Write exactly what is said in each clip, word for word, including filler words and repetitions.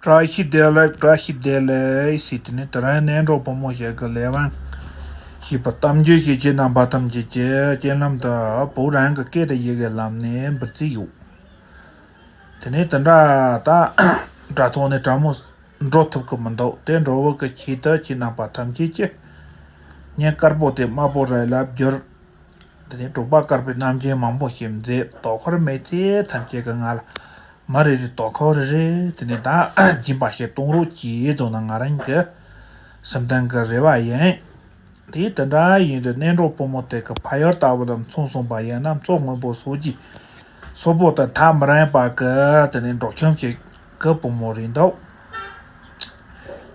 བཀྲ་ཤིས་བདེ་ལེགས། བཀྲ་ཤིས་བདེ་ལེགས་ཟེར། དེ་ནས་དེ་རིང་གནས་གྲོགས་བུ་མོ་ཞིག་གི་ལས་དབང་ཞེས་པ་གཏམ་རྒྱུད་ཞིག་ཁྱེད་རྣམ་པ་ཐམས་ཅད་ཀྱི་སྤྱན་ལམ་དུ་བོད་རང་གི་སྐད་དུ་ཡི་གེ་ལམ་ནས་འབུལ་རྩིས་ཡོད། དེ་ནས་དེ་འདྲ་ད་དྲ་ཐོག་ནས་དྲ་མོ་འགྲོ་ཐུབ་ཀྱི་མི་འདུག་དེ་འགྲོ་བོ་གི་ཆེད་དུ་ཁྱེད་རྣམ་པ་ཐམས་ཅད་ཀྱི་ངས་དཀར་པོ་དེ་དམར་པོ་རེ་ལ་བསྒྱུར། དེ་ནས་འབྲོག་པ་དཀར་པོའི་རྣམ་འགྱུར་མང་པོ་ཞིག་མཛད། དོ་ཁུར་མེད་ཚེ་ཐམས་ཅད་ཀྱི་ང་ལ་མི་རེ་རེ་དོ་ཁུར་རེ་རེ། དེ་ནས་ད་སྦྱིན་པ་ཞིག་གཏོང་རོགས་གྱིས་བཟོ་ན་ང་རང་གི་སེམས་གཏིང་གི་རེ་བ་ཡིན། དེ་དེ་འདྲ་ཡིན་དུས་གནས་གྲོགས་བུ་མོ་དེ་གི་ཕ་ཡུལ་ལྟ་བུ་ལ་མཚོན་སོང་པ་ཡིན་ན། མཚོ་སྔོན་པོ་སོག་གི་སོག་པོ་དང་ཐག་མི་རིང་བ་གི་དེ་ནས་འབྲོག་ཁྱིམ་ཞིག་གི་བུ་མོ་རེད་འདུག་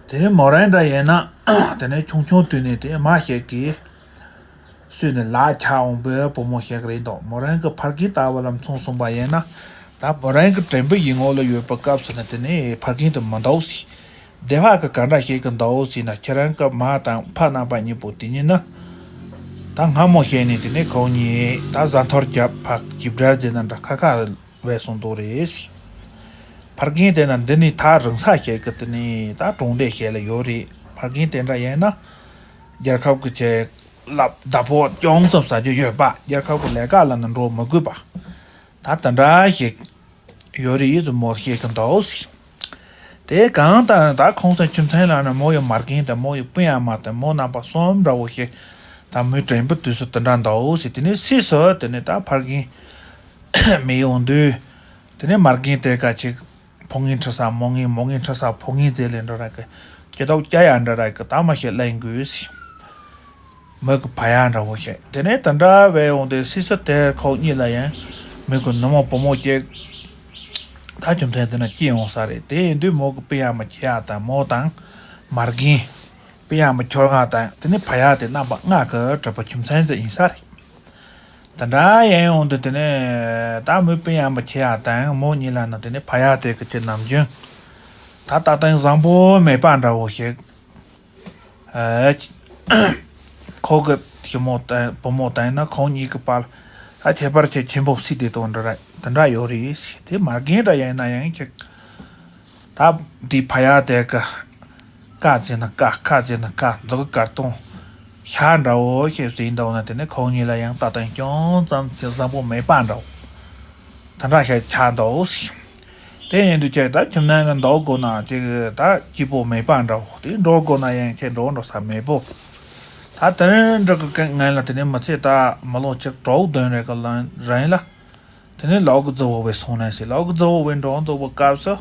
དེ་ནས་མོ་རང་འདྲ་ཡིན་ན་དེ་ནས་ཆུང་ཆུང་དུས་ནས་དེ་མ་ཞིག་གིས་གསོས་ནས་ལག་ཆགས་འོང་པའི་བུ་མོ་ཞིག་རེད་འདུག་མོ་རང་གི་ཕ་རྒན་ལྟ་བུ་ལ་མཚོན་སོང་པ་ཡིན་ན། ད་མོ་རང་གི་དྲན་པའི་ཡིད་ངོ་ལ་ཡོད་པའི་སྐབས་སུ་ནི་དེ་ནས་ཕ་རྒན་དེ་མི་འདུག་ཟེར། སྡེ་བ་གི་ག་འདྲ་ཞིག་གི་འདུག་ཟེར་ན། ཁྱེད་རང་གི་མ་དང་ཕ་རྣམ་པ་གཉིས་པོ་དེ་གཉིས་ནི་ད་སྔ་མོ་ཞིག་ནས་དེ་ནས་ཁོང་གཉིས་ད་བཟའ་འཐོར་རྒྱབ་ཕར་གྱིས་འབྲལ་ཟེར་ན་འདྲ་ཁ་ཁ་བས་སོང་འདུག་རེད་ཟེར། ཕ་རྒན་དེ་ན་འདི་ནས་ཐག་རིང་ས་ཞིག་གི་དེ་ནས་ད་གྲོང་སྡེ་ཞིག་ལ་ཡོད་རེད། ཕ་རྒན་དེ་འདྲ་ཡིན་ན་རྒྱལ་ཁབ་ཀྱི་ཆེད་ལ་བདག་པོ་ཅུང་ཙམ་ཟ་རྒྱུ་ཡོད་པ། རྒྱལ་ཁབ་ཀྱི་ལས་ཀ་ལ་ནི་འགྲོ་མི་དགོས་པ། ད་དེ་འདྲ་ཞིག་ཡོད་རེད་ཟེར་མོ་བཤད་གི་འདུག་ཟེར། དེ་གང་ལྟར་ད་ཁོང་ཚོའི་ཁྱིམ་ཚང་ལ་ནི་མོ་ཡི་མ་རྒན་དང་མོ་ཡི་སྤུན་ཡ་མ་དང་མོ་རྣམ་པ་གསུམ་འདྲ་བོ་ཞིག་ད་མོའི་དྲན་པའི་དུས་སུ་དེ་འདྲ་འདུག་ཟེར། དེ་ནས་སྲིད་སུ་དེ་ནས་ད་ཕ་རྒན་མེད་ཡོང་དུས། དེ་ནས་མ་རྒན་དེ་ག་ཅིག་ཕོ་ངན་ཁྲི་ས་མོ་ངན། མོ་ངན་ཁྲི་ས་ཕོ་ངན་ཟེར་ལེ་འདྲ་ར་གི་སྐྱེ་སྟོབས་སྐྱ་ཡ་འདྲ་ར་གི་ད་མ་ཤེས་ལེན་དགོས་ཟེར། མོ་གི་ཕ་ཡ་འདྲ་བོ་ཞིག་དེ་ནས་དེ་འདྲ་བས་འོང་དེ་སྲིད་སུ་དེར་ཁོ་གཉིས་ལ་ཡང་མོ་གི་ནུ་མོ་བུ་མོ་གཅིག་ད་ཁྱིམ་ཚང་དེ་ན་སྐྱེས་འོང་ས་རེད། དེ་ཡིན་དུས་མོ་གི་སྤུན་ཡ་མ་ཆེ་ཡ་དང་མོ་དང་མ་རྒན། སྤུན་ཡ་མ་ཁྱོ་ག་དང་དེ་ནས་ཕ་ཡ་དེ་རྣམ་པ་ལྔ་གི་གྲྭ་པ་ཁྱིམ་ཚང་དེ་ཡིན་ས་རེད། དེ་འདྲ་ཡིན་འོང་དུས་དེ་ནས་ད་མོའི་སྤུན་ཡ་མ་ཆེ་ཡ་དང་མོ་གཉིས་ལ་ནི་དེ་ནས་ཕ་ཡ་དེ་གི་ཁྱེད་ནམ་རྒྱུན་ད་ལྟ་སྟངས་བཟང་པོ་མེད་པ་འདྲ་བོ་ཞིག་ཨ། ཁོ་གི་ཞི་མོ་དང་བུ་མོ་དང་ན་ཁོང་གཉིས་ཀྱི་བར་ད་ཁྱད་པར་ཆེ་ཆེན་པོ་སྲིད་དེ་དོན་འདྲ་རེད། དེ་འདྲ་ཡོད་རེད། དེ་མ་རྒན་འདྲ་ཡིན་ན་ཡང་ཅིག་ད་འདི་ཕ་ཡ་དེ་གི་ཀ་ཟེར་ན་ཀ་ཁ་ཟེར་ན་ཁ་འདི་གི་ཀར་ཏོང་ཤ་འདྲ་བོ་ཞིག་ཟིན་འདུག་ན། དེ་ནས་ཁོང་གཉིས་ལ་ཡང་ལྟ་སྟངས་ཅུང་ཙམ་ཅིག་བཟང་པོ་མེད་པ་འདྲ་བོ་དེ་འདྲ་ཞིག་ཆགས་འདུག་ཟེར། དེ་ཡིན་དུས་ཁྱེད་ད་ཁྱིམ་ནང་གི་འདུག་དགོས་ན་ཅིག་ད་སྐྱིད་པོ་མེད་པ་འདྲ་བོ། དེ་འགྲོ་དགོས་ན་ཡང་ཁྱེད་འགྲོ་འགྲོ་ས་མེད་པོ། ད་དེ་འདྲ་གི་སྐབས་ང་ལ་དེ་ནས་མི་ཚེ་ད་མི་ལོ་ཆིག་དྲུག་བདུན་རེ་གི་ལ་རིང་ལ། དེ་ནས་ལའོ་གི་རྫི་བོ་བས་སོང་ནས་ཟེར། ལའོ་གི་རྫི་བོ་བས་འགྲོ་འདུག་པའི་སྐབས་སུ་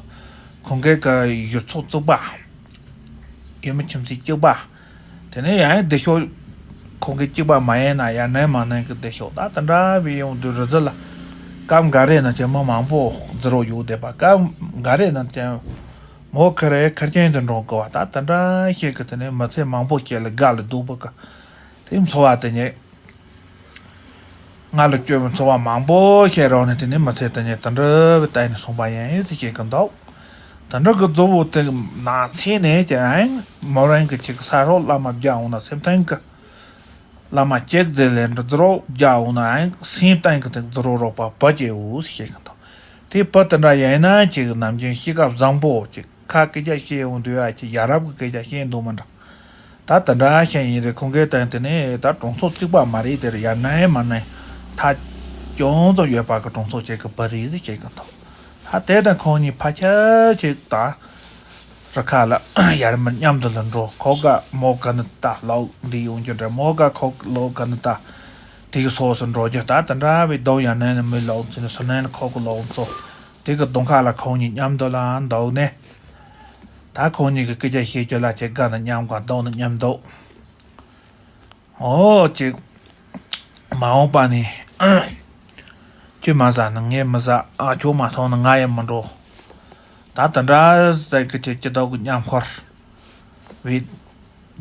ཁོང་གི་གི་ཡུལ་ཚོ་གཅིག་པ། ཡུལ་མི་ཁྱིམ་མཚེས་གཅིག་པ། དེ་ནས་ཡང་བདེ་ཤོག་ཁོང་གི་གཅིག་པ་མ་ཡིན་ན་ཡང་ནན་མ་ནན་གི་བདེ་ཤོག་ད་དེ་འདྲ་བའི་ཡོང་དུས་རི་རྫི་ལ་སྐབས་འགའ་རེ་ན་ཅན་མི་མང་པོ་རྫི་རོ་ཡོད་བསྡད་པ། སྐབས་འགའ་རེ་ན་ཅན་མོ་ཁེ་རེ་ཁེར་རྐྱང་དུ་འགྲོ་དགོས་པ། ད་དེ་འདྲ་ཞིག་གི་དེ་ནས་མི་ཚེ་མང་པོ་ཞིག་ལ་དགའ་ལ་སྡུག་པོ་གི་དེ་འཚོ་བ་དེ་ཉིད། ང་ལ་སྐྱོན་འཚོ་བ་མང་པོ་བཤད་རོགས་ནས་དེ་ནས་མི་ཚེ་དེ་ཉིད་དེ་འདྲ་བའི་སྟེང་ནས་སོང་པ་ཡིན་ཟེར་བཤད་ཀྱི་འདུག་དེ་འདྲ་གི་རྫི་བོ་དེ་ནང་ཚན་ནས་ཀྱང་མོ་རང་གི་ཅིག་ས་རོགས་བླ་མ་བརྒྱ་འོང་ན་སེམས་གཏིང་གི་བླ་མ་གཅིག་ཟེར་ལས་འདྲ་རྫི་རོགས་བརྒྱ་འོང་ན་སེམས་གཏིང་གི་དེ་རྫི་རོགས་རོགས་པ་བུ་སྐྱེ་འོ་ཟེར་བཤད་ཀྱི་འདུག་དེ་བུ་དེ་འདྲ་ཡིན་ན་ཅིག་ནམ་རྒྱུན་གཤིས་ཀ་བཟང་པོ་ཅིག་ཁ་སྐད་ཆ་བཤད་ཡོང་དུས་ཨ་ཅེ་ཡ་རབས་ཀྱི་སྐད་ཆ་བཤད་འདུག་མི་འདྲ། ད་དེ་འདྲ་བཤད་ཡིན་རེད། ཁོང་གིས་བསྟན་དེ་ནས་ད་གྲོང་ཚོ་གཅིག་པ་མ་རེད། དེར་ཡར་ནས་མར་ནས་ཐག་ཅུང་ཙམ་ཡོད་པ་གི་གྲོང་ཚོ་ཅིག་གི་བུ་རེད་ཟེར་བཤད་གི་འདུག་ད་དེ་དང་ཁོང་གཉིས་ཕལ་ཆེར་ཅིག་ད་རི་ཁ་ལ་ཡར་མར་མཉམ་དུ་ལ་འགྲོ། ཁོ་ག་མོ་ག་ནས་ད་ལོག་འདི་ཡོང་རྒྱུ་འདྲ། མོ་ག་ཁོ་ལོག་ག་ནས་ད་དེ་གི་སོགས་སུ་འགྲོ་རྒྱུ། ད་དེ་འདྲ་བའི་གདོང་ཡར་ནས་ནས་མི་ལོག་ཚུལ་ནས་ཚུར་ནས་ནས་ཁོ་གི་ལོག་ཚོ་དེ་གི་གདོང་ཁ་ལ་ཁོང་གཉིས་མཉམ་དུ་ལ་འདུག་ནས། ད་ཁོང་གཉིས་ཀྱི་སྐད་ཆ་བཤད་རྒྱུ་ལ་ཁྱེད་དགའ་ན་མཉམ་དགའ་སྡུག་ན་མཉམ་སྡུག་འོ་ཅིག་མ་འོངས་པ་ནས་ཁྱོད་མ་ཟ་ན་ངས་མི་ཟ། ཨ་ཁྱོད་མ་སོང་ན་ང་ཡང་མི་འགྲོ། ད་དེ་འདྲ་ཟེར་གི་ཁྱེད་ཀྱི་སྡུག་གི་མཉམ་འཁོར་བའི་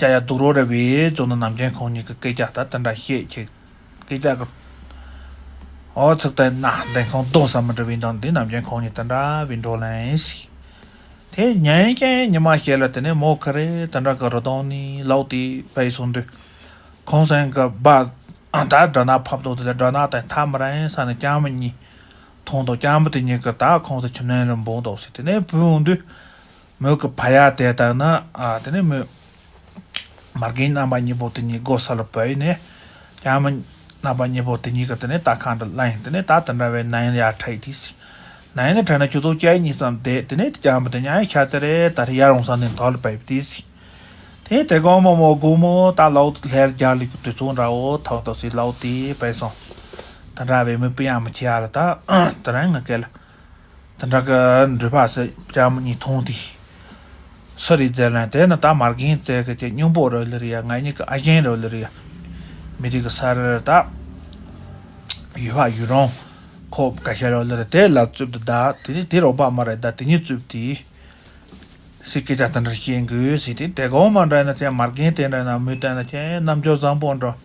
རྒྱ་ཡ་སྡུག་རོགས་རེ་བའི་ཙོ་ན་ནམ་རྒྱུན་ཁོང་གཉིས་ཀྱི་སྐད་ཆ་ད་དེ་འདྲ་བཤད་ཅིག་སྐད་ཆ་གི་འོ་ཚིག་དེ་ན་འདན་ཁོང་གདོང་ས་མི་འགྲོ་བའི་འདང་འདི་ནམ་རྒྱུན་ཁོང་གཉིས་དེ་འདྲ་བའི་འགྲོ་ལན་ཞིག་དེ་ཉན་མཁན་ཉི་མ་ཞིག་ལ་དེ་ནས་མོ་ཁ་རེ་དེ་འདྲ་གི་རི་དོང་ནས་ལོག་སྟེ་བལ་སོང་དུས། ཁོང་སེང་གི་སྦ་ད་སྦྲ་ནག་ཕབ་འདུག་དེ་ལ་སྦྲ་ནག་དང་ཐག་མི་རིང་ས་ནས་རྐྱང་མི་གཉིས་མཐོང་འདུག་རྐྱང་མི་དེ་གཉིས་ཀྱིས་ད་ཁོང་ཚོ་ཁྱིམ་ནང་ལ་འབུངས་འདུག་ཟེར། དེ་ནས་བུད་འོང་དུས། མོས་གི་ཕ་ཡ་དེ་ལྟར་ན་ཨ་དེ་ནས་མོས་མ་རྒན་རྣམ་པ་གཉིས་པོ་དེ་གཉིས་སྒོ་ས་ལ་བབས་ནས་ལྕམ་མོ་རྣམ་པ་གཉིས་པོ་དེ་གཉིས་ཀྱི་དེ་ནས་ད་ཁ་འདྲ་ལན་དེ་ནས་ད་དེ་འདྲ་བའི་ནང་ཡ་འཕྲད་དེ་སི། ནང་ཡ་ནས་འཕྲད་ན་ཆུ་ཚོད་བཅུ་གཉིས་ཙམ་དེ་དེ་ནས་ལྕམ་མོ་དེ་ཉ་ཡ་ཤ་དེ་རེད་ད་རེ་ཡར་འོང་ས་ནས་ཐོག་ལ་བབས་དེ་སི། དེ་དེ་གོང་མོ་མོ་དགོང་མོ་ད་ལོག་ལྷེར་རྒྱག་ལུགས་དུས་ཚོད་འདྲ་བོ་ཐོག་ཏུ་སི་ལོག་དེ་བས་སོང་། དེ་འདྲ་བའི་མི་སྤུན་ཡ་མི་ཆེ་ཡ་ལ་ད་དེ་རང་ངི་སྐད་ལ། དེ་འདྲ་གི་འགྲུལ་པ་སི་ལྕམ་མོ་གཉིས་མཐོང་དེ། སུ་རེད་ཟེར་ན་དེ་ནི་ད་མ་རྒན་དེ་གི་ཅི་སྙིང་པོ་རོ་ལི་རེད་ཡ། ང་གཉིས་ཀྱི་ཨ་ཞང་རོ་ལི་རེད་ཡ། མི་རིགས་ཀྱི་ས་རི་ད་ཡུལ་བ་ཡུལ་རང་ཁོ་ཀ་ཤ་རོ་ལི་རེད། དེ་ལ་རྩུབ་ཏུ་ད་དེ་ནི་དེ་རོགས་པ་མ་རེད་ད་དེ་གཉིས་རྩུབ་དེ། སི་སྐད་ཆ་དེ་འདྲ་བཤད་དགོས་སི་དེ་དེ་གོང་མ་འདྲ་ན་ཅི་མ་རྒན་དེ་འདྲ་ན་མོས་བལྟས་ན་ཅི་རྣམ་འགྱུར་བཟང་པོ་འདྲ།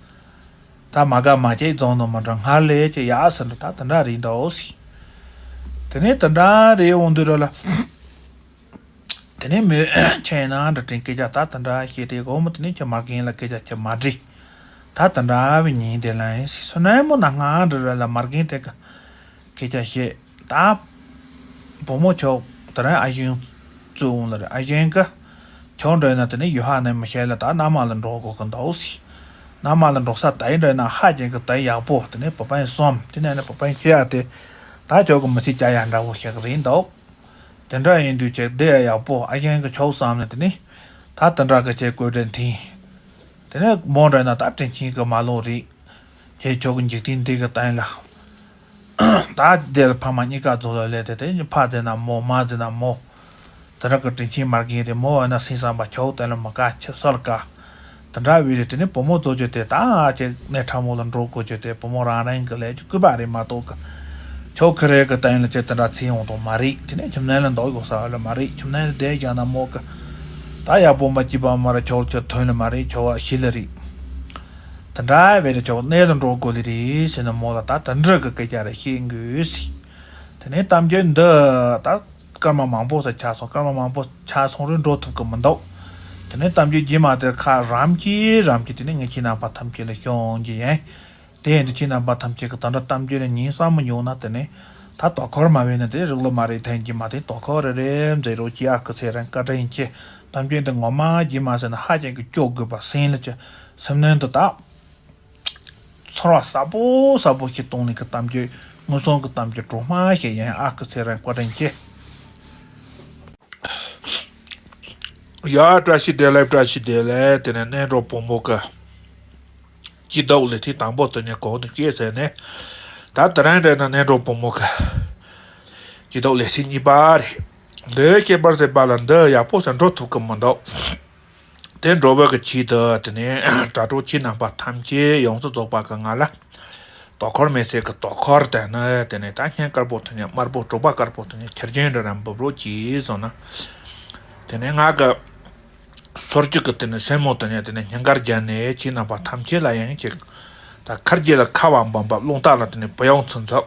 ད་མ་དགའ་མ་སྐྱིད་རྫོང་ནང་མ་འགྲོ་སྔར་ལས་ཀྱི་ཡག་ཟེར་འདུག་ད་དེ་འདྲ་རེད་འདུག་ཟེར། དེ་ནས་དེ་འདྲ་རེད་འོང་དུས་ར་ལ། དེ་ནས་མོས་ཁྱེད་ནང་འདྲ་དྲན་སྐད་ཆ་ད་དེ་འདྲ་བཤད་དེ་དགོང་མོ་དེ་ནས་ཁྱེད་མ་རྒན་ལ་སྐད་ཆ་ཁྱེད་མ་དྲིས། ད་དེ་འདྲ་བའི་ཉིན་དེ་ལ་ཡིན་ཟེར་སོ་ནས་མོ་ན་སྔ་འདྲ་ར་ལ་མ་རྒན་དེ་ག་སྐད་ཆ་བཤད། ད་བུ་མོ་ཁྱོད་དེ་རིང་ཨ་ཞང་བཙུགས་འོང་ལ་རེད། ཨ་ཞང་གི་ཁྱོད་འདྲ་ན་དེ་ནས་ཡུལ་ཧ་ནས་མི་ཤེས་ལ་ད་མནའ་མ་ལ་འགྲོ་དགོས་ཀྱི་འདུག་ཟེར། མནའ་མ་ལ་འགྲོ་ས་ད་ཡིན་འདྲ་ན་ཧ་ཅང་གི་ད་ཡག་པོ་དེ་ནས་བུ་སྤུན་གསུམ་དེ་ནས་ནི་བུ་སྤུན་ཆེ་ཡ་དེ་ད་ཁྱོད་ཀྱི་མི་ཚེ་བསྐྱལ་ཡ་འདྲ་བོ་ཞིག་རེད་འདུག་དེ་འདྲ་ཡིན་དུས་ཀྱི་བསྡད་ཡག་པོ་ཨ་ཞང་གི་ཁྱོད་བསམ་ནས་དེ་ནས་ད་དེ་འདྲ་གི་ཁྱེད་བཀོད་དྲིན་དྲན། དེ་ནས་མོ་འདྲ་ན་ད་དྲིན་ཆེན་གི་མ་ལོག་རེད། ཁྱེད་ཁྱོད་ཀྱི་འཇིག་རྟེན་འདི་གི་སྟེང་ལ། ད་དེར་ཕ་མ་གཉིས་ཀ་རྫོགས་ལ་སླེབས་ཏེ་དེ་ཕ་ཟེར་ན་མོ་མ་ཟེར་ན་མོ། དེ་འདྲ་གི་དྲིན་ཆེན་མ་རྒན་རེད་མོ་བ་ན་སེམས་བསམ་པ་ཁྱོད་སྟེང་ལ་མི་དགའ་ཆེ་སོལ་དཀའ། དེ་འདྲ་བས་རེད་དེ་ནས་བུ་མོ་རྫོགས་རྒྱུ་དེ་ད་ཅིག་གནས་ཕྲ་མོ་ལ་འགྲོ་དགོས་རྒྱུ་དེ་བུ་མོ་རང་རང་གི་ལས་རྒྱུ་སྐུད་པ་རེད་མ་གཏོགས་གི་ཁྱོད་ཁི་རེ་གི་སྟེང་ལ་ཅིག་དེ་འདྲ་ཚེ་ཡོང་དོན་མ་རེད། དེ་ནས་ཁྱིམ་ནང་ལ་འདུག་དགོས་ས་ལ་མ་རེད། ཁྱིམ་ནང་ལ་བསྡད་བཞག་ན་མོ་གི་ད་ཡག་པོ་མ་སྐྱིད་པ་མ་ར་ཁྱོད་ཁྱོད་ཐོན་ལ་མ་རེད། ཁྱོད་ཤི་ལ་རེད། དེ་འདྲ་བས་ན་ཁྱོད་གནས་ལ་འགྲོ་དགོས་ལེ་རེད་ཟེར་ན་མོ་ལ་ད་དེ་འདྲ་གི་སྐད་ཆ་རེ་བཤད་དགོས་ཟེར། དེ་ནས་གཏམ་རྒྱུད་འདི་ད་སྐར་མ་མང་པོ་ཟེར་ཆགས་སོང་། སྐར་མ་མང་པོ་ཆགས་སོང་རེད་འགྲོ་ཐུབ་ཀི་མི་འདུག་དེ་ནས་གཏམ་རྒྱུད་རྗེས་མ་དེར་ཁ་རམ་གྱིས་རམ་གྱིས་དེ་ནས་ངས་ཁྱེད་རྣམ་པ་ཐམས་ཅད་ལ་ཤོང་གི་ཡིན། དེ་ཡིན་དུས་ཁྱེད་རྣམ་པ་ཐམས་ཅད་ཀྱིས་ད་འདྲ་གཏམ་རྒྱུད་ལ་ཉན་བསམ་མི་ཡོང་ན་དེ་ནས་ད་དོ་ཁུར་མ་བས་ན་དེ་རིགས་ལ་མ་རེད། ཐན་གྱི་མ་དེ་དོ་ཁུར་རེ་རེ་མཛད་རོགས་གྱིས། ཨ་ཁུ་ཚེ་རིང་བཀའ་དྲིན་ཆེ། གཏམ་རྒྱུད་འདི་ངོ་མ་རྗེས་མ་ཟེར་ན་ཧ་ཅང་གི་སྐྱོ་དགོས་པ་སེམས་ལ་ཅི་སེམས་ནང་དུ་ད་ཚོར་བ་ཟབ་པོ་ཟབ་པོ་ཞིག་གཏོང་ནས་ཀྱི་གཏམ་རྒྱུད་དངོས་བྱུང་གི་གཏམ་རྒྱུད་སྒྲོལ་མ་ཞིག་ཡིན། ཨ་ཁུ་ཚེ་རིང་བཀའ་དྲིན་ཆེ། ཡ་བཀྲ་ཤིས་བདེ་ལེགས། བཀྲ་ཤིས་བདེ་ལེགས། དེ་ནས་གནས་གྲོགས་བུ་མོ་གི་སྐྱིད་སྡུག་ལེ་ཚན་དང་པོ་དེ་ནས་གོང་དུ་སྐྱེས་ཟེར་ནས། ད་དེ་རིང་འདྲ་ན་གནས་གྲོགས་བུ་མོ་གི་སྐྱིད་སྡུག་ལེ་ཚན་གཉིས་པ་རེད། འདི་སྐྱེས་པར་ཟེར་བ་ལ་འདི་ཡག་པོ་ཟེར་འགྲོ་ཐུབ་ཀི་མི་འདུག་དེ་འགྲོ་བའི་གི་ཆེད་དུ་དེ་ནས་དྲ་གྲོགས་ཁྱེད་རྣམ་པ་ཐམས་ཅད་ཡོངས་སུ་རྫོགས་པ་གི་ང་ལ་དོ་ཁུར་མེད་ཚད་ཀྱི་དོ་ཁུར་དང་ནི་དེ་ནས་ད་སྙིང་དཀར་པོ་དེ་ནས་དམར་པོ་དྲོ་པ་དཀར་པོ་དེ་ནས་ཁྱེར་རྒྱུན་འདྲ་ར་འབུབ་རོགས་གྱིས་གསུངས་ན། དེ་ནས་ང་གི་སོར་གཅིག་གི་དེ་ནས་སེན་མོ་དེ་ནས་དེ་ནས་སྙིང་གར་སྦྱར་ནས་ཁྱེད་རྣམ་པ་ཐམས་ཅད་ལ་ཡང་ཅིག་ད་ཁ་རྗེས་ལ་ཁ་བ་འབབ་འབབ་རླུང་རྟ་ལ་དེ་ནས་བུ་ཡོང་ཚུན་ཚོད།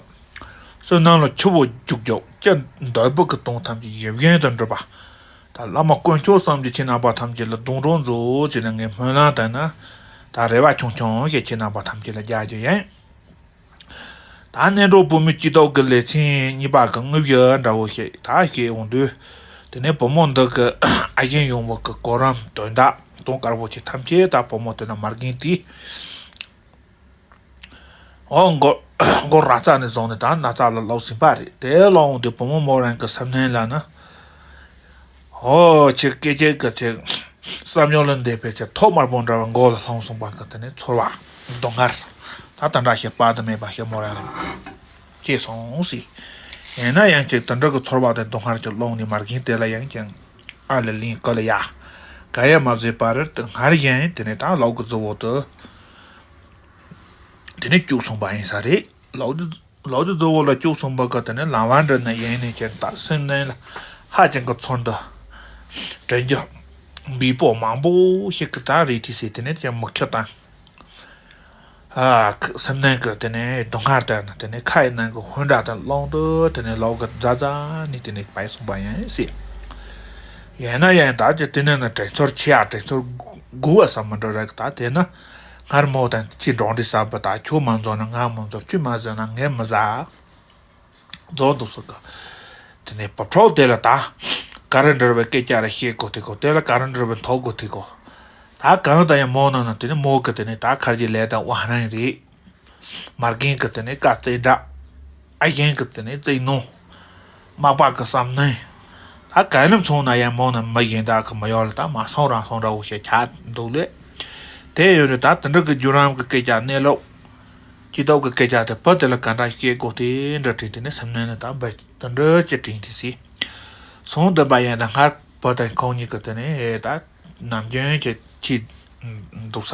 བསོད་ནམས་ལ་ཆུ་བོ་རྒྱུག་རྒྱུག་ལྕགས་འདོད་པ་གི་དོན་ཐམས་ཅད་ཡིད་བཞིན་དུ་འགྲུབ་པ། ད་བླ་མ་དཀོན་མཆོག་གསུམ་གྱིས་ཁྱེད་རྣམ་པ་ཐམས་ཅད་ལ་གདུང་དྲུང་མཛོད་ཅེས་ནས་ངས་སྨོན་ལམ་བཏབ་ན། ད་རེ་བ་ཆུང་ཆུང་ཞིག་ཁྱེད་རྣམ་པ་ཐམས་ཅད་ལ་རྒྱག་རྒྱུ་ཡིན། ད་གནས་གྲོགས་བུ་མོའི་སྐྱིད་སྡུག་གི་ལེ་ཚན་གཉིས་པ་གི་དངོས་བཤད་འདྲ་བོ་ཞིག་ད་བཤད་འོང་དུས། དེ་ནས་བུ་མོ་འདི་གི་ཨ་ཞང་ཡོང་བ་གི་གོ་རིམ་དོན་དག་དོན་དཀར་པོ་ཆེ་ཐམས་ཅད་ད་བུ་མོ་དེ་ན་མ་རྒན་དེས། འོ་མགོ་མགོ་ར་རྩ་ནས་བཟུང་ནས་ད་ན་ཚ་ལ་ལོག་ཟིན་པ་རེད། དེ་ལོག་འོང་དུས་བུ་མོ་མོ་རང་གི་སེམས་ནང་ལ་ན། ཨོ་ཁྱེད་སྐད་ཆ་གི་ཁྱེད་བསམ་ཡོད་ལ་འདས་པའི་ཁྱེད་ཐོག་དམར་པོ་འདྲ་བ་མགོ་ལ་ལྷུང་སོང་པ་གི་དེ་ནས་ཚོར་བ་སྡུག་བསྔལ་ད་ད་འདྲ་ཞིག་དཔག་ཏུ་མེད་པ་ཞིག་མོ་རང་ལ་སྐྱེས་སོང་ཟེར། ཡིན་ན་ཡང་ཁྱེད་དེ་འདྲ་གི་ཚོར་བ་དེ་སྡུག་བསྔལ་གྱི་ཀློང་ནས་མ་རྒན་དེ་ལ་ཡང་ཀྱང་ཨ་ལ་ལིང་ཀ་ལ་ཡ་ག་ཡ་མ་བཟོས་པར་དེ་སྔར་བཞིན་དེ་ནས་ད་ལོག་གི་གཟུ་བོ་དེ་དེ་ནས་བཅུག་སོང་པ་ཡིན་ས་རེད། ལོག་གི་ལོག་རྒྱུ་གཙོ་བོ་ལ་བཅུག་སོང་པ་ག་དེ་ནས་ལམ་བར་འགྲོ་ན་ཡིན་ནས་ཀྱང་ད་སེམས་ནང་ལ་ཧ་ཅང་གི་ཚོར་འདུ་དྲན་རྒྱུ་འབུས་པོ་མང་པོ་ཞིག་གི་ད་རེད་དེ་ཟེར། དེ་ནས་ཀྱང་མིག་ཆུ་དང་ཨ་སེམས་ནང་གི་དེ་ནས་སྡུག་བསྔལ་དང་དེ་ནས་ཁ་ཡི་ནང་གི་ཧོན་སྒྲ་དང་ཀློང་དུ་དེ་ནས་ལོག་གི་ཛ་ཛ་ནས་དེ་ནས་བབས་སོང་པ་ཡིན་ཟེར། ཡིན་ན་ཡང་ད་ཀྱི་དེ་ནས་ན་དྲན་ཚོར་ཆེ་ཡ་དྲན་ཚོར་དགུ་བ་ས་མི་འགྲོ་རེད། ད་དེ་ན། སྔར་མོ་དང་ཁྱི་འབྲོག་འདྲི་ཟ་བ་དང་ཁྱོད་མ་འཛོམས་ན་ང་མི་འཛོམས། ཁྱོད་མ་ཟ་ན་ངས་མི་ཟ། རྫོགས་འདུག་སོ་ག་དེ་ནས་བབ་ཁྲོག་དེ་ལ་ད་ ག་རེ་འདྲ་བའི་སྐད་ཆ་རེ་བཤད་དགོས་དེ་གོ། དེ་ལ་ག་རེ་འདྲ་བའི་ཐོག་དགོས་དེ་གོ། ད་གང་ལྟར་ཡང་མོ་ནང་ན་དེ་ནི་མོ་གི་དེ་ནི་ད་ཁར་གྱི་ལས་དང་དབང་རང་རེད། མ་རྒན་གི་དེ་ནི་དཀའ་རྩེ་འདྲ། ཨ་རྒན་གི་དེ་ནི་རྩེ་རྣོ། མག་པ་གི་བསམ་ནི། ད་ག་ལམ་སོང་ན་ཡང་མོ་ནི་མི་གཞན་དག་གི་མི་ཡོད་ལ་ད་མ་སོང་རང་སོང་འདྲ་བོ་ཞིག་ཆགས་འདུག་ལེ། དེ་ཡོད་རེད། ད་དེ་འདྲ་གི་བརྒྱུད་རིམ་གི་སྐད་ཆ་གནས་ལུགས། སྤྱི་ཚོགས་ཀྱི་སྐད་ཆ་དེ་བུ་དེ་ལ་ག་འདྲ་བཤད་དགོས་དེ་འདྲ་དྲན་དེ་ནས་སེམས་ནང་ནས་ད་འབད་དེ་འདྲ་ཅིག་དྲན་དེ་སྲིད། སོང་དེ་འབའ་ཡང་ད་སྔར་བུ་དང་ཁོང་གཉིས་ཀྱི་དེ་ནས་ད་ནམ་རྒྱུན་གྱི་ཁྱི་འདུག་ས་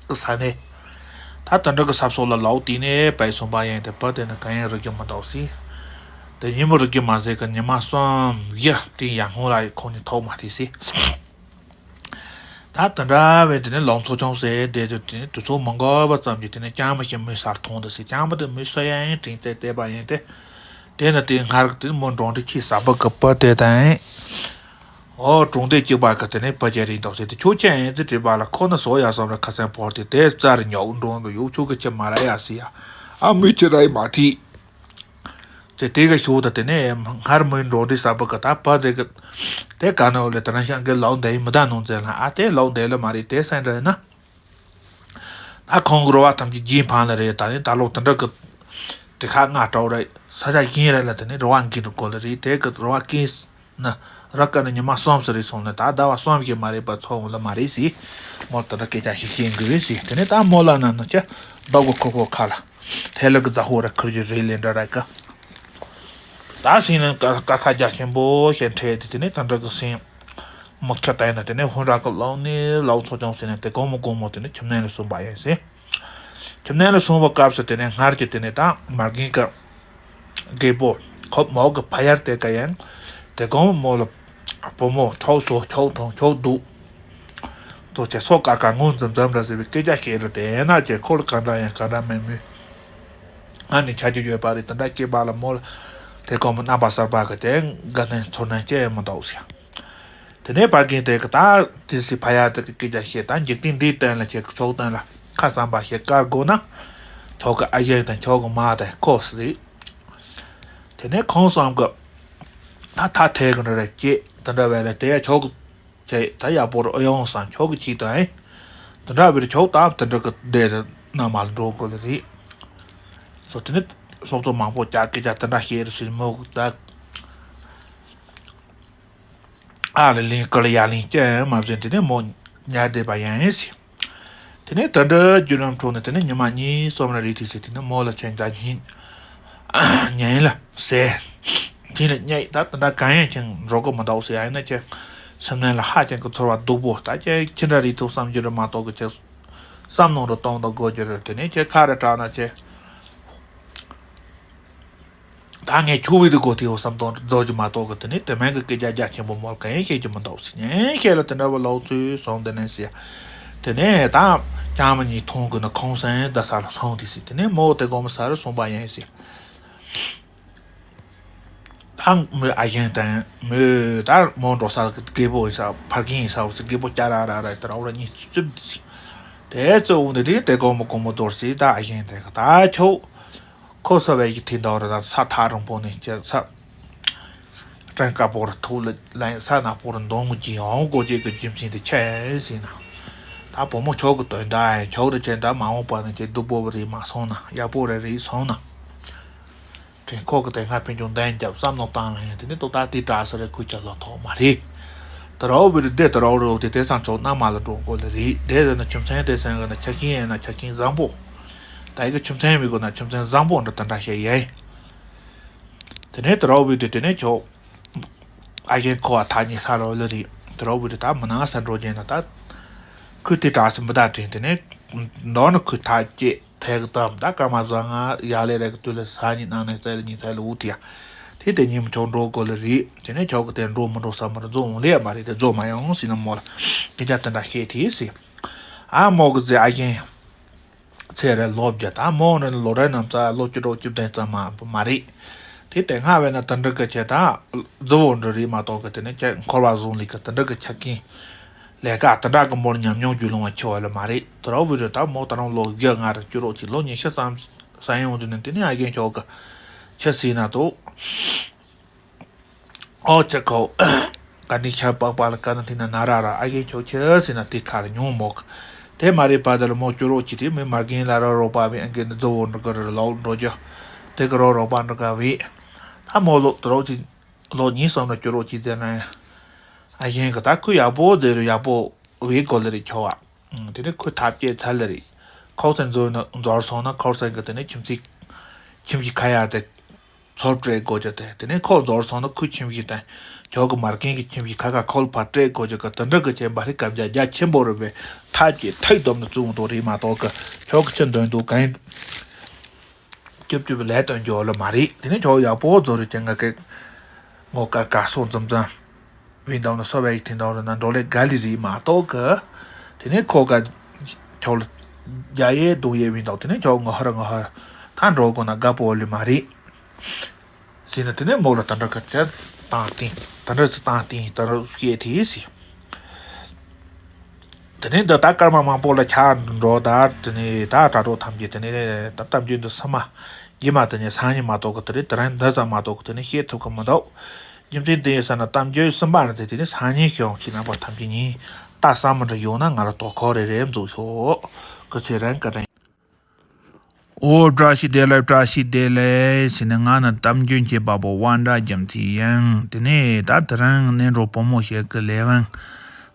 གི་ས་ནས་ད་དེ་འདྲ་གི་ས་ཕྱོགས་ལ་ལོག་དེ་ནས་བས་སོང་བ་ཡང་དེ་བུ་དེ་ནི་གང་ཡང་རིག་རྒྱུ་མི་འདུག་སྲིད། དེ་ཉིན་མོ་རིག་རྒྱུ་མ་ཟད་ཀྱི་ཉི་མ་གསུམ་བཞི་དེ་ཡར་སྔོན་ལ་ཁོང་གཉིས་ཐུག་མ་དེ་སྲིད། ད་དེ་འདྲ་བས་དེ་ནས་ལོག་འཚོ་ཆུང་ཟེར་བསྡད་དུས་དེ་ནས་དུས་ཚོད་མི་འགོར་བ་ཙམ་གྱིས་དེ་ནས་ལྕང་མ་ཞིག་མི་སར་མཐོང་འདུག་སྲིད། ལྕང་མ་དེ་མི་སུ་ཡང་དྲན་ཏེ་བསྡད་པ་ཡིན་ཏེ། དེ་ནས་དེ་སྔར་དེ་མོ་འབྲོང་འདི་ཁྱི་ཟ་བ་གི་བུ་དེ་དང་། ཨོ་གྲོང་སྡེ་གཅིག་པ་གི་དེ་ནས་བུ་ཅན་རེད་འདུག་ཟེར་ཏེ། ཁྱོད་ཁྱི་ཡིན་ཚེ་དྲིས་པ་ལ་ཁོ་ནི་བཟོ་ཡ་བསམ་ར་ཁ་སང་བོར་ཏེ་དེ་རྩར་ཉོག་འགྲོ་འདུག་ཡོད། ཁྱོད་ཀྱི་ཁྱི་མ་ར་ཡ་སི་ཡ། ཨ་མི་ཁྱི་ར་ཡི་མ་ཐི་ཟེར་དེ་གི་ཤོག་ད། དེ་ནས་སྔར་མོའི་འབྲོང་འདི་ཟ་བ་གི་ད་བུ་དེ་གི་དེ་ག་ནས་འོ་ལེ་དེ་རང་ཤང་གི་ལོག་འདེ་ཡི་མི་ད་ནོང་ཟེར་ལ། ཨ་དེ་ལོག་འདེ་ལ་མ་རེད་དེ་སེང་འདྲ་ཡིན་ན། ད་ཁོང་གི་རོ་བ་ཐམས་ཅད་རྗེས་འཕངས་ལ་རེད། ད་ནི་ད་ལོ་དེ་འདྲ་གི་དེ་ཁ་ང་སྤྲོ་རེད། ས་ཆ་གཞན་རེད་ལ་དེ་ནི་རོ་བ་འགྱིང་དུ་གོ་ལ་རེད། དེ་གི་རོ་བ་ཀིན་ན་ར་ཀ་ནི་ཉི་མ་གསུམ་ཙམ་རེད་སོང་ནས་ད་ཟླ་བ་གསུམ་ཞིག་མ་རེད་པ་ཚོ་འོང་ལ་མ་རེད་ཟེར། མོ་དེ་འདྲ་སྐད་ཆ་ཞིག་བཤད་དགོས་རེད་ཟེར། དེ་ནི་ད་མོ་ལ་ན་ན་ཆ་རྡོ་གི་ཁོ་ཁོ་ཁ་ལ་ཐལ་ལ་གི་རྫ་ཧོ་ར་ཁུར་རྒྱུ་རེད་ལེ་འདྲ་ར་ཀ། ད་སེང་ལ་ཀ་ཁ་རྒྱ་ཆེན་པོ་ཞིག་འཕྲད་དེ་དེ་ནི་ད་འདྲ་གི་སེང་། མི་ཁ་བལྟས་ན་དེ་ནས་ཧུན་ར་ཀ་ལོག་ནས་ལོག་འཚོ་ཆུང་ཟེར་ནས་དེ་གོང་མོ་གོང་མོ་དེ་ནས་ཁྱིམ་ནང་ལ་སོང་བ་ཡིན་ཟེར། ཁྱིམ་ནང་ལ་སོང་བ་སྐབས་སུ་དེ་ནས་སྔར་གྱི་དེ་ནས་ད་མ་རྒན་གི་རྒད་པོ་ཁོ་མོ་གི་ཕ་ཡར་དེ་ག་ཡང་དེ་གོང་མོ་ལ་བུ་མོ་ཁྱོད་སོ་ཁྱོད་ཐོང་ཁྱོད་འདུག་ཐོ་ཆེ་སོ་ཀ་ཀ་ངོ་འཛམ་འཛམ་ར་ཟེར་བའི་སྐད་ཆ་བཤད་རུ་དེ་ན་ཀྱེ་ཁོ་ལ་ག་འདྲ་ཡང་ག་འདྲ་མེད་མོད། ང་ནི་ཆ་རྒྱུས་ཡོད་པ་རེད། དེ་འདྲ་སྐྱེས་པ་ལ་མོ་ལ་དེ་གོང་མོ་རྣམ་པ་གསར་པ་གི་དེ་དགའ་ནས་ཚོར་ནས་སྐྱེ་མི་འདུག་ཟེར། དེ་ནས་ཕ་རྒན་དེ་གི་ད་དེ་སི་ཕ་ཡ་དེ་གི་སྐད་ཆ་བཤད། ད་འཇིག་རྟེན་འདིའི་སྟེང་ལ་ཁྱེད་ཁྱོད་སྟེང་ལ་ཁ་བསམ་པ་ཞིག་བཀར་དགོས་ན། ཁྱོད་ཀྱི་ཨ་ཞེ་དང་ཁྱོད་ཀྱི་མ་དང་ཁོ་སི་རེད། དེ་ནས་ཁོང་གསུམ་གི་ད་ཐ་ཐལ་གི་འདྲ་རེ་སྐྱེས་དེ་འདྲ་བས་ལ་དེ་ཡ་ཁྱོད་ཀྱི་ཆེ་ད་ཡག་པོ་རུ་ཨེ་ཡོང་བསམ། ཁྱོད་ཀྱི་ཆེད་དུ་ཨེ་དེ་འདྲ་བས་ཁྱོད་ད་དེ་འདྲ་གི་བསྡད་དེ་ན་མ་ལ་འགྲོ་དགོས་ལ་རེད། སོ་དེ་ནས་སློབ་གཙོ་མང་པོ་ཀྱག་སྐད་ཆ་དེ་འདྲ་བཤད་རུ་སི་མོ་གི་ད། ཨ་ལ་ལིང་ཀ་ལ་ཡ་ལིང་ཅི་ཡང་མ་བཟོས། དེ་ནས་མོ་ཉལ་བསྡད་པ་ཡང་ཡིན་ཟེར། དེ་ནས་ད་འདྲ་རྒྱུ་རམ་འཕྲོག་ནས་དེ་ནས་ཉི་མ་གཉིས་གསུམ་ར་རེད་དེ་ཟེར། དེ་ནས་མོ་ལ་ཁྱེད་འདྲ་ཉིན་ཉིན་ལ་ཟེར། དེ་ལ་ཉལ་ད་ད་འདྲ་གང་ཡང་ཁྱེད་འགྲོ་གི་མི་འདུག་ཟེར། ཡང་ན་ཁྱེད་སེམས་ནང་ལ་ཧ་ཅང་གི་ཚོར་བ་སྡུག་པོ་ད་ཁྱེད་ཁྱེད་འདྲ་རེད་ཐུག་བསམ་རྒྱུ་ར་མ་གཏོགས་གི་ཁྱེད་བསམ་མནོ་རུ་གཏོང་དང་དགོས་རྒྱུ་རེད། དེ་ནས་ཁྱེད་ཁ་ར་དྲག་ན་ཁྱེད། ད་ངས་ཁྱོད་བོད་དུ་གོ་ཐེའོ་བསམ་དོན་རྫོགས་ཀྱི་མ་གཏོགས་གི་དེ་ནས་དེ་མིན་གི་སྐད་ཆ་རྒྱ་ཆེན་པོ་མོལ་གང་ཡང་བཤད་ཀྱི་མི་འདུག་ཟེར། ངས་བཤད་ལ་དེ་འདྲ་བ་ལོག་ཚུལ་སོང་དེ་ནས་ཟེར། དེ་ནས་ད་ལྕང་མ་གཉིས་མཐོང་གི་ན་ཁོང་སེང་རྡ་ས་ལ་སོང་དེ་ཟེར། དེ་ནས་མོ་དེ་དགོང་མོ་ས་རུ་སོང་པ་ཡིན་ཟེར། ད་མོའི་ཨ་ཞང་དང་མོའི་ད་མོ་འགྲོ་ས་གི་རྒད་པོ་ཡིན་ས་ཕ་རྒན་ཡིན་ས་འོ་ཟེར། རྒད་པོ་སྐྱ་ར་ར་ར་དེ་ར་འོ་ར་གཉིས་བཙུད་དེ་ཟེར། དེ་ཚོ་འོང་དེ་དེ་དེ་དགོང་མོ་དགོང་མོ་དོར་ཟེར། ད་ཨ་ཞང་དེ་ག་ད་ཁྱོད། ཁོ་ས་བའི་གི་ཐིག་འདོགས་ར་ད་ས་ཐག་རིང་པོ་ནས་ཁྱེད་ས་སྤྲིན་དཀར་པོ་ར་ཐུག་ལ་ལན་ས་ནག་པོ་ར་འདོང་གི་ཡང་གོ་ཅེས་གི་རྒྱུ་མཚན་དེ་ཆེ་ཟིན་ན། ད་བུ་མོ་ཁྱོད་གི་དོན་དག་ཡང་ཁྱོད་ར་ཁྱེད་ད་མ་འོངས་པ་ནས་ཁྱེད་སྡུག་པོ་རེད་མ་སོང་ན་ཡག་པོ་རེ་རེད་སོང་ན། དྲན་ཁོག་གི་དེ་སྔ་ཕན་ཆུང་འདན་རྒྱབ་བསམ་མནོ་བཏང་ལ་ཡང་དེ་ནི་ཏོག་ཏག་དེ་དྲག་ས་རེ་ཁུལ་ཆ་ལོ་ཐོག་མ་རེད། དེ་རོ་བི་རི་དེ་དེ་རོ་རོ་དེ་དེ་སང་ཆོག་ན་མ་ལ་འགྲོ་དགོས་ལ་རེད། དེ་རེ་ན་ཁྱིམ་ཚང་དེ་སང་གི་ན་ཆ་རྐྱེན་ཡིན་ན་ཆ་རྐྱེན་བཟང་པོ། ད་ཡི་གི་ཁྱིམ་ཚང་མི་དགོས་ན་ཁྱིམ་ཚང་བཟང་པོ་འདྲ་དེ་འདྲ་བཤད་ཡས། དེ་ནས་དེ་རོ་བི་དེ་དེ་ནས་ཆོག་ཨ་ཞང་ཁོ་བ་ཐག་ཉེ་ས་རོ་ལ་རེད། དེ་རོ་བི་དེ་ད་མི་ནང་ས་འགྲོ་རྒྱུ་ན་ད། ཁུལ་དེ་དྲག་ས་མི་ད་དྲན་དེ་ནས། མདོར་ན་ཁུལ་ཐག་བཅད། ཐལ་གི་གཏམ་ད་སྐར་མ་བཟང་ང་ཡག་ལས་རེད་གི་དུས་ལ་ས་གཉིས་ནང་ནས་རྩེ་ལ་གཉིས་ཚད་ལ་འུ་ཐི་ཡ། དེ་དེ་ཉིན་མོ་ཆོག་འགྲོ་དགོས་ལ་རེད། དེ་ནས་ཆོག་གི་དེ་འགྲོ་མི་འགྲོ་བསམ་མ་རེད། རྫོགས་འོང་ལས་མ་རེད། དེ་རྫོགས་མ་ཡོང་ཟིན་ན་མོ་ལ་སྐད་ཆ་དེ་འདྲ་བཤད་དེ་ཟེར། ཨ་མོ་གི་ཟེ་ཨ་ཞང་ཚེ་རེ་ལོ་བརྒྱ་ད་མོ་ནི་ལོ་རེ་ནམ་ས་ལོ་བཅུ་དྲུག་བཅུ་བདུན་ཙམ་མ་མ་རེད། དེ་དེ་སྔ་བས་ན་དེ་འདྲ་གི་ཆེ་ད་རྫི་བོ་འདྲ་རེད་མ་གཏོགས་གི་དེ་ནས་ཁྱེད་འཁོར་བ་བཟུང་ལས་གི་དེ་འདྲ་གི་ཆ་རྐྱེན། ལས་ཀ་དེ་འདྲ་གི་མོར་ཉམས་མྱོང་རྒྱུས་ལོང་བ་ཆེ་བ་ལ་མ་རེད། དེ་རོ་བི་རེ་ད་མོ་ད་རང་ལོ་བརྒྱ་ང་རེ་བཅུ་རོགས་ཅིག་ལོ་ཉི་ཤུ་ཙམ་ས་ཡོང་དུས་ནས་དེ་ནས་ཨ་རྒན་ཁྱོག་གི་ཆ་སྲིད་ན་དོ། ཨོ་ཅེ་ཁོ། དཀའ་འདྲེན་ཆར་པག་པག་ལ་དཀའ་ན་ཐིག་ན་ན་ར་ར་ཨ་ཡེ་ཁྱོད་ཁྱེར་ཟེར་ན་དེ་ཁ་ལ་ཉུང་མོག་དེ་མ་རེད་པ་དེ་ལ་མོ་སྐྱོ་རོགས་ཅི་དེ་མི་མར་རྒན་ལ་ར་རོགས་པ་བས་ཨ་རྒན་ནི་རྫི་བོ་འགྲོ་གི་ར་ལོག་འགྲོ་རྒྱུ་དེ་གི་རོགས་རོགས་པ་འགྲོ་ག་བས་ད་མོ་ལོག་དུ་རོགས་ཅི་ལོག་ཉིན་སོང་ན་སྐྱོ་རོགས་ཅི་དེ་ན་ཨ་ཡེ་གི་ད་ཁོས་ཡག་པོ་ཟེར་རུ་ཡག་པོ་བས་གོ་ལ་རེད་ཁྱོད་བ། དེ་ནས་ཁོས་ཐབས་ཀྱིས་ཚར་ལ་རེད། ཁོག་སེང་འཛོལ་ན་འཛོལ་སོང་ན་ཁོག་སེང་གི་དེ་ནས་ཁྱིམ་ཚིག་ཁྱིམ་གཞིས་ཁ་ཡ་དེ་ཚོར་སྤྲད་དགོས་ཀྱི་དེ་དེ་ནས་ཁོག་འཛོལ་སོང་ན་ཁོའི་ཁྱིམ་གཞིས་དང་ཁྱོད་ཀྱི་མར་རྒན་གྱི་ཁྱིམ་གཞིས་ཁ་ཁ་ཁོལ་ཕར་སྤྲད་དགོས་ཀྱི་གི་དེ་འདྲ་གི་བྱས་པ་རེད། སྐབས་རྒྱ་རྒྱ་ཆེན་པོ་རེད་པས་ཐབས་ཀྱིས་ཐག་སྡོམ་ནས་བཙུགས་འདུག་རེད་མ་གཏོགས་གི་ཁྱོད་ཀྱི་ཁྱི་འདོན་འདུག་གང་ཡིན། སྐྱོབ་སྐྱོབ་ལས་དོན་རྒྱུ་ལ་མ་རེད། དེ་ནས་ཁྱོད་ཡག་པོ་བཟོ་རེད་ཀྱང་ང་གི་ངོ་དཀར་དཀར་སོགས་འཛོམས་འཛོམས་བིན་དང་ནི་སོ་བའི་དེ་འདྲ་རེད་ན་འགྲོ་ལས་དགའ་ལི་རེད་མ་གཏོགས་གི་དེ་ནས་ཁོ་ག་ཁྱོད་ལ་རྒྱ་ཡེ་གདུང་ཡེ་བིན་དང་དེ་ནས་ཁྱོད་ངོ་ཧ་ར་ངོ་ཧ་ད་འགྲོ་དགོས་ན་དགའ་པོ་ལི་མ་རེད་ཟེར་ན་དེ་ནས་མོ་ལ་ད་འདྲ་ག་ཅེ་བཏང་སྟེང་ད་འདྲ་ཅི་བཏང་སྟེང་ད་རུ་སྐྱེས་དེ་ཟེར། དེ་ནས་འདི་ད་སྐར་མ་མང་པོ་ལ་ཆགས་འགྲོ་ད་དེ་ནས་ད་དྲ་གྲོགས་ཐམས་ཅད་དེ་ནས་ད་གཏམ་རྒྱུད་འདི་སི་མ་ཡི་མ་དེ་ནས་སང་ཉིན་མ་གཏོགས་གི་དེ་རེད་དེ་རིང་འདི་ཙམ་མ་གཏོགས་གི་དེ་ནས་བཤད་ཐུབ་གི་མི་འདུག་རྒྱུ་མཚན་དེ་ཡིན་ས་ན་གཏམ་རྒྱུད་སི་མ་རེད་དེ་དེ་ནས་སང་ཉིན་ཤོང་ཁྱེད་རྣམ་པ་ཐམས་ཅད་ཉིན་ད་བསམ་མི་འདྲ་ཡོང་ན་ང་ལ་དོ་ཁོར་རེ་རེ་འཛུགས་ཤོག་གི་ཚེ་རིང་གི་རིང་། ཨོ་བཀྲ་ཤིས་བདེ་ལེགས་བཀྲ་ཤིས་བདེ་ལེགས་ཟེར་ནས་ང་ནི་གཏམ་རྒྱུད་བྱེད་པ་པོ་དབང་གྲགས་རྒྱ་མཚོ་ཡིན། དེ་ནས་ད་དེ་རིང་ནས་འགྲོ་བུ་མོ་ཞིག་གི་ལས་དབང་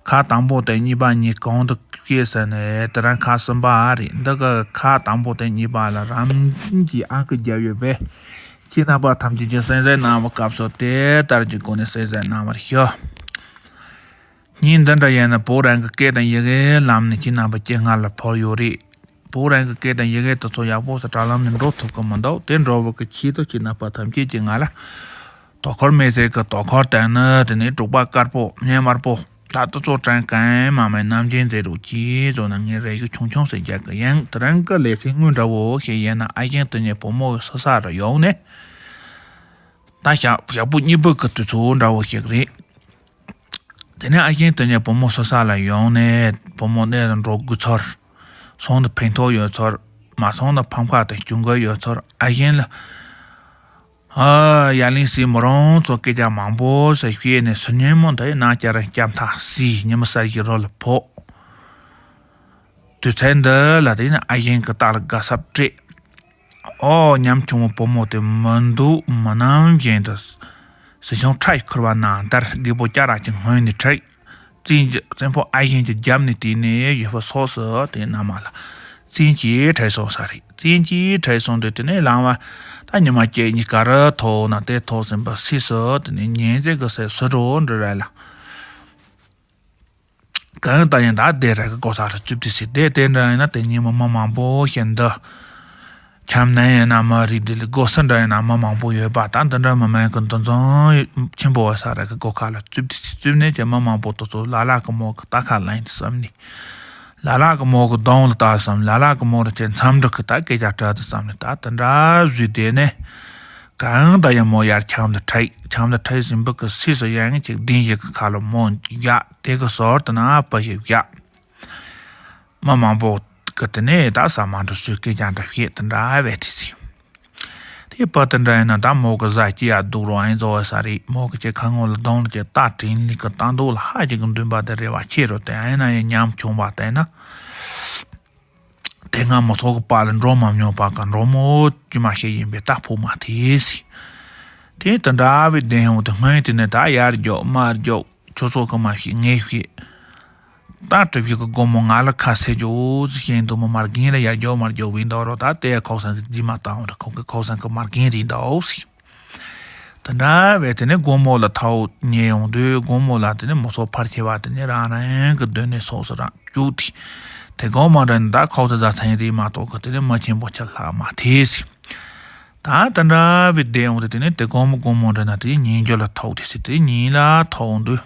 ཁག་དང་པོ་དང་གཉིས་པ་གཉིས་གང་དུ་སྐྱེས་ཟེར་ནས་དེ་རིང་ཁག་གསུམ་པ་རེད། འདི་གི་ཁག་དང་པོ་དང་གཉིས་པ་ལ་རམ་གྱི་ཨང་ཀི་བརྒྱབ་ཡོད་པས་ཁྱེད་རྣམ་པ་ཐམས་ཅད་ཀྱིས་གསན་གཟིགས་གནང་བའི་སྐབས་སུ་དེ་ལྟར་གྱི་སྒོ་ནས་གསན་གཟིགས་གནང་བར་ཞུ། ཉིན་འདི་འདྲ་ཡིན་ན་བོད་རང་གི་སྐད་དང་ཡི་གེའི་ལམ་ནས་ཁྱེད་རྣམ་པ་སྐྱེ་སྔ་ལ་ཕོག་ཡོད་རེད། བོད་རང་གི་སྐད་དང་ཡི་གེ་དེ་ཚོ་ཡག་པོ་ས་དྲ་ལམ་ནས་འགྲོ་ཐུབ་ཀྱི་མི་འདུག་དེ་འགྲོ་བ་གི་ཆེད་དུ་ཁྱེད་རྣམ་པ་ཐམས་ཅད་ཀྱིས་ང་ལ་དོ་ཁུར་མེད་ཚད་ཀྱི་དོ་ཁུར་བསྟན་ནས་དེ་ནས་འབྲོག་པ་དཀར་པོ་སྨྱོན་དམར་པོ་ད་དེ་ཚོ་དྲན་གང་མ་མེད་ནམ་རྒྱུན་མཛད་རོགས་གྱིས་བཟོ་ན་ངས་རེ་ཞུ་ཆུང་ཆུང་ཟེར་རྒྱག་གི་ཡིན། དེ་རང་གི་ལས་ཚན་དངོས་འདྲ་བོ་ཞིག་ཡིན་ན་ཨ་ཞང་དེ་ཉིད་བུ་མོ་སོ་ས་རུ་ཡོང་ནས་ད་ཞག་ཞག་པོ་གཉིས་པོ་གི་དུས་ཚོད་འདྲ་བོ་ཞིག་རེད། དེ་ནས་ཨ་ཞང་དེ་ཉིད་བུ་མོ་སོ་ས་ལ་ཡོང་ནས་བུ་མོ་གནས་ལ་འགྲོ་དགོས་ཚོར། སོང་དུ་ཕན་ཐོགས་ཡོད་ཚོར། མ་སོང་ན་ཕམ་ཁ་དང་སྐྱོན་ཁ་ཡོད་ཚོར། ཨ་ཞང་ལ་ཨ་ཡ་ལིང་སི་མོ་རང་ཚོ་སྐད་ཆ་མང་པོ་ཟེར་བཤད་ནས་སུ་ཉན་མོ་འདི་ནང་བསྐྱར་སྐྱབས་མཐའ་སྲིད་ཉི་མ་གསར་གྱི་རོ་ལ་ཕོག་དུས་ཚོད་འདི་ལ་དེ་ནས་ཨ་ཞང་གི་རྟ་ལ་དགའ་སབ་སྤྲད། ཨོ་ཉམ་ཆུང་བོ་བུ་མོ་དེ་མི་འདུག་མི་ནམ་བཞིན་དུ་སྲིད་སྐྱོང་ཁྲ་ཡི་ཁུར་བ་ནང་ལྟར་རྒད་པོ་སྐྱ་ར་གྱི་སྔོན་ནས་ཁྲིད། བཙན་གྱི་བཙན་པོ་ཨ་ཞང་གི་རྒྱབ་ནས་བལྟས་ནས་ཡོད་པ་སོགས་སུ་དེ་ན་མ་ལ་བཙན་གྱིས་ཁྲིད་སོང་ས་རེད། བཙན་གྱིས་ཁྲིད་སོང་དུས་དེ་ནས་ལངས་བ་ད་ཉི་མ་གཅིག་གཉིས་ཀ་རུ་ཐོག་ན་དེ་ཐོག་ཟིན་པ་སྲིད་སུ་དེ་ནས་ཉིན་མཚན་གྱི་སེ་སུ་འགྲོ་འདྲི་ར་ལ། གང་ལྟར་ཡང་ད་བསྡད་ར་གི་སྒོ་ས་རུ་བཙུགས་ཏེ་ཟེར་བསྡད་དེ་འདྲ་ཡིན་ན་དེ་ཉིན་མོ་མི་མང་པོ་ཞིག་འདི་འཁྱམ་ནས་ཡིན་ན་མ་རེད། དེ་ལས་སྒོ་ས་འདྲ་ཡིན་ན་མི་མང་པོ་ཡོད་པ་ད་འདི་འདྲ་མི་མང་གི་འདུ་འཛོམས་ཆེན་པོ་བ་ས་ར་གི་སྒོ་ཁ་ལ་བཙུགས་ཏེ་ཟེར་བཙུགས་ནས་ཀྱི་མི་མང་པོ་དེ་ཚོ་ལ་ལ་གི་མོ་གི་རྟ་ཁ་ལེན་དུ་བསམ་ནས་ལ་ལ་གི་མོ་གི་གདོང་ལ་ལྟ་བསམ། ལ་ལ་གི་མོ་ར་ཅན་འཚམས་འདྲི་གི་ད་སྐད་ཆ་དྲ་དུ་བསམ་ནས་ད་དེ་འདྲ་བཟོས་བསྡད་ནས། གང་ལྟར་ཡང་མོ་ཡར་འཁྱམ་དུ་ཁྲིད། འཁྱམ་དུ་ཁྲིད་ཟིན་པ་གི་སྲིད་སུ་ཡང་ཅིག་གདན་ཞིག་གི་ཁ་ལ་མོ་བཞག་དེ་གི་ཟོར་དུ་ན་པ་ཞིག་བཞག་མི་མང་པོ་གི་དེ་ནས་ད་ས་མ་འགྲོ་སུས་སྐད་ཀྱང་འདྲ་བཤད་དུ་འདྲ་བས་དེ་ཟིན། དེ་པ་དེ་འདྲ་ཡིན་ན་ད་མོ་གི་བཟའ་སྐྱེ་ཡ་སྡུག་རོ་ཨེ་འཛོ་བ་ས་རེད། མོ་གི་ཅེ་ཁ་ངོ་ལ་གདོང་ལ་ཅེ་རྟ་དྲིན་ལི་གི་རྟ་འདུག་ལ་ཧ་ཅིག་གི་འདུན་པ་དེ་རེ་བ་ཆེ་རོ་དེ་ཨེ་ན་ཡང་ཉམ་ཆུང་བ་དེ་ན། དེ་སྔ་མོ་ཚོགས་ཀྱི་པ་ལ་འགྲོ་མ་མྱོང་པ་ག་འགྲོ་མོ་དཀྱུས་མ་ཞིག་ཡིན་པས་ད་ཕོག་མ་ཐེ་སི། དེ་དེ་འདྲ་བའི་བདེན་ཡོང་དེ་སྔོན་དེ་ནས་ད་ཡར་རྒྱོག་མར་རྒྱོག་ཆོས་ཚོགས་ཀྱི་མ་ཞིག་ངས་ཞིག་ད་གྲུབ་ཞིག་གི་སྒོ་མོ་ང་ལ་ཁ་ཟེར་རྒྱོ་ཟི་ཤེས་འདུག་མོ་མར་གིན་ལ་ཡར་རྒྱོག་མར་རྒྱོག་བིན་འདོག་རོ། ད་དེ་ཁོག་སང་གི་ཇི་མ་བཏང་ར་ཁོག་གི་ཁོག་སང་གི་མར་གིན་རིན་འདོག་སི། དེ་འདྲ་བས་དེ་ནས་དགོང་མོ་ལ་ཐའོ་ཉལ་ཡོང་དུས་དགོང་མོ་ལ་དེ་ནས་མོ་ཚོ་ཕར་ཆེ་བ་དེ་ནས་རང་རང་གི་སྡོད་གནས་སོགས་སུ་རང་བཅུག་དེ། དེ་དགོང་མོ་འདྲ་ནི་ད་ཁོག་ཚ་ཚ་ཚན་རིག་མ་གཏོགས་གི་དེ་ནས་མ་ཆེན་པོ་ཆ་ལྷག་མ་ཐེ་སི། ད་དེ་འདྲ་བས་བསྡད་ཡོང་དུས་དེ་ནས་དེ་དགོང་མོ་དགོང་མོ་འདྲ་ན་དེ་ཉིན་རྒྱུ་ལ་ཐོག་དེ་སི་དེ་ཉིན་ལ་ཐོག་ཡོང་དུས།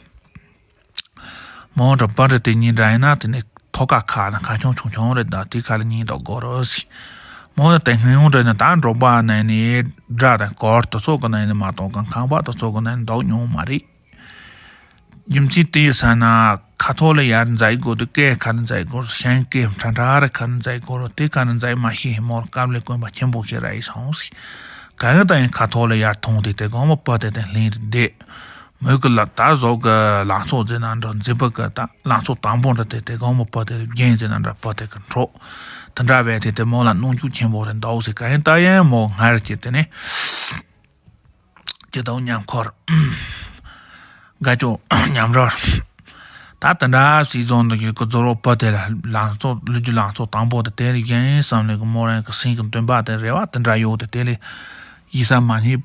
མོ་འདྲ་པ་འདྲ་དེ་གཉིས་འདྲ་ཡིན་ན་དེ་ནི་ཐོག་ཁ་ཁ་ན་ཁ་ཆུང་ཆུང་ཆུང་རེད། ད་དེ་ཁ་ལ་གཉིས་འདོགས་དགོས་རོ་ཟིག་མོ་ནི་དེ་སྔོན་འདྲ་ན་ད་འབྲོག་པ་ནས་ནི་སྒྲ་དང་སྐོར་དུ་ཚོགས་ཀྱི་ནས་ནི་མ་གཏོགས་གང་ཁང་པ་དུ་ཚོགས་ཀྱི་ནས་འདོགས་མྱོང་མ་རེད། རྒྱུ་མཚན་དེ་ཡི་ས་ན་ཁ་ཐོག་ལ་ཡར་འཛེག་དགོས་དུས་སྐད་ཁ་ལ་འཛེག་དགོས་རོ། ཤན་སྐད་ཕྲ་ཕྲ་རེ་ཁ་ལ་འཛེག་དགོས་རོ། དེ་ཁ་ལ་འཛེག་མ་ཤེས་མོར་སྐབས་ལས་དཀོན་པ་ཆེན་པོ་ཞིག་ར་ཡི་སོང་ཟིག་གང་ཡང་ད་ཡང་ཁ་ཐོག་ལ་ཡར་ཐོང་དེ་དེ་གང་མོ་པ་དེ་དེ་ལྷིང་རེ་བསྡད། མོས་གི་ལ་ད་བཟོ་གི་ལང་ཚོ་ཟེར་ན་འདྲ་མཛེས་པ་གི་ད་ལང་ཚོ་དང་པོ་འདྲ་དེ་དེ་གང་མོ་བུ་དེ་རྒྱན་ཟེར་ན་འདྲ་བུ་དེ་གི་འཕྲོ་དེ་འདྲ་བས་དེ་དེ་མོ་ལ་གནོང་འཇུག་ཆེན་པོ་རེད་འདུག་ཟེར་ག་ཡིན་ད་ཡིན་མོ་སྔར་གྱི་དེ་ནི་ཇི་ལྟ་བུ་ཉམས་འཁོར་དགའ་སྐྱོ་ཉམས་རོལ་ད་དེ་འདྲ་སྲིད་བཟང་འདུག་གི་རྫོ་རོ་བུ་དེ་ལ་ལང་ཚོ་ལུས་ཀྱི་ལང་ཚོ་དང་པོ་དེ་དེ་རིགས་གཞན་བསམ་ལས་གི་མོ་རང་གི་སེམས་ཀྱི་འདུན་པ་དེ་རེ་བ་དེ་འདྲ་ཡོད་དེ་དེ་ལས་ཡིད་ས་མ་རྙེད།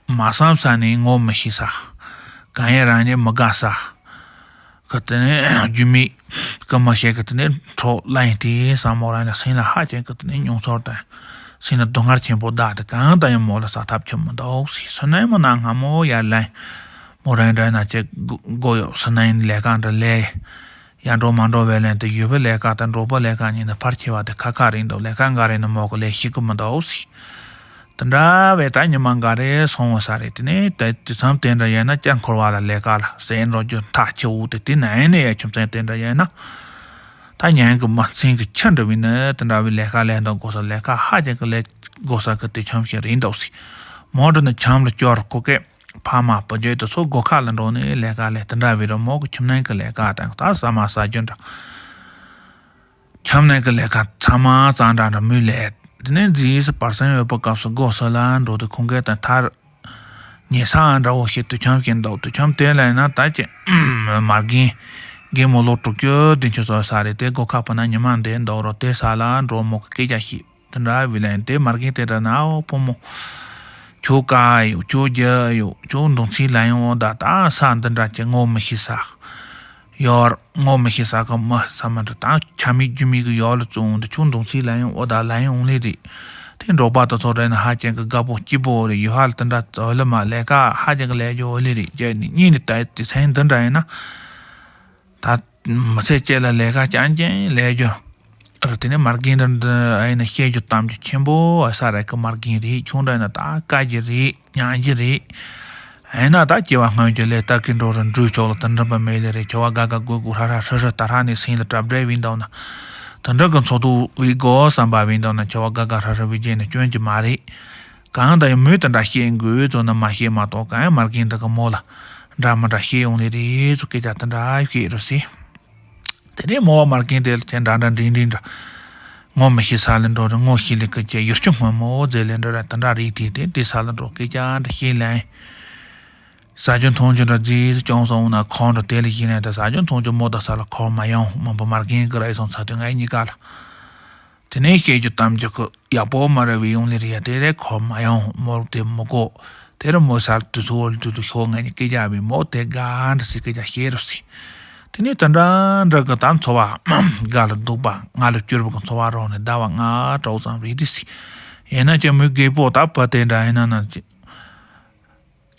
མ་བསམ་ས་ནས་ངོ་མི་ཤེས་ས། གང་ཡིན་རང་ཉིད་མི་དགའ་ས། གི་དེ་ནས་རྒྱུས་མེད་ཀི་མི་ཤེས་གི་དེ་ནས་འཕྲོ་ལ་ཡིན་དེ་བསམ་མོ་རང་ལ་སེམས་ལ་ཧ་ཅང་གི་དེ་ནས་མྱོང་ཚོར་དང་། སེམས་ལ་སྡུག་བསྔལ་ཆེན་པོ་བདག་དེ་གང་ལྟར་ཡང་མོ་ལ་ས་ཐབས་ཆེ་མི་འདུག་ཟེར། སུ་ནས་མོ་ན་སྔ་མོ་ཡར་ལན། མོ་རང་འདྲ་ན་ཅེ་དགོ་ཡོད་སུ་ནས་ཡིན་ལས་ཀ་འདྲ་ལས། ཡར་འགྲོ་མ་འགྲོ་བའི་ལན་དུ་ཡུལ་པའི་ལས་ཀ་དང་འགྲོ་པའི་ལས་ཀ་གཉིས་ནི་ཕར་ཆེ་བ་དེ་ཁ་ཁ་རེད་འདུག་ལས་ཀ་འགའ་རེ་ནི་མོ་གི་ལས་ཤེས་ཀི་མི་འདུག་ཟེར། དེ་འདྲ་བས་ད་ཉི་མ་འགའ་རེ་སོང་བ་ས་རེད། དེ་ནས་ད་དུས་མཚམས་དེ་འདྲ་ཡིན་ན་སྐྱ་འཁོར་བ་ལ་ལས་ཀ་ལ་ཟས་འགྲོ་རྒྱུ་མཐའ་ཆེ་བོ་དེ་དེ་ན་ཡིན་ནས་ཡ་ཁྱིམ་ཚང་དེ་འདྲ་ཡིན་ན། ད་ཉན་གི་མ་ཚིང་གི་ཁྱི་འདྲ་བས་ནི་དེ་འདྲ་བའི་ལས་ཀ་ལས་འདུག་དགོས་ས་ལས་ཀ་ཧ་ཅང་གི་ལས་དགོས་ས་གི་དེ་ཁྱམ་ཞིག་རེད་འདུག་ཟེར། མོ་འདྲ་ནི་ཁྱམ་ལ་སྐྱོར་གོ་སྐད་ཕ་མ་བུ་རྒྱུད་དེ་ཚོ་སྒོ་ཁ་ལ་འགྲོ་ནས་ལས་ཀ་ལས་དེ་འདྲ་བའི་རོ་མོ་གི་ཁྱིམ་ནང་གི་ལས་ཀ་དང་ད་ཟ་མ་ཟ་རྒྱུ་འདྲ། ཁྱམས་ནང་གི་ལས་ཀ་ཚང་མ་གཙང་སྦྲ་འདྲ་མོས་ལས། དེ་ནས་རྫིས་སུ་བར་སེང་ཡོད་པའི་སྐབས་སུ་སྒོ་ས་ལ་འགྲོ་དུས་ཁོང་གིས་དང་ཐར། ཉལ་ས་འདྲ་བོ་ཞིག་དུས་ཁྱམས་ཤིག་འདུག་དུས་ཁྱམས་དེ་ལ་ཡིན་ན་ད་ཅི། མ་རྒན། རྒན་མོ་ལོ་དྲུག་ཅུ་བདུན་ཅུ་ཙམ་ས་རེད་དེ་སྒོ་ཁ་ཕུ་ན་ཉི་མ་འདི་འདུག་རོ་དེ་ས་ལ་འགྲོ་མོ་གི་སྐད་ཆ་ཞིག་དེ་འདྲ་བི་ལན་དེ་མ་རྒན་དེ་འདྲ་ན་ཨོ་ཕོ་མོ། ཁྱོད་ཀ་ཡོད་ཁྱོད་རྒྱ་ཡོད་ཁྱོད་འདུག་ཚིག་ལ་ཡོང་ཨོ་ད་ད་ས་འདི་འདྲ་ཅི་ངོ་མི་ཤེས་ས། ཡོར་ངོ་མི་ཤེས་ས་གི་མི་ས་མི་འདྲ་དང་ཆ་མེད་རྒྱུ་མེད་གི་ཡོར་ལ་བཙོང་འདི་ཆུང་འདུག་ཚིག་ལ་ཡང་འོ་ད་ལ་ཡང་འོང་ལེ་རེད། དེ་འབྲོག་པ་དེ་ཚོ་རེད་ན་ཧ་ཅང་གི་དགའ་པོ་སྐྱིད་པོ་རེད། ཡོ་ཧ་ལ་དེ་འདྲ་འོ་ལེ་མ་ལས་ཀ་ཧ་ཅང་གི་ལས་རྒྱུ་འོ་ལེ་རེད་རྒྱ་ནི་གཉིས་ནི་ད་དེ་ཚན་འདི་འདྲ་ཡིན་ན། ད་མི་ཚེ་སྐྱེལ་ལ་ལས་ཀ་རྐྱང་རྐྱང་ལས་རྒྱུ། རེད་དེ་ནས་མ་རྒན་འདི་འདི་ཨ་ཡིན་ན་བཤད་རྒྱུ་གཏམ་རྒྱུ་ཆེན་པོ་ཨ་ས་ར་གི་མ་རྒན་རེད། ཆུང་འདྲ་ཡིན་ན་ད་དཀའ་རྒྱུ་རེད། ཉང་རྒྱུ་རེད། ཡིན་ན་ད་སྐྱེ་བ་སྔོན་གྱི་ལས་ལྟ་གི་འགྲོ་རུ་འགྲུལ་ཆོག་ལ་དུ་འགྲིམ་པ་མེད་ལེ་རེད། ཁྱོ་བ་དགའ་དགའ་དགོད་དགོད་ཧྲ་ཧྲ་ཧྲི་ཧྲི་ད་ཧྲ་ནས་སེང་ལ་གྲབས་འདྲེ་བིན་འདུག་ན། དུ་འགྲིག་གི་ཚོགས་འདུ་བི་དགོ་བསམ་པ་བིན་འདུག་ན་ཁྱོ་བ་དགའ་དགའ་ཧྲ་ཧྲི་བི་རྒྱན་ནས་སྐྱོན་གྱི་མ་རེད། གང་ད་ཡང་མོས་དེ་འདྲ་བཤད་དགོས་ཚོ་ན་མ་བཤད་མ་གཏོགས་གང་ཡང་མ་རྒན་འདི་གི་མོ་ལ་འདྲ་མི་འདྲ་བཤད་ཡོང་ལེ་རེད་ཚོ་སྐད་ཆ་དེ་འདྲ་བཤད་རུ་སི། དེ་ནས་མོ་བ་མ་རྒན་དེ་ལ་ཁྱེད་འདྲ་འདྲ་འདྲིང་འདྲིང་འདྲ། ངོ་མི་ཤེས་ས་ལ་འགྲོ་རུ་ངོ་ཤེས་ལེ་ཀི་ཅེ་ཡུར་ཆུ་སྔོན་མོ་ཟེར་ལེ་འགྲོ་ར་དེ་འདྲ་རིག་དེ་དེ་དེ་ས་ལ་འགྲོ་སྐད་ཆ་འདྲ་བཤད་ལན། ཟ་རྒྱུ་འཐུང་རྒྱུ་འདྲ་རྫིས་སུ་ཅུང་སོང་ན་ཁོང་འདྲ་དེ་ལ་ཡིན་ནས་ད་ཟ་རྒྱུ་འཐུང་རྒྱུ་མོ་ད་ས་ལ་ཁོར་མ་ཡོང་མོ་བ་མ་རྒན་གི་ར་ཡི་སོང་ཚ་དུས་ང་ཡི་གཉིས་ཀ་ལ། དེ་ནས་བཤད་རྒྱུ་གཏམ་རྒྱུ་ཁོ་ཡག་པོ་མ་རེད་བའི་ཡོང་ལེ་རེད་ཡ་དེ་རེད་ཁོ་མ་ཡོང་མོར་དེ་མི་གོ། དེ་རུ་མོ་སར་དུ་ཚུར་དུ་དུ་ཤོག་ངས་ནི་སྐད་རྒྱག་བའི་མོ་དེ་དགའ་འདྲ་སི་སྐད་རྒྱག་ཤེས་རུ་སི། དེ་ནས་དེ་འདྲ་འདྲ་གི་ད་འཚོ་བ་དགའ་ལ་སྡུག་པ་ང་ལ་སྐྱུར་བ་གི་འཚོ་བ་རོགས་ནས་ཟླ་བ་ལྔ་དྲུག་ཙམ་རེད་དེ་སི། ཡིན་ན་ཀྱང་མོའི་རྒད་པོ་ད་བུ་དེ་འདྲ་ཡིན་ན་ན་ཅི།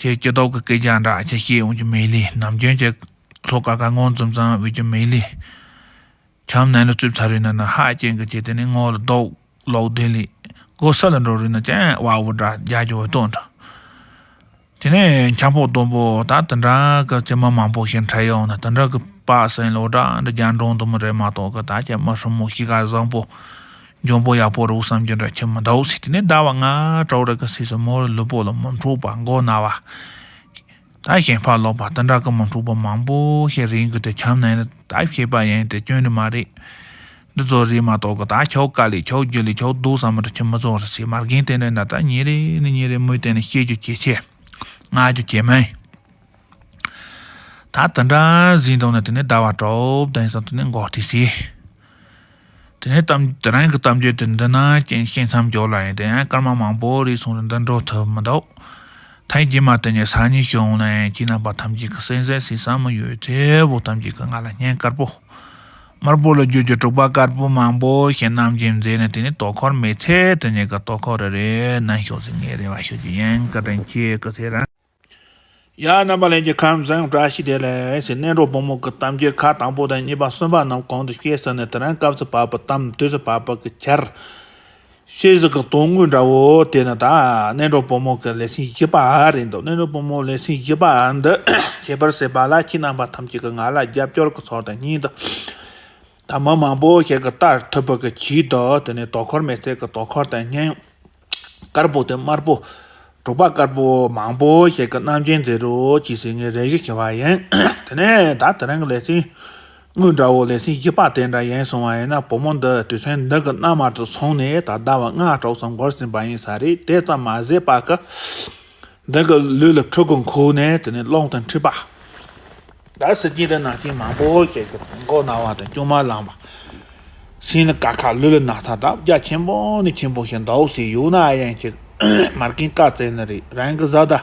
ཁྱེད་སྐྱི་ཏོག་གི་སྐད་རྒྱག་འདྲ་ཁྱེད་ཤེས་ཡོང་རྒྱུ་མེད་ལེ་ནམ་རྒྱུན་གྱི་ལྷོ་ཀ་ཀ་ངོ་འཛུམ་ཙམ་བའི་རྒྱུ་མེད་ལེ། ཁྱམས་ནང་ལ་བཙུད་ཚར་རེད་ན་ན་ཧ་ཅན་གི་བྱས་དེ་ནས་ངོ་ལ་རྡོག་ལོག་དེ་ལས་སྒོ་ས་ལ་འགྲོ་རེད་ན་ཅན་བ་བུ་འདྲ་རྒྱ་རྒྱུ་བ་སྟོན་འདྲ། དེ་ནས་འཁྱམ་པོ་སྡོམ་པོ་ད་དེ་འདྲ་གི་ཅི་མ་མང་པོ་ཞིག་འཕྲད་ཡོང་ན་དེ་འདྲ་གི་པ་སེང་ལོ་འདྲ་འདྲ་རྒྱ་འབྲོང་དུ་མི་རེད་མ་གཏོགས་གི་ད་ཅན་མ་ཧྲུ་མོ་ཤི་ག་བཟང་པོ་འཇོན་པོ་ཡག་པོ་རུ་བསམ་རྒྱུ་འདྲ་ཆེ་མི་འདུག་ཟེར། དེ་ནས་ཟླ་བ་ལྔ་དྲུག་རེ་གི་སྲིད་སུ་མོ་ལུས་པོ་ལ་མི་འཁྲུག་པ་མགོ་ན་བ། ད་ཞེན་ཕ་ལོག་པ་དེ་འདྲ་གི་མི་འཁྲུག་པ་མང་པོ་ཞིག་རིང་གི་དེ་ཁྱམས་ནང་ལ་ད་ཤེས་པ་ཡིན་དེ་སྐྱོན་ནི་མ་རེད། འདི་ཚོ་རེད་མ་གཏོགས་གི་ད་ཁྱོད་དཀའ་ལས་ཁྱོད་རྒྱུ་ལས་ཁྱོད་སྡུག་བསམ་མི་འདྲ་ཁྱོད་མི་ཚོ་རེད་ཟེར་མ་རྒན་དེ་འདྲ་ད་ད་ཉིན་རེ་ནི་ཉིན་རེ་མོས་དེ་ནི་བཤད་རྒྱུ་ཇེ་ཆེ། ང་རྒྱུ་ཇེ་མང་། ད་དེ་འདྲ་ཟིན་འདུག་ན་དེ་ནི་ཟླ་བ་དྲུག་བདུན་ཙམ་དེ་ནི་འགོག་ཐེ་སི། དེ་ནས་གཏམ་དེ་རང་གི་གཏམ་རྒྱུད་དེ་འདི་ན་རྐྱེན་ཤེས་མཚམས་འཇོག་ལ་ཡིན་དེ་ཡང་སྐར་མ་མང་པོ་རེ་སོང་རུ་འདི་འགྲོ་ཐུབ་མི་འདུག་ཐེངས་རྗེས་མ་དེ་ཉིད་ས་ཉིན་བྱུང་ན་ཡང་ཁྱེད་རྣམ་པ་ཐམས་ཅད་ཀྱི་སེམས་གསལ་སྲིད་བསམ་མི་ཡོད་ཚེ་བོ་ཐམས་ཅད་ཀྱི་ང་ལ་སྙན་དཀར་པོ། དམར་པོ་ལ་བརྗོད་རྒྱུ་དྲུག་པ་དཀར་པོ་མང་པོ་ཞིག་རྣམ་བསྒྱིངས་མཛད་ནས་དེ་ནས་དོ་ཁོར་མེད་ཚེ་དེ་ཉིད་ཀྱི་དོ་ཁོར་རེ་རེ་ནན་ཤོག་ཟེར་ངས་རེ་བ་ཞུ་རྒྱུ་ཡིན། བཀའ་དྲིན་ཆེ་སྐུ་ཚེ་རིང་། ཡ་རྣམ་པ་ལྷན་རྒྱས་ཁམས་བཟང་། བཀྲ་ཤིས་བདེ་ལེགས་ཟེར། གནས་གྲོགས་བུ་མོ་གི་གཏམ་རྒྱུད་ཁག་དང་པོ་དང་གཉིས་པ་གསུམ་པ་རྣམས་གོང་དུ་བཤད་ཟིན་ནས་དེ་རིང་སྐབས་སུ་བབས་པའི་གཏམ་དུས་སུ་བབས་པ་གི་ཆར། ཤེས་གཟུགས་ཀྱི་དོན་དངོས་འདྲ་བོ་དེ་ནི་ད་གནས་གྲོགས་བུ་མོ་གི་ལེ་ཚན་བཞི་པ་རེད་འདུག་གནས་གྲོགས་བུ་མོ་ལེ་ཚན་བཞི་པ་འདི་ཁྱད་པར་ཟེར་བ་ལ་ཁྱེད་རྣམ་པ་ཐམས་ཅད་ཀྱི་ང་ལ་རྒྱབ་སྐྱོར་གྱི་ཚོགས་དང་སྙིང་དུ་ད་མི་མང་པོ་ཞིག་གི་ལྟར་ཐུབ་པ་གི་ཆེད་དུ་དེ་ནི་དོ་ཁོར་མེད་ཚད་ཀྱི་དོ་ཁོར་དང་སྙིང་། དཀར་པོ་དེ་དམར་པོ། གྲོགས་པ་དཀར་པོ་མང་པོ་ཞིག་གི་རྣམ་རྒྱལ་མཛད་རོགས་གྱིས་ཟེར་ངས་རེ་ཞུ་ཞུ་བ་ཡིན། དེ་ནས་ད་དེ་རིང་གི་ལེ་ཚན་དངོས་འདྲ་བོ་ལེ་ཚན་བཞི་པ་དེ་འདྲ་ཡིན་སོང་བ་ཡིན་ན། བུ་མོ་འདི་དུས་ཚོད་འདི་གི་གནའ་མ་དུ་སོང་ནས་ད་ཟླ་བ་ལྔ་དྲུག་ཙམ་འགོར་ཟིན་པ་ཡིན་ས་རེད། དེ་ཙམ་མ་ཟད་པ་གི་འདི་གི་ལུས་ལ་ཕྲུ་གུ་འཁོར་ནས། དེ་ནས་རླུང་དང་མཁྲིས་པ། ད་སྲིད་ཀྱི་དེ་ནང་བཞིན་མང་པོ་ཞིག་གི་མགོ་ན་བ་དང་གཅུང་མ་ལངས་པ། སེམས་ལ་དཀའ་ཁག་ལུས་ལ་ན་ཚ་དང་རྒྱ་ཆེན་པོ་ནས་ཆེན་པོ་ཞིག་འདུག་ཟེར། ཡོད་ན་ཡང་ཅིག་མ་རྒན་བཀའ་བཙན་ནི་རེད། རང་གི་བཟའ་ཟླ་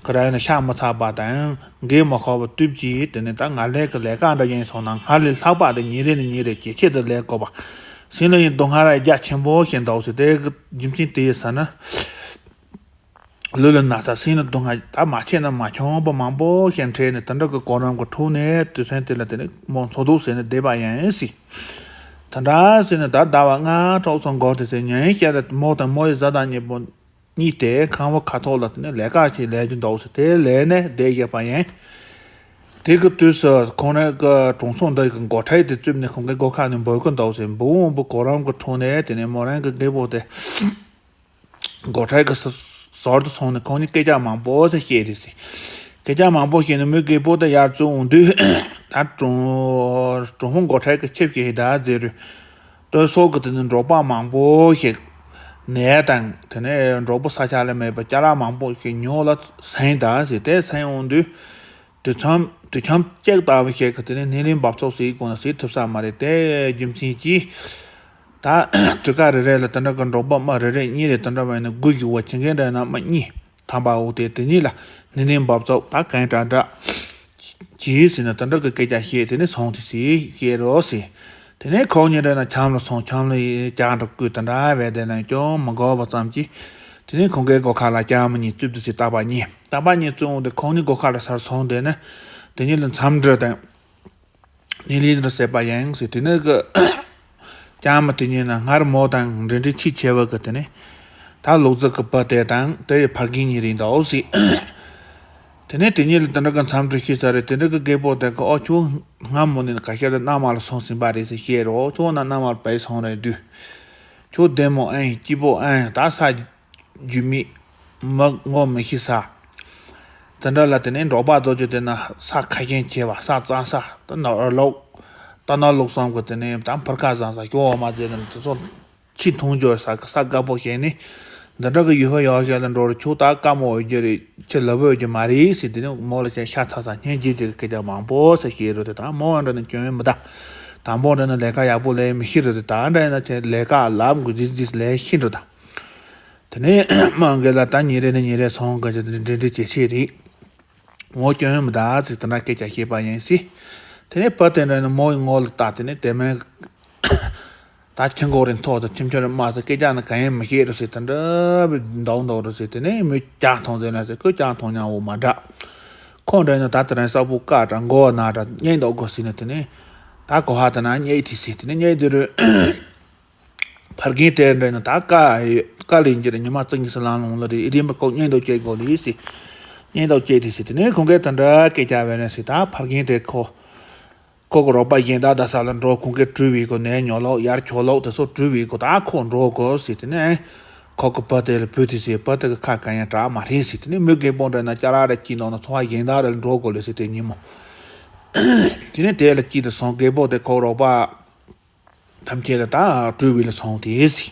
གི་རང་ལ་ཤ་མི་ཚ་བ་དང་འགན་མི་ཁུར་བ་བཏུབ་ཀྱིས། དེ་ནས་ད་ང་ལས་ཀྱི་ལས་ཀ་འདྲ་ཡིན་སོང་ན་སྔར་ལས་ལྷག་པ་དེ་ཉིན་རེ་ནས་ཉིན་རེ་ཇེ་ཆེ་དུ་ལས་དགོས་པ། སེམས་ལ་ཡང་སྡུག་བསྔལ་རྒྱ་ཆེན་པོ་ཞིག་འདུག་ཟེར། དེ་གི་རྒྱུ་མཚན་དེ་ཡིན་ཟེར་ན། ལུས་ལ་ན་ཚ་སེམས་ལ་སྡུག་བསྔལ་ད་མ་ཆེ་ན་མ་ཆུང་བ་མང་པོ་ཞིག་འཕྲད་ནས། དེ་འདྲ་གི་གོ་རིམ་གྱི་ཁྲོད་ནས་དུས་ཚོད་དེ་ལ་དེ་ནས་མོ་འཚོ་སྡུག་ཟེར་ནས་བསྡད་པ་ཡིན་ཟེར། དེ་འདྲ་ཟེར་ནས་ད་ཟླ་བ་ལྔ་དྲུག་ཙམ་འགོར་ཏེ་ཟེར། ཉིན་ཤས་ལ་མོ་དང་མོ་ཡི་བཟའ་ཟླ་གཉིས་པོ་གཉིས་དེ་ཁང་བ་ཁ་ཐོག་ལ་དེ་ནས་ལས་ཀ་ཞིག་ལས་རྒྱུ་འདུག་ཟེར། དེ་ལས་ནས་བསྡད་བཞག་པ་ཡིན། དེ་གི་དུས་སུ་ཁོང་རང་གི་གྲོང་ཚོ་འདི་གི་འགོ་ཁྲིད་དེ་བཙུགས་ནས་ཁོང་གི་སྒོ་ཁ་ནས་འབོད་ཀྱི་འདུག་ཟེར། འབོད་འོང་བའི་གོ་རིམ་གྱི་ཁྲོད་ནས་དེ་ནས་མོ་རང་གི་རྒད་པོ་དེ་འགོ་ཁྲིད་ཀྱི་ཟ་ཟུར་དུ་སོང་ནས་ཁོང་གཉིས་སྐད་ཆ་མང་པོ་ཞིག་བཤད་རེད་ཟེར། སྐད་ཆ་མང་པོ་བཤད་ནས་མོའི་རྒད་པོ་དེ་ཡར་བཙུགས་འོང་དུས། ད་གྲོང་གྲོང་ཧོང་འགོ་ཁྲིད་ཀྱི་ཆིབས་ཞིག་ད་ཟེར་རུ། སྟོད་སོག་གི་དེ་ནས་འབྲོག་པ་མང་པོ་ཞིག་ནས་དང་། དེ་ནས་འབྲོག་པ་ས་ཆ་ལ་མེད་པ་ཅ་ལག་མང་པོ་ཞིག་ཉོ་ལ་སོང་ད་ཟེར། དེ་སོང་འོང་དུས། དུས་མཚམས་དུས་མཚམས་གཅིག་ལྟ་བུ་ཞིག་གི་དེ་ནས་སྣེ་ལེན་འབབ་ཚུགས་ཟེར་གོང་ན་ཟེར་ཐུབ་ས་མ་རེད། དེ་རྒྱུ་མཚན་གྱིས་ད་དུས་སྐབས་རེ་རེ་ལ་དེ་འདྲ་གི་འབྲོག་པ་མི་རེ་རེ་གཉིས་རེ་དེ་འདྲ་བ་ཡིན་ན་དགུ་བཞི་བ་ཁྱི་འགན་འདྲ་ན་མི་གཉིས་ཐམ་པ་འོ་དེ་དེ་གཉིས་ལ་སྣེ་ལེན་འབབ་ཚུགས། ད་གང་དྲག་དྲག་གྱིས་ཟེར་ནས་དེ་འདྲ་གི་སྐད་ཆ་བཤད། དེ་ནས་སོང་དེ་ཟེར་བཤད་རོགས་ཟེར། དེ་ནས་ཁོང་གཉིས་འདྲ་ན་ཁྱམས་ལ་སོང་། ཁྱམས་ལ་ཡི་ལྕགས་འགྲོ་སྐུ་དེ་འདྲ་བས་དེ་ན་ཅུང་མི་དགའ་བ་ཙམ་གྱིས། དེ་ནས་ཁོང་གའི་སྒོ་ཁ་ལ་ལྕགས་མ་གཉིས་བཙུགས་དུ་ཟེར། རྟ་པ་གཉིས་རྟ་པ་གཉིས་བཙུགས་འོང་དུས་ཁོང་གཉིས་སྒོ་ཁ་ལ་སར་སོང་དེ་ནས་དེ་གཉིས་ལ་མཚམས་འདྲི་དང་སྣེ་ལེན་འདྲ་བྱས་པ་ཡིན་ཟེར། དེ་ནས་གི་ལྕགས་མ་དེ་གཉིས་ན་སྔར་མོ་དང་འབྲེལ་འདྲིས་ཆེས་ཆེ་བ་གི་དེ་ནས་ད་ལུག་རྫི་གི་བུ་དེ་དང་དེ་ཡི་ཕ་རྒན་གཉིས་རེད་འདུག་ཟེར། དེ་ནས་དེ་གཉིས་ལ་དེ་འདྲ་གི་མཚམས་འདྲི་ཞུས་ཚར་རེད། དེ་འདྲ་གི་རྒད་པོ་དེ་གི་ཨོ་ཁྱོད་སྔ་མོ་ནས་ཁ་ཤས་ལ་མནའ་མ་ལ་སོང་ཟིན་པ་རེད་ཟེར་བཤད་རོགས། ཁྱོད་ན་མནའ་མ་ལ་བས་སོང་རེད་དུས། ཁྱོད་བདེ་མོ་ཨེ་སྐྱིད་པོ་ཨེ་ད་ས་རྒྱུས་མེད་མི་ངོ་མི་ཤེས་ས། དེ་འདྲ་ལ་དེ་ནས་འབྲོག་པ་རྡོ་རྗེ་དེ་ན་ས་ཁ་ཤས་ཆེ་བ་ས་གཙང་ས་དེ་ན་ལོག་ད་ན་ལོག་བསམ་གི་དེ་ནས་ད་ཕར་ཁ་བཟང་ས་སྐྱོ་བ་མ་དེ་ནས་དེ་ཚོ་ཕྱི་མཐོང་རྒྱུ་ས་ས་དགའ་པོ་བྱས་ནས་འདི་འདྲ་གི་ཡུལ་ཕ་ཡག་ཤ་ལ་འགྲོ་རུ་ཁྱོད་ད་དཀའ་མོ་འོས་རྒྱུ་རེད། ཁྱེད་ལབ་འོས་རྒྱུ་མ་རེད་ཟེར། དེ་ནས་མོ་ལ་ཁྱེད་ཤ་ཚ་ཚ་སྙིང་རྗེ་རྗེ་གི་སྐད་ཆ་མང་པོ་ཟེར་བཤད་རུ་དེ་ད་མོ་འདྲ་ནས་སྐྱོན་མི་ད། དང་པོ་འདྲ་ན་ལས་ཀ་ཡག་པོ་ལས་མི་ཤེས་རུ་དེ་ད་འདྲ་ཡིན་ན་ཁྱེད་ལས་ཀ་ལབ་དགོས་ཇི་ཇི་ལས་ཤེས་འགྲོ་ད། དེ་ནས་མ་གི་ལ་ད་ཉིན་རེ་ནས་ཉིན་རེ་སོང་གི་ཅི་འདྲི་འདྲི་ཇེ་ཆེ་རེད། ངོ་སྐྱོན་ཡོད་མི་ད་ཟེར་དེ་འདྲ་སྐད་ཆ་བཤད་པ་ཡིན་ཟེར། དེ་ནས་བུ་དེ་འདྲ་ནི་མོ་ཡི་ངོ་ལ་ལྟ། དེ་ནས་དེ་མིན་ད་ཁྱི་མགོ་རིང་ཐོག་ཏུ་ཁྱིམ་ཆུ་རིང་དམའ་ཟེར་སྐད་ཆ་ནི་གང་ཡང་མི་བཤད་རུ་ཟེར། དེ་འདྲ་བའི་འདོག་འདོག་རུ་ཟེར། དེ་ནས་མོས་ལྕགས་མཐོང་ཟེར་ན་ཟེར་ཁོས་ལྕགས་མཐོང་མྱང་འོ་མ་འདྲ། ཁོ་འདྲ་ནི་ད་དེ་རིང་ས་ཕུག་དཀའ་དྲག་མགོ་ན་དྲག་སྙིང་འདོག་དགོས་ཟེར་ནས། དེ་ནས་ད་གོ་ཧ་དེ་ན་སྙིང་ཐིག་ཟེར། དེ་ནས་སྙིང་དེ་རུ། ཕར་རྒན་དེ་འདྲ་ནི་ད་དཀའ་དཀའ་ལས་འགྱུར་ཉི་མ་བཙན་གྱི་སུ་ལང་ལོང་ལ་རེད། ཨེ་རེད་མི་ཁོག་སྙིང་སྟོབས་སྐྱེ་དགོས་ལི་ཟེར། སྙིང་སྟོབས་སྐྱེ་དེ་ཟེར། དེ་ནས་ཁོང་གིས་དེ་འདྲ་སྐད་ཆ་བས་ནས་ཟེར། ད་ཕར་རྒན་དེ་ཁོ་ཁོ་གི་རོགས་པ་གཞན་དག་དང་ས་ལ་འགྲོ། ཁོང་གིས་བྲུས་པའི་གོ་ནས་ཉོ་ལོག་ཡར་ཁྱོ་ལོག་དེ་ཚོ་བྲུས་པའི་གོ་ད་ཁོ་འགྲོ་དགོས་ཟེར། དེ་ནས་ཁོ་གི་བུ་དེ་ལ་བུ་དེ་ཟེར། བུ་དེ་གི་ཁ་གང་ཡང་གྲག་མ་རེད་ཟེར། དེ་ནས་མོས་རྒད་པོ་འདྲ་ན་ཅ་ལག་ར་ཅི་ནང་ན་ཚོང་བ་གཞན་དག་ར་འགྲོ་དགོས་ལི་ཟེར། དེ་ཉིན་མོ་དེ་ནས་དེ་ལ་ཅི་དེ་སོང་རྒད་པོ་དེ་ཁོ་རོགས་པ། ཐམས་ཅད་ལ་ད་སྤྲུལ་བའི་ལ་སོང་དེ་ཟིག་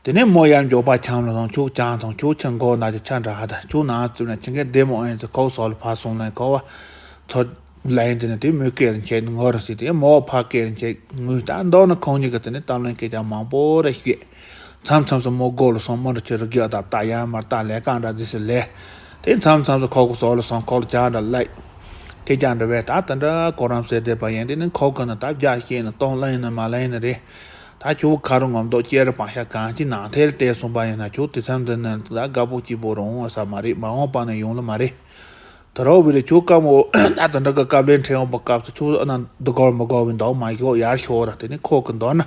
དེ་ནས་མོ་ཡར་མགྱོགས་པ་ཁྱམས་ལ་སོང་། ཁྱོད་ཅང་དང་ཁྱོད་ཆང་མགོ་ན་ཅི་ཆ་འདྲ་ཧ་ད། ཁྱོད་ན་བཙུན་ན་ཁྱི་འགའི་བདེ་མོ་ཨེན་ཚེ་ཁོ་སོགས་ལ་ཕ་སོང་ན་ཁོ་བ་ཚོ་ལ་ཡིན། དེ་ནས་དེ་མོས་སྐད་ལ་འཆད་ངོ་རུ་སྲིད་དེ་མོ་ཕ་སྐད་ལ་འཆད་ངུས། ད་མདོར་ན་ཁོང་གཉིས་ཀྱི་དེ་ནས་གཏམ་གླེང་སྐད་ཆ་མང་པོ་རེ་བཤད། མཚམས་མཚམས་སུ་མོ་སྒོ་ལ་སོང་། མོ་འདྲ་ཁྱོད་རུ་རྒྱག་ད་ལྟ་ཡར་མར་ལྟ་ལས་ཀ་འདྲ་ཟིག་སེ་ལས། དེ་མཚམས་མཚམས་སུ་ཁོ་གི་ཟོག་ལ་སོང་། ཁོ་ལ་ཅང་འདྲ་ལས། སྐད་ཆ་འདྲ་བས་ད་དེ་འདྲ་གོ་རམ་ཟེར་བསྡད་པ་ཡིན། དེ་ནི་ཁོ་གི་ནི་ད་རྒྱ་བཤད་ནི་གཏོང་ལེན་ནི་མ་ལེན་ནི་རེད། ད་ཁྱོད་ཁ་རུ་ངོམ་མདོག་སྐྱེ་རུ་པང་ཤ་གང་ཅི་ནང་ཐལ་བལྟས་སོང་པ་ཡིན་ན། ཁྱོད་དེ་མཚམས་འདི་ནི་ད་དགའ་པོ་སྐྱིད་པོ་རུང་བ་ས་མ་རེད། མ་འོངས་པ་ནི་ཡོང་ལ་མ་རེད། དེ་རོགས་བི་རེད། ཁྱོད་དཀའ་མོ་ད་དེ་འདྲ་གི་དཀའ་ལས་འཕྲད་འོང་པ་སྐབས་སུ་ཁྱོད་ཨ་ན་འདི་གོར་མི་གོ་བའི་མདོག་མ་ཤོག་ཡར་ཤོག་ར། དེ་ནི་ཁོ་གི་མདོག་ན་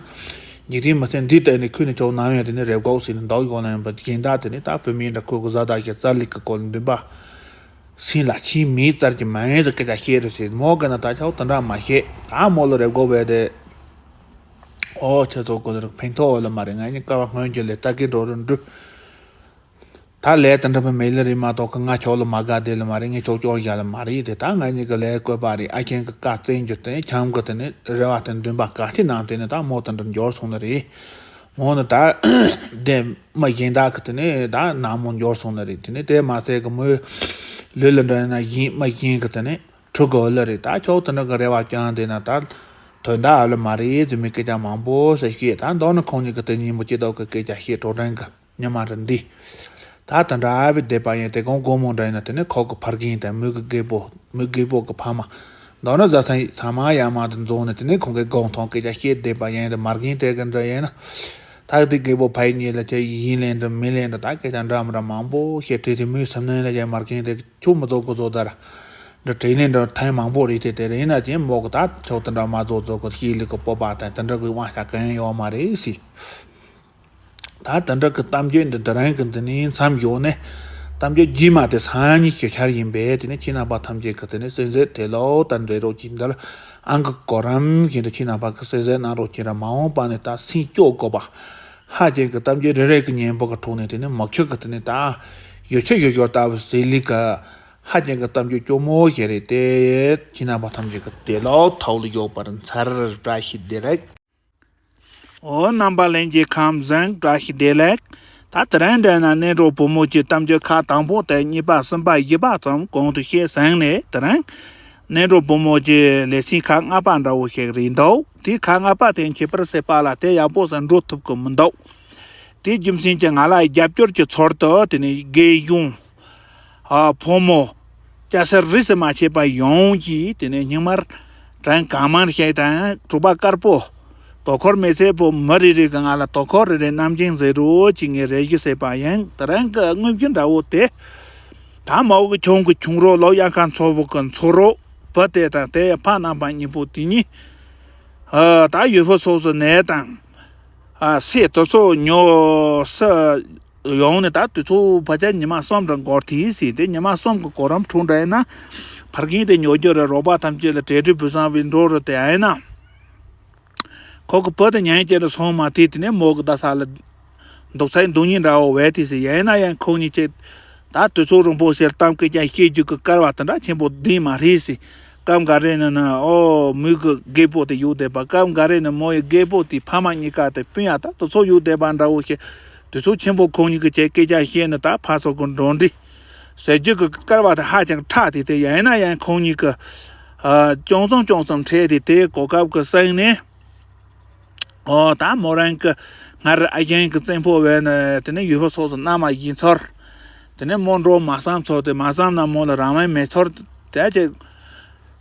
འཇིག་རྟེན་མི་ཚེ་འདི་ལྟ་ནི་ཁོས་ནི་ཁྱོད་ནམ་ཡང་དེ་ནི་རེབ་གོག་ཟིན་ནི་མདོག་ཡོང་ན་ཡང་པ་གཞན་དག་དེ་ནི་ད་བུད་མེད་འདྲ་ཁོ་གི་བཟའ་ཟླ་ཞིག་རྩ་ལི་གི་སྐོར་འདུན་པ། སེམས་ལ་ཆེས་མེད་ཙར་གྱི་མ་ཡིན་ཟེར་སྐད་ཆ་བཤད་རུ་ཟེར། མོ་གི་ན་ད་ཆོག་དེ་འདྲ་མ་བཤད། ད་མོ་ལ་རེབ་གོ་བས་ཏེ། ཨོ་ཁྱེད་ཚོ་གོ་ནི་རིག་ཕན་ཐོགས་ལ་མ་རེད། ང་གཉིས་ཀ་བ་སྔོན་གྱི་ལས་ལྟ་གི་འགྲོ་རུ་འགྲོ། ད་ལས་དེ་འདྲ་མི་མེད་ལེ་རེད་མ་གཏོགས་གི། ང་ཁྱོད་ལ་མ་དགའ་བསྡད་ལེ་མ་རེད། ངས་ཁྱོད་སྐྱོར་བཞག་ལེ་མ་རེད་དེ། ད་ང་གཉིས་ཀྱི་ལས་བསྐོས་པ་རེད། ཨ་ཁྱེད་ཀྱི་བཀའ་བཙན་རྒྱུ་དེ་ནས་ཁྱམས་ཀྱི་དེ་ནས་རེ་བ་དེ་འདུན་པ་ག་ཐི་ནང་དེ་ནས་ད་མོ་དེ་འདྲ་འབྱོར་སོང་ནི་རེད། མོ་ནི་ད་དེ་མི་གཞན་དག་གི་དེ་ནས་ད་ནང་མོ་འབྱོར་སོང་ནི་རེད། དེ་ནས་དེ་མ་ཟད་གི་མོའི་ལུས་ལ་འདྲ་ཡིན་ན་གཞན་མི་གཞན་གི་དེ་ནས་ཕྲུ་གུ་ལ་རེད། ད་ཁྱོད་དེ་འདྲ་གི་རེ་བ་བཅངས་དེ་ན་ད་དོན་དག་ཨ་ལ་མ་རེད་ཟེར་མི་སྐད་ཆ་མང་པོ་ཟེར་བཤད། ད་མདོར་ན་ཁོང་གཉིས་ཀྱི་དེ་གཉིས་མོ་སྐྱིད་སྡུག་གི་སྐད་ཆ་བཤད་གྲོགས་དྲན་གི། ཉི་མ་རེ་འདི། ད་ད་འདྲ་ཨ་བི་བསྡད་པ་ཡིན་དེ་གོང་སྒོ་མོ་འདྲ་ཡིན་ན་དེ་ནས་ཁོ་གི་ཕ་རྒན་དང་མོ་གི་རྒད་པོ་མོ་རྒད་པོ་གི་ཕ་མ། མདོར་ན་བཟའ་ཚང་ཚང་མ་ཡར་མར་དུ་འཛོམས་ནས་དེ་ནས་ཁོང་གི་དགོང་ཐོག་སྐད་ཆ་བཤད་བསྡད་པ་ཡིན་དེ་མ་རྒན་དེ་གི་འདྲ་ཡིན་ན། ད་དེ་རྒད་པོ་ཕ་ཡི་གཉིས་ལ་ཅི་ཡིན་ལེན་འདྲ་མི་ལེན་འདྲ་ད་སྐད་ཆ་འདྲ་མི་འདྲ་མང་པོ་བཤད། དེ་དེ་མོའི་སེམས་ནང་ལ་ཡ་མ་རྒན་དེ་ཁྱོད་མི་བཟོ་གོ་བཟོ་ད་ར། འདྲ་དྲིས་ལན་འདྲ་ཐེངས་མང་པོ་རེད་དེ། དེ་རེད་ཡིན་ན་ཅི་མོ་གི་ད་ཁྱོད་དེ་འདྲ་མ་བཟོ་བཟོ་གོ། ཤེས་ལུགས་གི་སྤོབས་པ་དང་དེ་འདྲ་གི་དབང་ཆ་གང་ཡང་ཡོད་མ་རེད་ཟེར། ད་དེ་འདྲ་གི་གཏམ་རྒྱུད་འདི་དེ་རིང་གི་འདི་ནས་མཚམས་འཇོག་ནས། གཏམ་རྒྱུད་རྗེས་མ་དེ་སང་ཉིན་ཞུ་འཆར་ཡིན་པས། དེ་ནས་ཁྱེད་རྣམ་པ་ཐམས་ཅད་ཀྱིས་དེ་ནས་གསན་གཟིགས་དེ་ལོ་ལྟར་འབྲེལ་རོགས་གྱིས། འདིར་ཨང་ཀི་གོ་རིམ་བཞིན་དུ་ཁྱེད་རྣམ་པ་གིས་གསན་གཟིགས་གནང་རོགས་གྱིས་ར། མ་འོངས་པ་ནས་ད་སེམས་སྐྱོ་དགོས་པ། ཧ་ཅང་གི་གཏམ་རྒྱུད་རེ་རེ་གི་སྙན་པོ་གི་ཐོག་ནས་དེ་ནས་མི་ཁྱོད་ཀྱི་དེ་ནས་ད་ཡོད་ཆོད་ཡོད་ཡོད་ལྟ་བུ་ཟེར་ལི་གི་ཧ་ཅང་གི་གཏམ་རྒྱུད་སྐྱོ་མོ་ཞིག་རེད་དེ། ཁྱེད་རྣམ་པ་ཐམས་ཅད་ཀྱིས་དེ་ལོ་ཐོག་ལ་ཡོད་པར་འཚར། བཀྲ་ཤིས་བདེ་ལེགས། འོ་རྣམ་པ་ལྷན་རྒྱས་ཁམས་བཟང་། བཀྲ་ཤིས་བདེ་ལེགས། ད་དེ་རིང་འདྲ་ན་གནས་གྲོགས་བུ་མོ་གྱི་གཏམ་རྒྱུད་ཁག་དང་པོ་དང་གཉིས་པ་གསུམ་པ་བཞི་པ་ཙམ་གོང་དུ་བཤད་ཟིན་ནས། དེ་རིང་གནས་གྲོགས་བུ་མོ་གྱི་ལེ་ཚན་ཁག་ལྔ་པ་འདྲ་བོ་ཞིག་རེད་འདུག་དེ་ཁག་ལྔ་པ་དེ་ཁྱད་པར་ཟེར་པ་ལ་དེ་ཡག་པོ་ཟེར་འགྲོ་ཐུབ་ཀྱི་མི་འདུག་དེའི་རྒྱུ་མཚན་གྱིས་ང་ལ་རྒྱབ་སྐྱོར་གྱི་ཚུལ་དུ་དེ་ནས་རྒན་གཞོན། ཨ། ཕོ་མོ། སྐྱ་སེར་རིས་སུ་མ་ཆད་པ་ཡོངས་ཀྱིས་དེ་ནས་སྙིང་དམར་དྲན་གང་མང་ཞིག་དང་། དྲོ་པ་དཀར་པོ། དོ་ཁུར་མི་ཚེ་པོ། མི་རེ་རེ་གི་ང་ལ་དོ་ཁུར་རེ་རེ་བསྣམས་ཀྱིན་མཛད་རོགས་ཀྱིས་ངས་རེ་ཞུ་ཟེར་བ་ཡིན། དེ་རིང་གི་དངོས་གཞི་འདྲ་བོ་དེ། ད་མ་འོག་གི་ཁྱུང་གི་ཁྱུང་རོ། ལོ་གཡག་ཁ་མཚོ་བོ་གི་མཚོ་རོ། བུ་དེ་དང་དེ་ཡི་ཕ་རྣམ་པ་གཉིས་པོ་དེ་གཉིས། ཨ། ད་ཡུལ་ཕུག་སོགས་སུ་ནས་དང་། ཨ། སྲས་དེ་ཚོ་ཉོ་སི་ཡོང་ནས། ད་དེ་ཚོ་ཕལ་ཆེར་ཉི་མ་གསུམ་རེ་འགོར་ཐལ་ཟེར། དེ་ཉི་མ་གསུམ་གྱི་གོ་རིམ་ཁྲོད་འདྲ་ཡིན་ན། ཕ་རྒན་དེ་ཉོ་རྒྱུ་རེད། རོགས་པ་ཐམས་ཅད་ལ་གྲོས་བསྡུར་བུ་སང་བའི་འགྲོ་རུ་དེ་ཡིན་ན། ཁོ་གི་བུ་དེ་ཉན་ཅེ་རུ་སོང་མ་ཐལ། དེ་ནས་མོ་གི་ད་ས་ལ་འདུག་སའི་འདུག་ཉིན་འདྲ་བོ་བས་དེ་ཟེར། ཡིན་ན་ཡང་ཁོང་གཉིས་ཀྱིས་ད་དུས་ཚོད་རིང་པོ་ཞིག་གཏམ་སྐད་ཆ་བཤད་རྒྱུ་གི་སྐལ་བ་དེ་འདྲ་ཆེན་པོ་ལྡན་མ་རེད་ཟེར། སྐབས་འགའ་རེ་ནི་ནི་ཨོ་མོའི་གི་རྒད་པོ་དེ་ཡོད་བསྡད་པ། སྐབས་འགའ་རེ་ནི་མོ་ཡི་རྒད་པོ་དེ་ཕ་མ་གཉིས་ཀ་དེ་སྤུན་ཡ་ད་དུས་ཚོད་ཡོད་བསྡད་པ་འདྲ་བོ་ཞིག་དུས་ཚོད་ཆེན་པོ་ཁོང་གཉིས་ཀྱི་བཅས་སྐད་ཆ་བཤད་ནི་ད་ཕར་ཚུར་གི་འགྲོ་འདྲི་ཟེར་རྒྱུ་གི་སྐལ་བ་དེ་ཧ་ཅང་ཕྲ་དེ། དེ་ཡིན་ན་ཡང་ཁོང་གཉིས་ཀྱི་ཨ་ཅུང་ཙམ་ཅུང་ཙམ་འཕྲད་དེ། དེ་གོ་སྐབས་ཀྱི་སྟེང་ནས། ཨོ་ད་མོ་རང་གི་སྔར་ཨ་ཞང་གི་བཙན་པོ་བས་ནས་དེ་ནས་ཡུལ་ཕུག་སོགས་སུ་མནའ་མ་བཞེས་ཚར། དེ་ནས་མོ་འགྲོ་མ་བསམ་ཚོར་ཏེ། མ་བསམ་ན་མོ་ལ་རང་དབང་མེད་ཚོར་ཏེ། ཨ་ཅེ་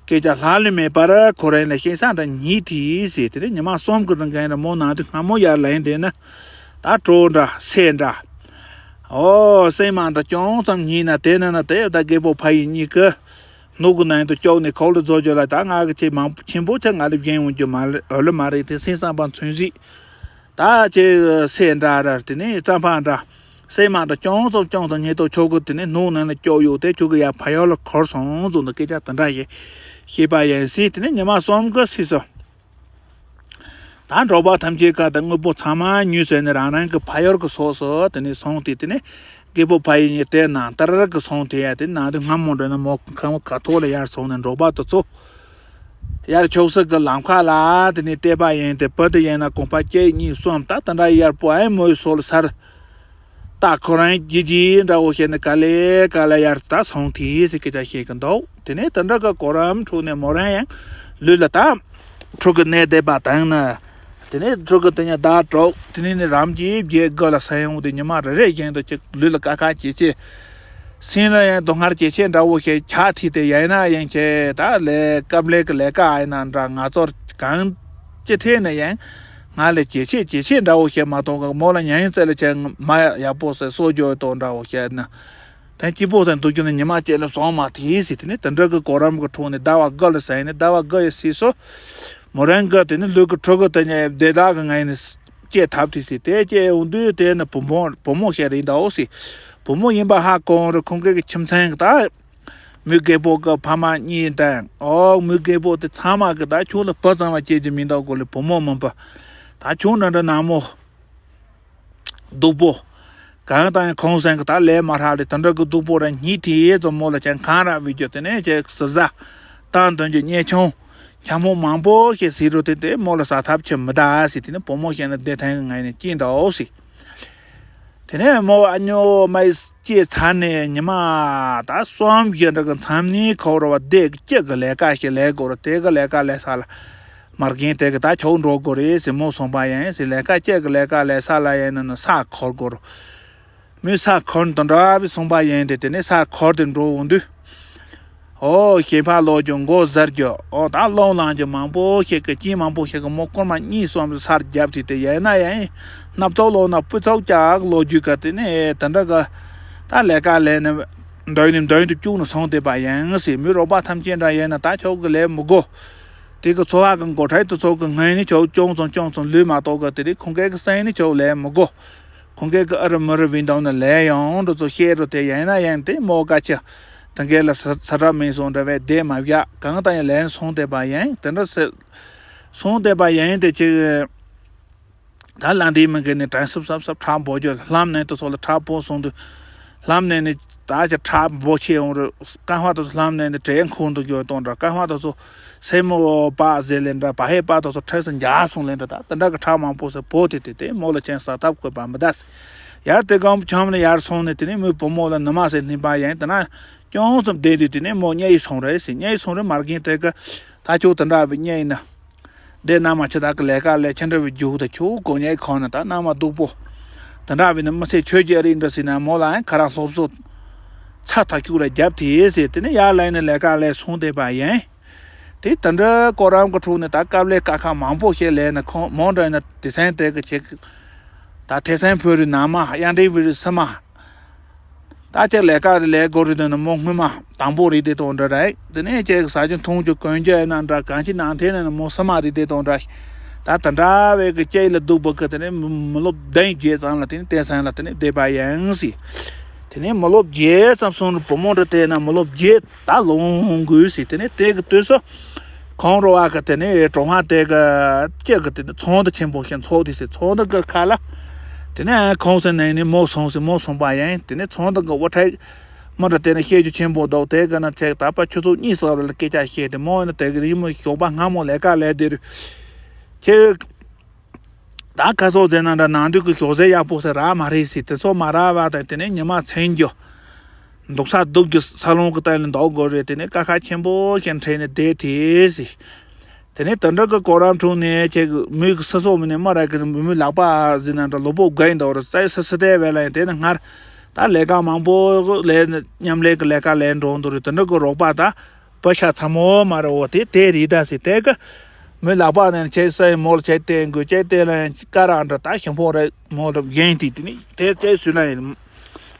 སྐད་ཆ་ལྷག་ལུས་མེད་པར་ཁོ་རང་ལ་ཤེས་ས་འདྲ་ཉིད་དེ་ཟེར། དེ་ནས་ཉི་མ་གསུམ་གི་རིང་ག་ཡིན་ར་མོ་ནང་དུ་སྔ་མོ་ཡར་ལེན་དེ་ན། ད་གྲོགས་འདྲ་སྲས་འདྲ། ཨོ་སྲན་མ་འདྲ་ཅུང་ཙམ་ཉིད་ན། དེ་ན་ན་དེ་ད་རྒད་པོ་ཕ་ཡི་གཉིས་ཀྱི་སྣུག་གི་ནང་དུ་བཅུག་ནས་ཁོག་ལ་རྫོགས་རྒྱུ་ལ། ད་ང་གི་ཆེས་མང་པོ་ཆེན་པོ་ཆེ་ང་ལ་བཞེངས་འོང་རྒྱུ་མ་རེད། འོ་ལེ་མ་རེད། དེ་སེམས་བསམ་པ་ཚུན་ཟིག་ད་ཁྱེད་སྲས་འདྲ་ར། དེ་ནས་རྩམ་པ་འདྲ། སྲན་མ་འདྲ་ཅུང་ཙམ་ཅུང་ཙམ་ཉེ་དུ་ཁྱོད་ཀྱི་དེ་ནས་སྣུག་ནང་ལ་བཅུག་ཡོད་དེ། ཁྱོད་ཀྱི་ཡར་ཕ་ཡུལ་ལ་འཁོར་སོང་ཟེར་ནས་སྐད་ཆ་དེ་འདྲ་ཞིག་བཤད་པ་ཡིན་ཟེར། དེ་ནས་ཉི་མ་གསུམ་གི་ཚིགས་སུ། ད་འབྲོག་པ་ཐམས་ཅད་ཀ་ད་དངོས་པོ་ཚང་མ་ཉོས་ཟེར་ནས་རང་རང་གི་ཕ་ཡུལ་གི་ཕྱོགས་སུ་དེ་ནས་སོང་སྟེ། དེ་ནས་རྒད་པོ་ཕ་ཡི་གཉིས་དེ་ནང་ལྟར་གི་སོང་སྟེ། ཡ་དེ་ནང་དུ་སྔ་མོ་འདྲ་ན་མོ་ཁང་བ་ཁ་ཐོག་ལ་ཡར་སོང་ནས་འབྲོག་པ་དེ་ཚོ་ཡར་ཕྱོགས་སུ་གི་ལམ་ཁ་ལ་དེ་ནས་བལྟས་པ་ཡིན་ཏེ། བུ་དེ་ཡིན་ན་གོམ་པ་གཅིག་གཉིས་གསུམ་ད་དེ་འདྲ་ཡར་པོ་ཨེ་མོའི་སོ་ལ་སར། ད་ཁོ་རང་རྒྱུ་རྒྱུ་འདྲ་བོ་བཤད་ནས་ག་ལེ་ག་ལེ་ཡར་ད་སོང་དེ་ཟེར་སྐད་ཆ་བཤད་གི་འདུག་དེ་ནས་དེ་འདྲ་གི་གོ་རིམ་ཁྲོད་ནས་མོ་རང་ཡང་ལུས་ལ་ད་ཕྲུ་གུ་གནས་བསྡད་པ་དང་ནི། དེ་ནས་ཕྲུ་གུ་དེ་ཉིད་ཟླ་དྲུག་དེ་ནས་ནི་རམ་གྱིས་བརྒྱད་དགུ་ལ་སོན་ཡོང་དུས། ཉི་མ་རེ་རེ་བཞིན་དུ་ཅིག་ལུས་ལ་དཀའ་ཁག་ཇེ་ཆེ། སེམས་ལ་ཡང་སྡུག་བསྔལ་ཇེ་ཆེ་འདྲ་བོ་ཞིག་ཆགས་ཐིག་དེ། ཡིན་ན་ཡང་ཁྱེད་ད་ལས་སྐབས་ལས་ཀྱི་ལས་ཀ་ཨེ་ན་འདྲ་ང་ཚོར་གང་ཅི་ཐད་ནས་ཡང་ང་ལས་ཇེ་ཆེ་ཇེ་ཆེ་འདྲ་བོ་ཞིག་མ་གཏོགས་གི་མོ་ལ་ཉན་ཡིན་ཚད་ལ་ཁྱེད་མ་ཡག་པོ་ཟེར་གསོ་རྒྱུ་དང་འདྲ་བོ་ཞིག་ན། དོན་གཅིག་པོ་ཟེར་འདུག་རྒྱུ་ནི་ཉི་མ་གཅིག་ལ་སོང་མ་ཐིག་ཟེར། དེ་ནས་དེ་འདྲ་གི་གོ་རིམ་གི་ཁྲོད་ནས་ཟླ་བ་དགུ་ལ་ཟེར་ནས། ཟླ་བ་དགུ་ཡི་ཚིགས་སུ་མོ་རང་གི་དེ་ནས་ལུས་ཀྱི་ཕྲུ་གུ་དེ་ཉིད་བདེ་བདག་གི་ངང་ནས་སྐྱེས་ཐབས་དེ་ཟེར། དེ་སྐྱེས་འོང་དུས་དེ་ནི་བུ་མོ་བུ་མོ་ཞིག་རེད་འདའོ་ཟེར། བུ་མོ་ཡིན་པ་ཧ་གོ་རུ་ཁོང་གི་ཁྱིམ་ཚང་གི་ད་མོའི་རྒད་པོ་གི་ཕ་མ་གཉིས་དང་། ཨོ་མོའི་རྒད་པོ་དེ་ཚང་མ་གི་ད་ཁྱོད་ལ་བུ་ཙམ་མ་སྐྱེ་རྒྱུ་མི་འདུག་གོ་ལེ། བུ་མོ་མིན་པ་ད་ཁྱོད་འདྲ་འདྲ་ནག་མོ་སྡུག་པོ། གང་ལྟར་ཡང་ཁོང་སེང་གི་ད་ལས་མ་ཧྲ་ལས་དེ་འདྲ་གི་སྡུག་པོ་ར་གཉིས་དེ་ཚོ་མོ་ལ་ཀྱང་གང་ར་བི་རྒྱུ་དེ་ནས་ཀྱང་ཟི་ཟ་བཏང་དོན་གྱི་གཉེན་ཆུང་འཁྱམ་མོ་མང་པོ་ཞིག་ཟིག་རུ་དེ་དེ་མོ་ལ་ཟ་ཐབས་ཆེ་མི་ད་ཟིག་དེ་ནས་བུ་མོ་ཞིག་ནི་བདེ་ཐང་གི་ངང་ནས་སྐྱིད་འདུག་ཟིག་དེ་ནས་མོ་ཨ་ཉོ་མའི་སྐྱེས་ཚར་ནས་ཉི་མ་ད་གསུམ་བཞི་འདྲ་གི་མཚམས་ནས་ཁོ་ར་བ་སྡེ་གཅིག་གི་ལས་ཀ་ཞིག་ལས་དགོས་ར་དེ་གི་ལས་ཀ་ལས་ས་ལ་མ་རྒན་དེ་གི་ད་ཁྱོད་འགྲོ་དགོས་རེད་ཟེར་མོ་གསུངས་པ་ཡིན་ཟེར། ལས་ཀ་གཅིག་གི་ལས་ཀ་ལས་ས་ལ་ཡིན་ན་ནི་ས་འཁོར་དགོས་ར། མོས་ས་འཁོར་འདི་འདྲ་བའི་གསུངས་པ་ཡིན་ཏེ། དེ་ནས་ས་འཁོར་དེ་འགྲོ་འོང་དུས། ཨོ་ཞེ་ཕག་ལོ་རྒྱུ་མགོ་ཟར་རྒྱུ་ཨོ་ད་སློང་ལང་རྒྱུ་མང་པོ་ཞིག་གི་སྐྱིད་མང་པོ་ཞིག་གི་མོ་སྐོར་མ་གཉིས་གསུམ་རེ་སར་རྒྱབ་དུས་དེ་ཡིན་ན་ཡང་སྣབས་ཚོགས་ལོ་ན་སྤུ་ཚོགས་ཀྱག་ལོ་རྒྱུས་ག་དེ་ནས་དེ་འདྲ་གི་ད་ལས་ཀ་ལས་ནས་མདུན་ནས་མདུན་དུ་བཅུག་ནས་སོང་བསྡད་པ་ཡིན་ཟེར། མི་རོགས་པ་ཐམས་ཅད་འདྲ་ཡིན་ན་ད་ཁྱོད་ཀྱི་ལས་མི་དགོས། དེ་གི་འཚོ་བ་གི་འགོ་ཁྲིད་དེ་ཚོ་གི་སྔོན་ནས་ཁྱོད་ཅུང་ཙམ་ཅུང་ཙམ་ལུས་མ་གཏོགས་གི་དེ་རིང་ཁོང་གི་གི་སེམས་ནས་ཁྱོད་ལས་མི་དགོས། ཁོང་གི་གི་ཨ་རི་མི་རི་བིན་དང་ནི་ལས་ཡང་འགྲོ་ཚོ་ཤེས་རུ་དེ་ཡིན་ན་ཡང་དེ་མོ་ཀ་ཆེ་དང་གི་ལ་ས་ས་གྲ་མིན་སོང་འདྲ་བའི་བསྡད་མ་བཞག་གང་ལྟར་ཡང་ལན་སོང་བསྡད་པ་ཡིན། དེ་འདྲ་སེ་སོང་བསྡད་པ་ཡིན། དེ་ཅིག་ད་ལ་འདི་མི་གི་ནི་དྲན་སུབ་སབ་སབ་ཁྲག་འབོ་རྒྱུ་ལྷམ་ནས་དེ་ཚོ་ལ་ཁྲག་འབོ་སོང་དུས་ལྷམ་ནས་ནི་ད་ཅི་ཁྲག་འབོ་ཆེ་འོང་རུ་ཀ་ཧ་དེ་ཚོ་ལྷམ་ནས་ནི་དྲན་ཁུང་དུ་རྒྱུ་གཏོང་འདྲ་ཀ་ཧ་དེ་ཚོ། སེན་མོ་པ་ཟེར་ལེ་འདྲ་བ་ཧེ་པ་དོ་སོ་ཁྲེ་སེ་འཇའ་སོང་ལེ་འདྲ་ད་དེ་འདྲ་གི་ཁྲག་མང་པོ་སེ་བོ་དེ་དེ་དེ་མོ་ལ་ཅན་ས་ཐབས་བཀོད་པ་མི་ད་སེ། ཡར་དེ་གང་བུ་ཆམ་ལ་ཡར་སོང་ནས་དེ་ནས་མོའི་བུ་མོ་ལ་ནུ་མ་སེ་སྣིན་པ་ཡིན་དེ་ན་ཅུང་ཙམ་བསྡད་དུས་དེ་ནས་མོ་གཉའ་ཡི་སོང་རེད་སེ། གཉའ་ཡི་སོང་རེད་མར་གིན་དེ་གི་ད་ཁྱོད་དེ་འདྲ་བའི་གཉའ་ཡི་ན་དེ་ན་མ་ཆེ་ད་གི་ལས་ཀ་ལས་ཁྱེད་འདྲ་བའི་རྒྱུག་ད་ཁྱོད་གོ་གཉའ་ཡི་ཁོང་ན་ད་ན་མ་སྡུག་པོ་དེ་འདྲ་བའི་ནི་མི་སེ་ཆོས་རྒྱལ་རིགས་འདྲ་སེ་ན་མོ་ལ་ཡང་ཁ་ར་སློབ་གསོ་ཚ་ཐག་ཁྱུག་ལ་རྒྱབ་དེ་སེ་དེ་ནས་ཡར་ལ་ཡིན་ན་ལས་ཀ་ལས་སོང་བསྡད་པ་ཡིན། དེ་ད་འདྲ་ཀོ་རམ་གི་ཁྲོད་ནས་ད་དཀའ་ལས་དཀའ་ཁག་མང་པོ་ཞིག་ལས་ནས་ཁོང་མོ་འདྲ་ཡིན་ན་དེ་སེང་དེ་གི་ཆེ་གི་ད་དེ་སེང་ཕུ་རི་ན་མ་གཡང་འདྲེ་བི་རི་སི་མ་ད་ཅིག་ལས་ཀ་རི་ལས་སྒོ་རི་དུ་ནས་མོ་སྔོན་མ་དང་པོ་རི་དེ་དང་འདྲ་རེད། དེ་ནས་ཅིག་ཟ་རྒྱུ་འཐུང་རྒྱུ་གོན་རྒྱུ་ཡིན་ན་འདྲ་གང་ཅི་ནང་དེ་ནས་མོ་སི་མ་རི་དེ་དང་འདྲ། ད་ད་འདྲ་བའི་གི་ཅིག་ལ་སྡུག་པོ་གི་དེ་ནས་མི་ལོ་བདུན་བརྒྱད་ཙམ་ལ་དེ་ནས་དེ་སེང་ལ་དེ་ནས་བསྡད་པ་ཡིན་སི། དེ་ནས་མི་ལོ་བརྒྱད་ཙམ་སོང་རུ་བུ་མོ་འདྲ་དེ་ན་མི་ལོ་བརྒྱད། ད་ལོངས་དགོས་ཟེར། དེ་ནས་དེ་གི་དུས་སུ་ཁོང་རོ་བ་གི་དེ་ནས་གྲོང་བ་དེ་གི་སྐྱེ་གི་དེ་ནས་ཚོང་འདི་ཆེན་པོ་ཞིག་འཚོགས་དེ་ཟེར། ཚོང་འདི་གི་ཁ་ལ་དེ་ནས་ཁོང་སེ་ནས་ནི་མོ་སོང་ཟེར། མོ་སོང་པ་ཡིན། དེ་ནས་ཚོང་འདི་གི་དབུ་ཁྲིད་མོ་འདྲ་དེ་ནས་བཤད་རྒྱུ་ཆེན་པོ་འདུག་དེ་གི་ན་ཚེ་ད་པ་ཆུ་ཚོད་གཉིས་ཟ་ར་ལ་སྐད་ཆ་བཤད་དེ་མོ་ཡིན་ན་དེ་གི་རི་མོ་ཞོགས་པ་སྔ་མོ་ལས་ཀ་ལས་དེ་རུ་ཁྱེད། ད་ཁ་སོག་ཟེར་ན་འདྲ་ནང་དུས་ཀྱི་ཞོགས་ཟས་ཡག་པོ་ཟེར་རག་མ་རེད་ཟེར། དེ་ཚོ་མ་རག་པ་དང་དེ་ནས་ཉི་མ་མཚན་རྒྱུ་འདུག་ས་སྡུག་རྒྱུ་ས་སློང་གི་སྟེང་ལ་འདུག་དགོས་རེད། དེ་ནས་དཀའ་ཁག་ཆེན་པོ་ཞིག་འཕྲད་ནས་བསྡད་དེ་ཟེར། དེ་ནས་དེ་འདྲ་གི་གོ་རམ་ཁྲོད་ནས་ཁྱེད་ཀྱི་མོས་ཀྱི་སི་སོག་མི་ནས་མ་རག་གི་མི་མོའི་ལག་པ་ཟེར་ན་འདྲ་ལོ་པོ་དགའ་ཡིན་འདུག་རེད། ས་སི་སི་དེ་བས་ལ་ཡིན་དེ་ནས་སྔར་ད་ལས་ཀ་མང་པོ་ལས་མཉམ་ལས་ཀྱི་ལས་ཀ་ལས་འགྲོ་འདུག་རེད། དེ་འདྲ་གི་རོགས་པ་ད། པ་ཤ་ཚ་མོ་མ་རེད་འོ་དེ་དེ་རེད་ད་ཟེར། དེ་གི་མོའི་ལག་པ་ནས་ཁྱེད་སའི་མོ་ལ་ཁྱེད་བསྟན་དགོས། ཁྱེད་བསྟན་ལ་ཡང་ཀ་ར་འདྲ་ད་ཞིང་ཕོ་རེད་མོ་ལ་གཞན་དེ་དེ་ནི་དེ་ཁྱེད་སུ་ལ་ཡིན་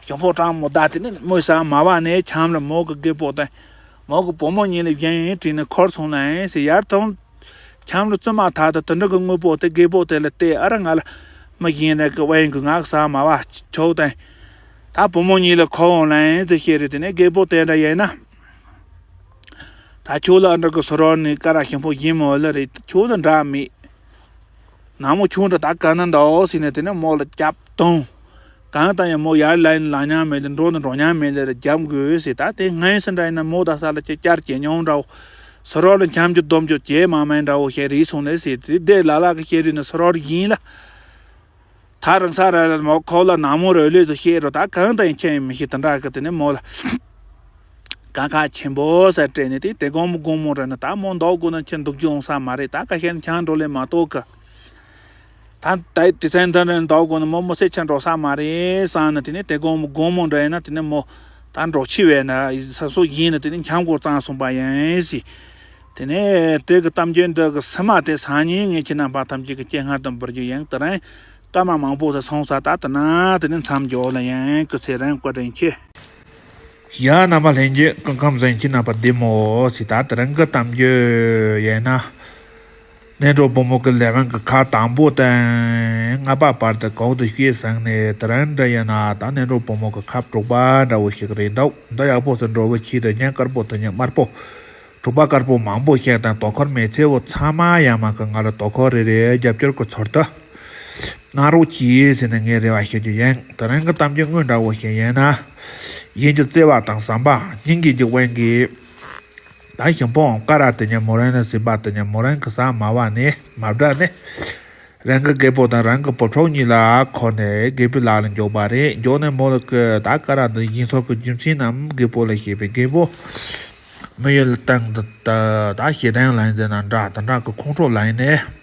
ཞིང་ཕོ་གྲང་མོ་ད་དེ་ནི་མོའི་ས་མ་བ་ནས་ཁྱམས་ལ་མོ་གི་རྒད་པོ་དང་མོ་གི་བུ་མོ་གཉིས་ལ་གཞན་ཡིན་དྲིས་ནས་འཁོར་སོང་ལ་ཡིན་ཟེར། ཡར་ཐོན་ཁྱམས་ལ་བཙུན་མ་ཐག་ཏུ་དེ་འདྲ་གི་དངོས་པོ་དེ་རྒད་པོ་དེ་ལ་བལྟས། ཨ་ར་ང་ལ་མི་གཞན་རེ་གི་དབང་གི་ང་གི་ས་མ་བ་ཆོག་དང་ད་བུ་མོ་གཉིས་ལ་འཁོར་འོང་ལ་ཡིན་ཟེར་བཤད་རེད། དེ་ནས་རྒད་པོ་དེ་འདྲ་ཡིན་ན། ད་ཁྱོད་ལ་འདྲ་གི་སོ་རོག་ནི་ཀ་ར་ཞིང་ཕོ་ཡིན་མོ་ལ་རེད། ཁྱོད་ལ་འདྲ་མེད། ནག་མོ་ཁྱོད་འདྲ་ད་ག་ན་འདའོ་ཟེར་ནས་དེ་ནས་མོ་ལ་རྒྱབ་དང་། གང་ལྟར་ཡང་མོ་ཡར་ལ་ཡིན་ལ་ཉམས་མེད་ལ་འགྲོ་ནི་འགྲོ་ཉམས་མེད་ལ་རྒྱབ་དགོས་ཟེར། ད་དེ་ངན་སེ་འདྲ་ཡིན་ན་མོ་ད་ས་ལ་ཅེ་ཅར་ཇེ་ཉུང་འདྲ་བོ། སོ་རོག་ལ་འཁྱམ་རྒྱུ་སྡོམ་རྒྱུ་ཇེ་མང་མང་འདྲ་བོ་ཞེས་རིག་སོང་ལེ་ཟེར། དེ་དེ་ལ་ལ་གི་བཤད་རིག་ནི་སོ་རོག་ཡིན་ལ། ཐག་རིང་ས་ར་ལ་མོ་ཁོ་ལ་ནག་མོ་རོལ་ལེ་ཚོ་ཤེས་རོ། ད་གང་དང་ཡང་ཁྱེད་མི་ཤེས་དེ་འདྲ་གི་དེ་ནས་མོ་ལ་དཀའ་ཁག་ཆེན་པོ་ས་སྤྲད་ནས་དེ་དེ་དགོང་མོ་དགོང་མོ་ར་ནི་ད་མོ་འདོག་དགོས་ན་ཁྱེད་འདུག་རྒྱུ་འོང་ས་མ་རེད། ད་ཀ་ཤན་ཆང་འགྲོ་ལེ་མ་གཏོགས་གི་ད་ད་དེ་ཚན་ད་ར་འདོག་དགོས་ན་མོ་མོ་སེ་ཆང་འགྲོ་ས་མ་རེད་བསམ་ནས་དེ་ནས་དེ་དགོང་མོ་དགོང་མོ་འདྲ་ཡིན་ན་དེ་ནས་མོ་ད་འགྲོ་ཆི་བས་ན་ས་སོ་ཡིན་ན་དེ་ནས་འཁྱམ་དགོས་ཙང་སོང་པ་ཡིན་ཟེར། དེ་ནས་དེ་གི་གཏམ་རྒྱུད་འདི་གི་སི་མ་དེ་སང་ཉིན་ངས་ཁྱེད་རྣམ་པ་ཐམས་ཅད་ཀྱི་སྤྱན་སྔར་དུ་འབུལ་རྒྱུ་ཡིན། དེ་རིང་སྐར་མ་མང་པོ་ཟ་སོང་ས་ད་དེ་ན་དེ་ནས་མཚམས་འཇོག་ལ་ཡིན། སྐུ་ཚེ་རིང་བཀའ་དྲིན་ཆེ། ཡ་རྣམ་པ་ལྷན་རྒྱས་སྐུ་ཁམས་བཟང་། ཁྱེད་རྣམ་པ་བདེ་མོ་ཟེར། ད་དེ་རིང་གི་གཏམ་རྒྱུད་ཡིན་ན། ནེ་གྲོ་བུ་མོ་གི་ལས་དབང་གི་ཁ་དང་པོ་དང་ལྔ་པ་བར་དུ་གོང་དུ་བཤད་ཟིན་ནས་དེ་རིང་འདྲ་ཡིན་ན་ད་ནེ་གྲོ་བུ་མོ་གི་ཁ་དྲུག་པ་འདྲ་བོ་ཞིག་རེད་འདུག་འདི་ཡག་པོ་ཟེར་འགྲོ་བོ་ཆེ་དུ་ཉན་དཀར་པོ་དུ་ཉན་དམར་པོ། དྲུག་པ་དཀར་པོ་མང་པོ་ཞིག་དང་དོ་ཁུར་མེད་ཚེ་བོ་ཚང་མ་ཡང་མ་གི་ང་ལ་དོ་ཁུར་རེ་རེ་རྒྱབ་སྐྱོར་གི་ཚུལ་དུ། གནང་རོགས་གྱིས་ཟེར་ནས་ངས་རེ་བ་ཞུ་རྒྱུ་ཡིན། དེ་རིང་གི་གཏམ་རྒྱུད་དངོས་འདྲ་བོ་ཞིག་ཡིན་ན། གཞན་གྱི་བརྩེ་བ་དང་བསམ་པ་སྙིང་གི་འཇུག་པའི་གི། ད་ཞིང་ཕོ་ཀ་ར་དེ་ཉིད་མོ་རང་ལ་ཟིན་པ་དེ་ཉིད་མོ་རང་གི་ས་མ་བ་ནས་མ་བསྒྲགས་ནས། རང་གི་རྒད་པོ་དང་རང་གི་བུ་ཕྲུག་གཉིས་ལ་འཁོར་ནས་རྒད་པོའི་ལག་ལ་འཇོག་པ་རེད། འཇོག་ནས་མོ་ལ་གི་ད་ཀ་ར་འདི་ཡིན་སོགས་ཀྱི་རྒྱུ་མཚན་རྣམས་རྒད་པོ་ལ་བཤད་པས། རྒད་པོ་མི་ཡུལ་ལ་བཏང་ད་ད་ཞེ་སྡང་ལན་ཟེར་ན་འདྲ་ད་འདྲ་གི་ཁོང་ཁྲོ་ལངས་ནས།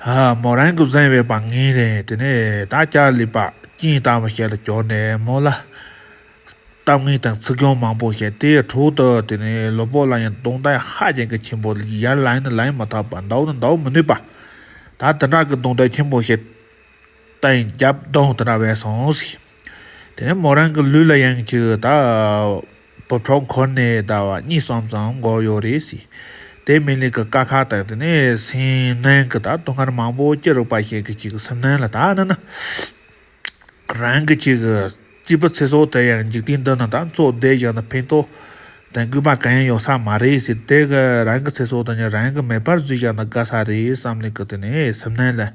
ཧ། མོ་རང་གི་བཟང་བའི་པ་ངན་རེད། དེ་ནས་ད་ལྕགས་ལི་པ་སྐྱིན་བཏང་བ་ཞིག་ལ་གྱུར་ནས་མོ་ལ་གཏམ་ངན་དང་ཚིག་སྐྱོན་མང་པོ་བཤད། དེའི་འཕྲོ་དུ་དེ་ནས་ལུས་པོ་ལ་ཡང་རྡུང་རྡེག་ཧ་ཅང་གི་ཆེན་པོ། ཡར་ལངས་ན་ལངས་མ་ཐུབ་པ། འདུག་ན་འདུག་མི་ནུས་པ། ད་དེ་འདྲ་གི་རྡུང་རྡེག་ཆེན་པོ་བཤད། སྟེང་རྒྱབ་རྡུང་དེ་འདྲ་བས་སོང་ཟིག་དེ་ནས་མོ་རང་གི་ལུས་ལ་ཡང་ཅིག་ད་བུ་ཕྲུག་འཁོར་ནས་ཟླ་བ་གཉིས་གསུམ་ཙམ་འགོར་ཡོད་རེད་ཟེར། དེ་མིན་ལི་གི་དཀའ་ཁག་དང་དེ་ནས་སེམས་ནང་གི་ད་སྡུག་བསྔལ་མང་པོ་སྐྱེ་རུག་པ་ཞིག་གི་ཅིག་སེམས་ནང་ལ་ད་ན་ན། རང་གི་ཅིག་གི་སྐྱིད་པོ་ཚེ་སྲོག་དེ་ཡང་འཇིག་རྟེན་འདི་ན་ད་འཚོ་བསྡད་བཞག་ན་ཕན་ཐོགས་དང་དགོས་པ་གང་ཡང་ཡོད་ས་མ་རེད་ཟེར། དེ་གི་རང་གི་ཚེ་སྲོག་དེ་ནི་རང་གི་མེ་འབར་བཟོས་བཞག་ན་དགའ་ས་རེད་བསམ་ལི་གི་དེ་ནས་སེམས་ནང་ལ།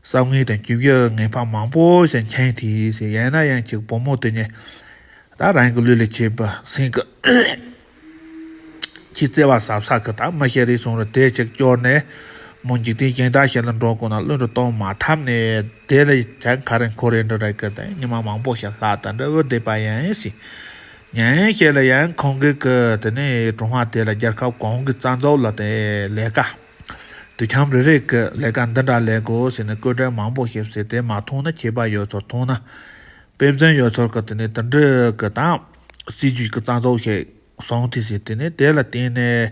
བསམ་ངན་དང་སྐྱིད་པོའི་ངན་པ་མང་པོ་ཞིག་འཁྱེར་དེ་ཟེར། ཡང་ན་ཡང་ཅིག་བུ་མོ་དེ་ཉིད་ད་རང་གི་ལུས་ལ་བྱེད་པ་སེམས་ཀྱི་ཁྱི་བརྩེ་བ་ཟབ་ས་གི་ད་མི་ཤེས་རེད་སོང་རེད། དེ་ཅིག་སྐྱོར་ནས་མོ་འཇིག་རྟེན་གཞན་དག་ཞིག་ལ་འགྲོ་དགོས་ན་བློ་འདྲ་གཏོང་མ་ཐབས་ནས་དེ་ལ་ཅང་ག་རེ་འཁོར་རེ་འདྲ་རེད་གི་ད་ཉི་མ་མང་པོ་ཞིག་ལྷག་ད་འདྲ་བོ་བསྡད་པ་ཡིན་ཟེར། ཉན་ཤེས་ལ་ཡང་ཁོང་གི་གི་དེ་ནས་གྲོང་པ་དེ་ལ་རྒྱལ་ཁབ་གང་གི་རྩ་འཛུགས་ལ་དེ་ལས་ཀ་དུས་འཁྱམ་རེ་རེ་གི་ལས་ཀ་འདི་འདྲ་ལས་དགོས་ཟེར་ནས་བཀོད་སྒྲིག་མང་པོ་ཞིག་བྱས། དེ་མ་མཐོང་ན་ཁྱད་པར་ཡོད་ཚོར། མཐོང་ན་དཔེ་མཚོན་ཡོད་ཚོར་གི་དེ་ནས་དེ་འདྲ་གི་དང་སྲིད་ཇུས་ཀྱི་རྩ་འཛུགས་ཤིག་སོང་དེ་ཟེར། དེ་ནས་དེ་ལ་བརྟེན་ནས་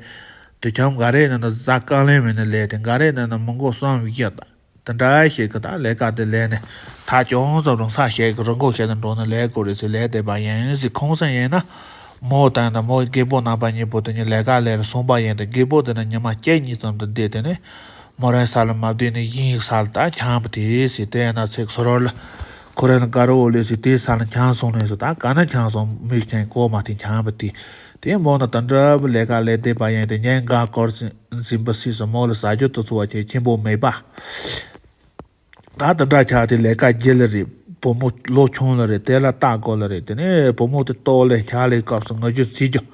དུས་འཁྱམ་འགའ་རེ་ནང་ན་གཟའ་སྐར་ལེན་མེད་ན་ལས་དེ་འགའ་རེ་ནང་ན་མི་མགོ་གསུམ་བཞི་དང་། དེ་འདྲ་ཞིག་གི་ད་ལས་ཀ་དེ་ལས་ནས་ཐག་ཅུང་ཙམ་རིང་ས་ཞིག་གི་རི་མགོ་ཞིག་ཏུ་འགྲོ་ནས་ལས་དགོས་རེད་ཟེར་ལས་བསྡད་པ་ཡིན་ཟེར། ཁོང་ཚོ་ཡིན་ན་མོ་དང་ད་མོའི་རྒད་པོ་རྣམ་པ་གཉིས་པོ་དེ་གཉིས་ལས་ཀ་ལས་ལ་སོང་པ་ཡིན་ཏེ། རྒད་པོ་དེ་ནི་ཉི་མ་གཅིག་གཉིས་ཙམ་དུ་བསྡད་དེ་ནས་མོ་རང་ས་ལ་མ་བསྡད་ནས་གཞན་ཡི་ས་ལ་ད་འཁྱམ་པ་དེ་ཟེར། དེ་ཡིན་ན་ཚེ་སོ་རོ་ལ་ཁོ་རང་ལ་དགའ་རོགས་ལས་ཟེར་དེའི་ས་ལ་འཁྱམ་སོང་ནས་ཟེར། ད་ག་ན་འཁྱམ་སོང་མི་ཁྱེན་གོ་མ་ཐེན་འཁྱམ་པ་དེ། དེ་མོ་ན་ད་འདྲ་བུ་ལས་ཀ་ལས་བསྡད་པ་ཡིན་ཏེ། ཉིན་འགའ་སྐོར་ཟིན་པ་སྲིད་སོ་མོ་ལ་ཟ་རྒྱུ་དུ་འཚོ་བ་ཆེ་ཆེན་པོ་མེད་པ། ད་དེ་འདྲ་ཆགས་ཏེ་ལས་ཀ་བརྗེད་ལེ་རེད། བུ་མོ་ལོ་ཆུང་ལེ་རེད། དེ་ལ་ལྟ་དགོས་ལེ་རེད། དེ་ནས་བུ་མོ་དེ་ལྟོགས་ལེ་ཆགས་ལེ་སྐབས་སུ་ངུ་རྒྱུ་འཚིག་རྒྱུ།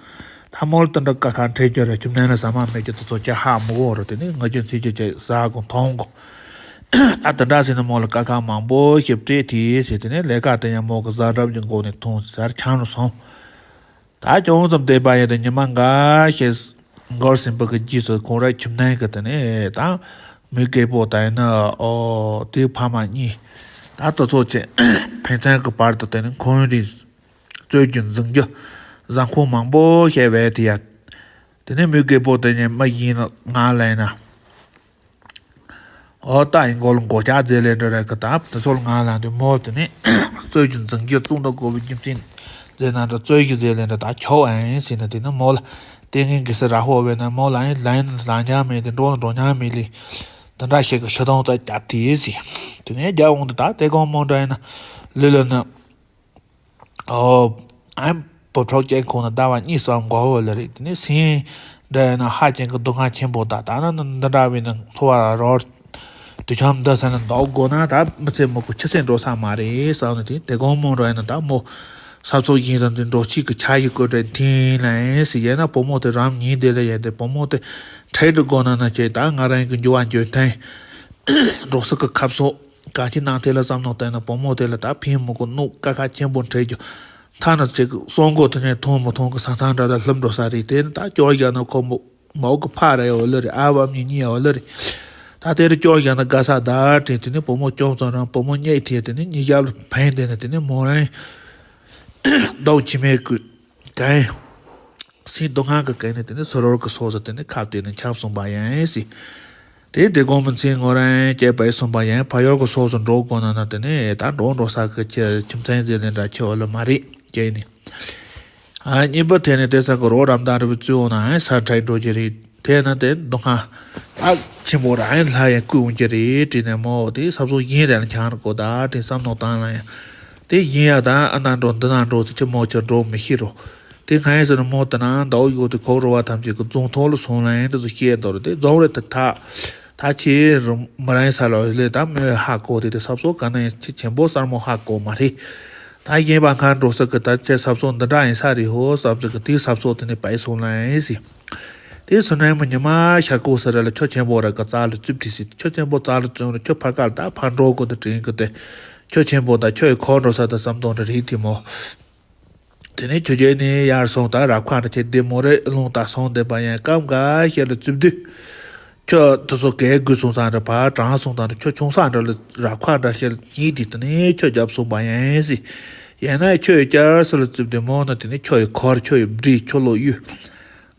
ད་མོ་ལ་དེ་འདྲ་དཀའ་ཁག་འཕྲད་རྒྱུ་རེད། ཁྱིམ་ནང་ལ་ཟ་མ་མེད་རྒྱུ་དེ་ཚོ་ཅི་ཧ་མི་གོ་རེད། དེ་ནས་ངུ་རྒྱུ་འཚིག་རྒྱུ་ཅིག་ཟ་དགོས་འཐུང་དགོས། ད་དེ་འདྲ་ཟེར་ནས་མོ་ལ་དཀའ་ཁག་མང་པོ་ཞིག་སྤྲད་དེ་ཟེར། དེ་ནས་ལས་ཀ་དེ་ཡང་མོ་གི་བཟའ་གྲབས་ཀྱི་སྒོ་ནས་འཐུང་ཟེར་འཁྱམ་རུ་སོང་། ད་ཅུང་ཙམ་བསྡད་པ་ཡིན་ཏེ་ཉི་མ་འགའ་ཤས་འགོར་ཟིན་པ་གི་རྗེས་སུ་ཁོང་རའི་ཁྱིམ་ནང་གི་དེ་ནས་ད་མི་རྒད་པོ་དང་ཡིན་ན་ཨོ་དེའི་ཕ་མ་གཉིས་ད་ལྟ་ཚོ་ཆེ་ཕན་ཚུན་གི་བར་དུ་དེ་ནས་འཁོན་རིགས་རྩོད་རྒྱུ་འཛིང་རྒྱུ་བཟང་ཁོ་མང་པོ་བཤད་བས། དེ་ཡང་དེ་ནས་མི་རྒད་པོ་དེ་ནས་མ་ཡིན་ང་ལ་ཡིན་ན། ཨོ་ད་ཡིན་གོ་ལ་མགོ་ལྕགས་རྫས་ལས་འདྲ་རེད་གི། ད་དེ་ཚོ་ལ་ང་ལ་འདི་མོ་དེ་ནི་རྩོད་རྒྱུ་འཛིང་རྒྱུ་བཙོང་ད་དགོས་པའི་རྒྱུ་མཚན་རྫས་ན་འདྲ་རྩོད་རྒྱུ་རྫས་ལས་འདྲ་ད་ཁྱོ་ཨ་ཡིན་ཟེར་ན། དེ་ནི་མོ་ལ་ལྟས་ངན་གི་སི་ར་ཧོ་བས་ན་མོ་ལ་ཨ་ཡིན་ལ་ཡིན་ལ་ཉམས་མེད་དེ་འགྲོ་ལ་འགྲོ་ཉམས་མེད་ལི་དེ་འདྲ་ཞིག་གི་ཤི་དོང་ད་རྒྱབ་དེ་ཟེར། དེ་ནས་རྒྱབ་འོང་དུ་ད་དེ་གོང་མོ་འདྲ་ཡིན་ན་ལི་ལ་ན། ཨོ། ཨམ་བུ་ཕྲུག་ཅན་ཁོང་ན་ཟླ་བ་གཉིས་སམ་འགོར་བ་ལ་རེད། དེ་ནས་སེམས་འདྲ་ཡིན་ན་ཧ་ཅང་གི་སྡུག་བསྔལ་ཆེན་པོ་དང་། ད་ནི་འདི་འདྲ་བའི་ནང་འཚོ་བ་རོལ་དུས་འཁྱམ་འདི་ས་ནས་འདུག་དགོས་ན་ད་མི་ཚེ་མི་དགོས་ཕྱི་ཚེ་འགྲོ་ས་མ་རེད་བསམ་ནས། དེ་དེ་གོང་མོ་འདྲ་ཡིན་ན་ད་མོ་ས་ཚོགས་ཡིན་རུང་དེ་འགྲོ་ཆེད་ཀྱི་ཆ་ཡི་བཀོད་སྒྲིག་འཐེན་ལ་ཡིན་ཟེར། ཡིན་ན་བུ་མོ་དེ་རང་ཉིད་དེ་ལ་ཡིན་ཏེ་བུ་མོ་དེ་ཁྲལ་འགྲོ་དགོས་ན་ན་ཆེ་ད་ང་རང་གི་འགྱུར་བ་འགྱུར་ཐེངས་འགྲོ་ས་གི་ཁབ་སོགས། གང་ཅི་ནང་དེ་ལ་བསམ་མནོ་བཏང་ན་བུ་མོ་དེ་ལ་ད་ཕན་མི་གོ་གནོད་དཀའ་ཁག་ཆེན་པོ་འཕྲད་རྒྱུ། ཐ་ན་ཅིག་སྲོག་མགོ་དེ་ནས་ཐོན་མི་ཐོན་གི་ས་ཐང་འདྲ་ལ་ལྷུབ་འགྲོ་ས་རེད། དེ་ནི་ད་སྐྱོར་བཞག་ན་ཁོ་མོ་མོ་གི་ཕ་རེད་འོ་ལེ་རེད། ཨ་བ་མྱི་གཉིས་འོ་ལེ་རེད། ད་དེ་རུ་སྐྱོར་བཞག་ན་དགའ་ས་ད་དྲན། དེ་ནི་བུ་མོ་སྐྱོང་ཙང་རང་བུ་མོ་རྙེད་དེ་དེ་ནི་གཉིད་ཞབས་ལ་ཕན་དེ་ནི་དེ་ནི་མོ་རང་སྡུག་ཅི་མེད་ཀི་གན་སེམས་སྡུག་བསྔལ་གི་གན་ནི་དེ་ནི་སོ་རོར་གི་སོ་སོ་དེ་ནི་ཁ་བཏོན་ནས་འཁྱམ་སོང་པ་ཡིན་ཟེར། དེ་དེ་དགོང་མོ་མཚན་ངོ་རང་སྐྱེས་པའི་སོང་པ་ཡང་ཕ་ཡུལ་གྱི་སོགས་སུ་འགྲོ་དགོས་ན་ན་དེ་ནས་ད་འགྲོ་འགྲོ་ས་གི་ཁྱི་ཁྱིམ་མཚན་ཟེར་ལེ་འདྲ་ཁྱི་འོ་ལ་མ་རེད་སྐྱེས་ནས། ཨ་གཉིས་པ་དེ་ནས་དེ་ས་གི་རོ་རམ་དང་རི་བོའི་བཙོན་ན་ཨ་ས་ཁྲལ་འགྲོ་གི་རེད། དེ་ན་དེ་མདོ་ཁང་ཨ་ཆེན་པོ་ར་ཨ་ལྷ་ཡང་བསྐུལ་འོང་གི་རེད་དྲིས་ནས་མོ་དེ་ས་བཟོ་ཡིན་རེད་ལ་ཁྱང་ར་གོ་ད་དྲིས་བསམ་མནོ་བཏང་ལ་ཡང་དེ་ཡིན་ཡ་ད་ཨ་ན་འགྲོ་འདི་ན་འགྲོ་ཚེ་ཁྱི་མོ་ཁྱི་འགྲོ་མི་ཤེས་རོ། དེ་སྔ་ཡིན་ཟེར་ན་མོ་དེ་ན་ཟླ་བོ་ཡོད་དེ་ཁོ་རོ་བ་ཐམས་ཅད་ཀྱི་རྫོང་ཐོག་ལ་སོང་ལ་ཡིན་དེ་ཚོ་སྐྱེས་དོ་རེད། དེ་རྫོང་རེད་དེ་ཐག་ ད་ཁྱེད་རང་མི་རང་ཡིན་ས་ལ་ལས་ད་མོས་ཧ་གོ་དེ་དེ་ས་ཕྱོགས་ག་ན་ཡིན་ཁྱེད་ཆེན་པོ་གསར་མོ་ཧ་གོ་མ་རེད། ད་གཞན་པ་སྔར་འགྲོ་ས་གི་ད་ཁྱེད་ས་ཕྱོགས་འདི་འདྲ་ཡིན་ས་རེད་ཧོ་བསམ་ས་གི་དེའི་ས་ཕྱོགས་དེ་ནས་བལ་སོང་ལ་ཡིན་ཟེར། དེ་སོང་ན་མོ་ཉི་མ་ཤར་ཀོ་ས་ར་ལ་ཁྱོད་ཆེན་པོ་ར་གི་རྩ་ལ་རྩུབ་དེ་ཟེར། ཁྱོད་ཆེན་པོ་རྩ་ལ་རྩུབ་ར་ཁྱོད་ཕར་ཁ་ལ་ད་ཕར་འགྲོ་དགོས་དེ་དྲན་གི་དེ། ཁྱོད་ཆེན་པོ་ད་ཁྱོད་ཡི་ཁོ་འགྲོ་ས་ད་བསམ་དོན་རེ་རེད་དེ་མོ། དེ་ནས་ཁྱོད་རྗེས་ནས་ཡར་སོང་ད་ར་ཁ་འདྲ་ཁྱེད་བདེ་མོ་རེད་རླུང་ད་སོང་བསྡད་པ་ཡང་སྐབས་འགའ་ཤས་ལ་རྩུབ་དུས། ཁྱོད་དེ་ཚོ་གས་དགོས་སོང་ས་འདྲ་ཕར་དྲང་སོང་ད་འདྲ་ཁྱོད་ཆུང་ས་འདྲ་ལ་ར་ཁ་འདྲ་ཤས་ལ་གཉིས་དེ་དེ་ནས་ཁྱོད་རྒྱབ་སོང་པ་ཡང་སྲིད། ཡང་ན་ཁྱོད་ཡི་བསྐྱར་ས་ལ་རྩུབ་དུས་མོ་ན་དེ་ནས་ཁྱོད་ཡི་ཁོར་ཁྱོད་ཡི་བྲིས་ཁྱོད་ལོ་གཡུ།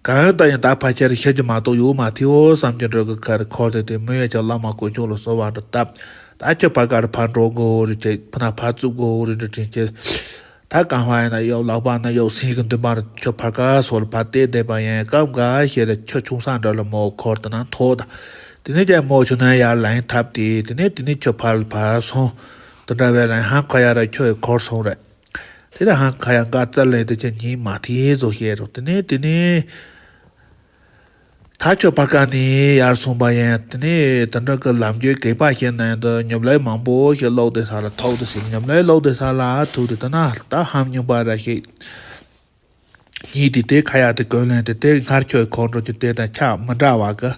གང་ལྟར་ཡང་ད་ཕལ་ཆེར་ཤི་རྒྱུ་མ་གཏོགས་ཡོད་མ་ཐེའོ་བསམ་གྱི་འགྲོ་གི་ཁར་འཁོར་དེ་དེ་མི་ཡ་ཅག་བླ་མ་དཀོན་མཆོག་ལ་གསོལ་བ་འདྲ་བཏབ། ད་ཁྱོད་ཕ་གར་ཕར་འགྲོ་དགོས་རེད་ཅེས་ཕུ་ན་ཕར་བཙུགས་དགོས་རེད་འདྲ་དྲན་ཅེས། ད་རྐང་པ་ཡིན་ན་གཡོབ་ལག་པ་ན་གཡོབ་སེམས་ཀྱི་མདུན་པར་ཁྱོད་ཕར་ཁ་སོར་ཕར་བལྟས་བསྡད་པ་ཡིན་སྐབས་འགའ་ཤས་ལ་ཁྱོད་ཆུང་ས་འདྲ་ལ་མོ་འཁོར་དེ་ན་ཐོག་ད། དེ་ནས་ཀྱང་མོ་ཆུ་ནང་ཡར་ལངས་ཐབས་དེ་དེ་ནས་དེ་ནས་ཁྱོད་ཕར་ཕར་སོང་། དེ་འདྲ་བས་ལ་ཧང་ཁ་ཡ་ར་ཁྱོད་འཁོར་སོང་རེད། དེ་ལ་ཧང་ཁ་ཡང་དགའ་རྩལ་ལས་དེ་ཅི་ཉིད་མ་དེ་བཟོ་བཤད་རོགས་དེ་ནས་དེ་ནས། ད་ཁྱོད་ཕར་ཁ་ནས་ཡར་སོང་པ་ཡིན་དེ་ནས་དེ་འདྲ་གི་ལམ་རྒྱུད་གད་པ་བཤད་ན་ཡང་དུ་ཉོབ་ལས་མང་པོ་ཞིག་ལོག་དེ་ས་ལ་ཐོག་དེ་ཟིན་ཉོབ་ལས་ལོག་དེ་ས་ལ་ཐུག་དེ་ད་ན་ད་ཧམ་ཉུང་པ་ར་ཞིག་ཉིད་དེ་དེ་ཁ་ཡ་དེ་གོན་ལེན་དེ་དེ་སྔར་ཁྱོད་ཁོང་ཁྲོ་ཅི་དེ་དང་ཆ་མི་འདྲ་བ་གི་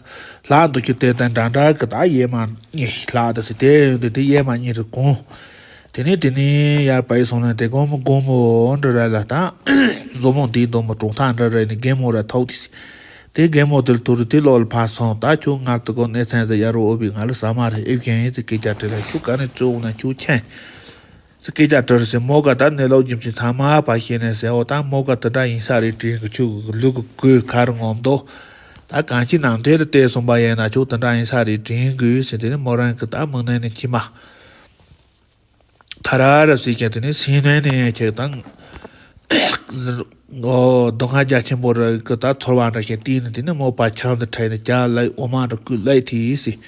ལྷག་འདུག་ཅི་དེ་དང་འདྲ་འདྲ་གི་ད་ཡེ་མ་ཉེ་ལྷག་དེ་སི་དེ་ཡོང་དེ་དེ་ཡེ་མ་ཉེ་རུ་གོང་། དེ་ནས་དེ་ནས་ཡར་བལ་སོང་ན་དེ་དགོང་མོ་དགོང་མོ་འདྲ་ར་ལ་ད་མཛོ་མོ་འདིའི་མདོ་མོ་གྲོང་ཐག་འདྲ་ར་ནས་རྒན་མོ་ར་ཐོག་དེ་སི། དེ་རྒན་མོ་དེ་ལ་དུ་རུ་དེ་ལོག་ལ་ཕར་སོང་ད་ཁྱོད་ངར་དུ་གོ་གནས་ཚན་དེ་ཡར་རུ་འོ་བི་ང་ལ་ཟ་མ་རེ་ཨེབ་ཀྱང་ཡིན་ཚེ་སྐད་ཆ་དྲིས་ལ་ཁྱོད་ག་ནས་བཙོ་འོང་ན་ཁྱོད་ཁྱེད། སྐད་ཆ་དྲིས་སེ་མོ་ག་ད་ནས་ལོག་རྒྱུ་མཚན་ཚང་མ་ཕ་ཤེས་ནས་ཟེར་འོ་ད་མོ་ག་དེ་འདྲ་ཡིན་ས་རེད་དྲན་གི་ཆུ་གི་ལུ་གི་གོས་ཁར་ངོམ་དོ། ད་གང་ཅི་ནང་དེ་ལ་བལྟས་སོང་པ་ཡིན་ན་ཆུ་དེ་འདྲ་ཡིན་ས་རེད་དྲན་གི་ཟེར་དེ་ནས་མོ་རང་གི་ད་མིག་ནང་ནས་མཆི་མ་ཐ་ར་ར་ཟེར་ཀྱང་དེ་ནས་སེམས་ནང་ནས་ཁྱེད་དང་། འོ་མདོ་སྔགས་རྒྱ་ཆེན་པོ་ར་གི་ད་ཚོར་བ་འདྲ་ཞིག་བལྟས་ནས་དེ་ནས་མོ་པ་ཆང་དུ་ཁྲིད་ནས་ཇ་བླུགས་འོ་མ་འདྲ་བསྐོལ་བླུགས་དེ་ཟེར།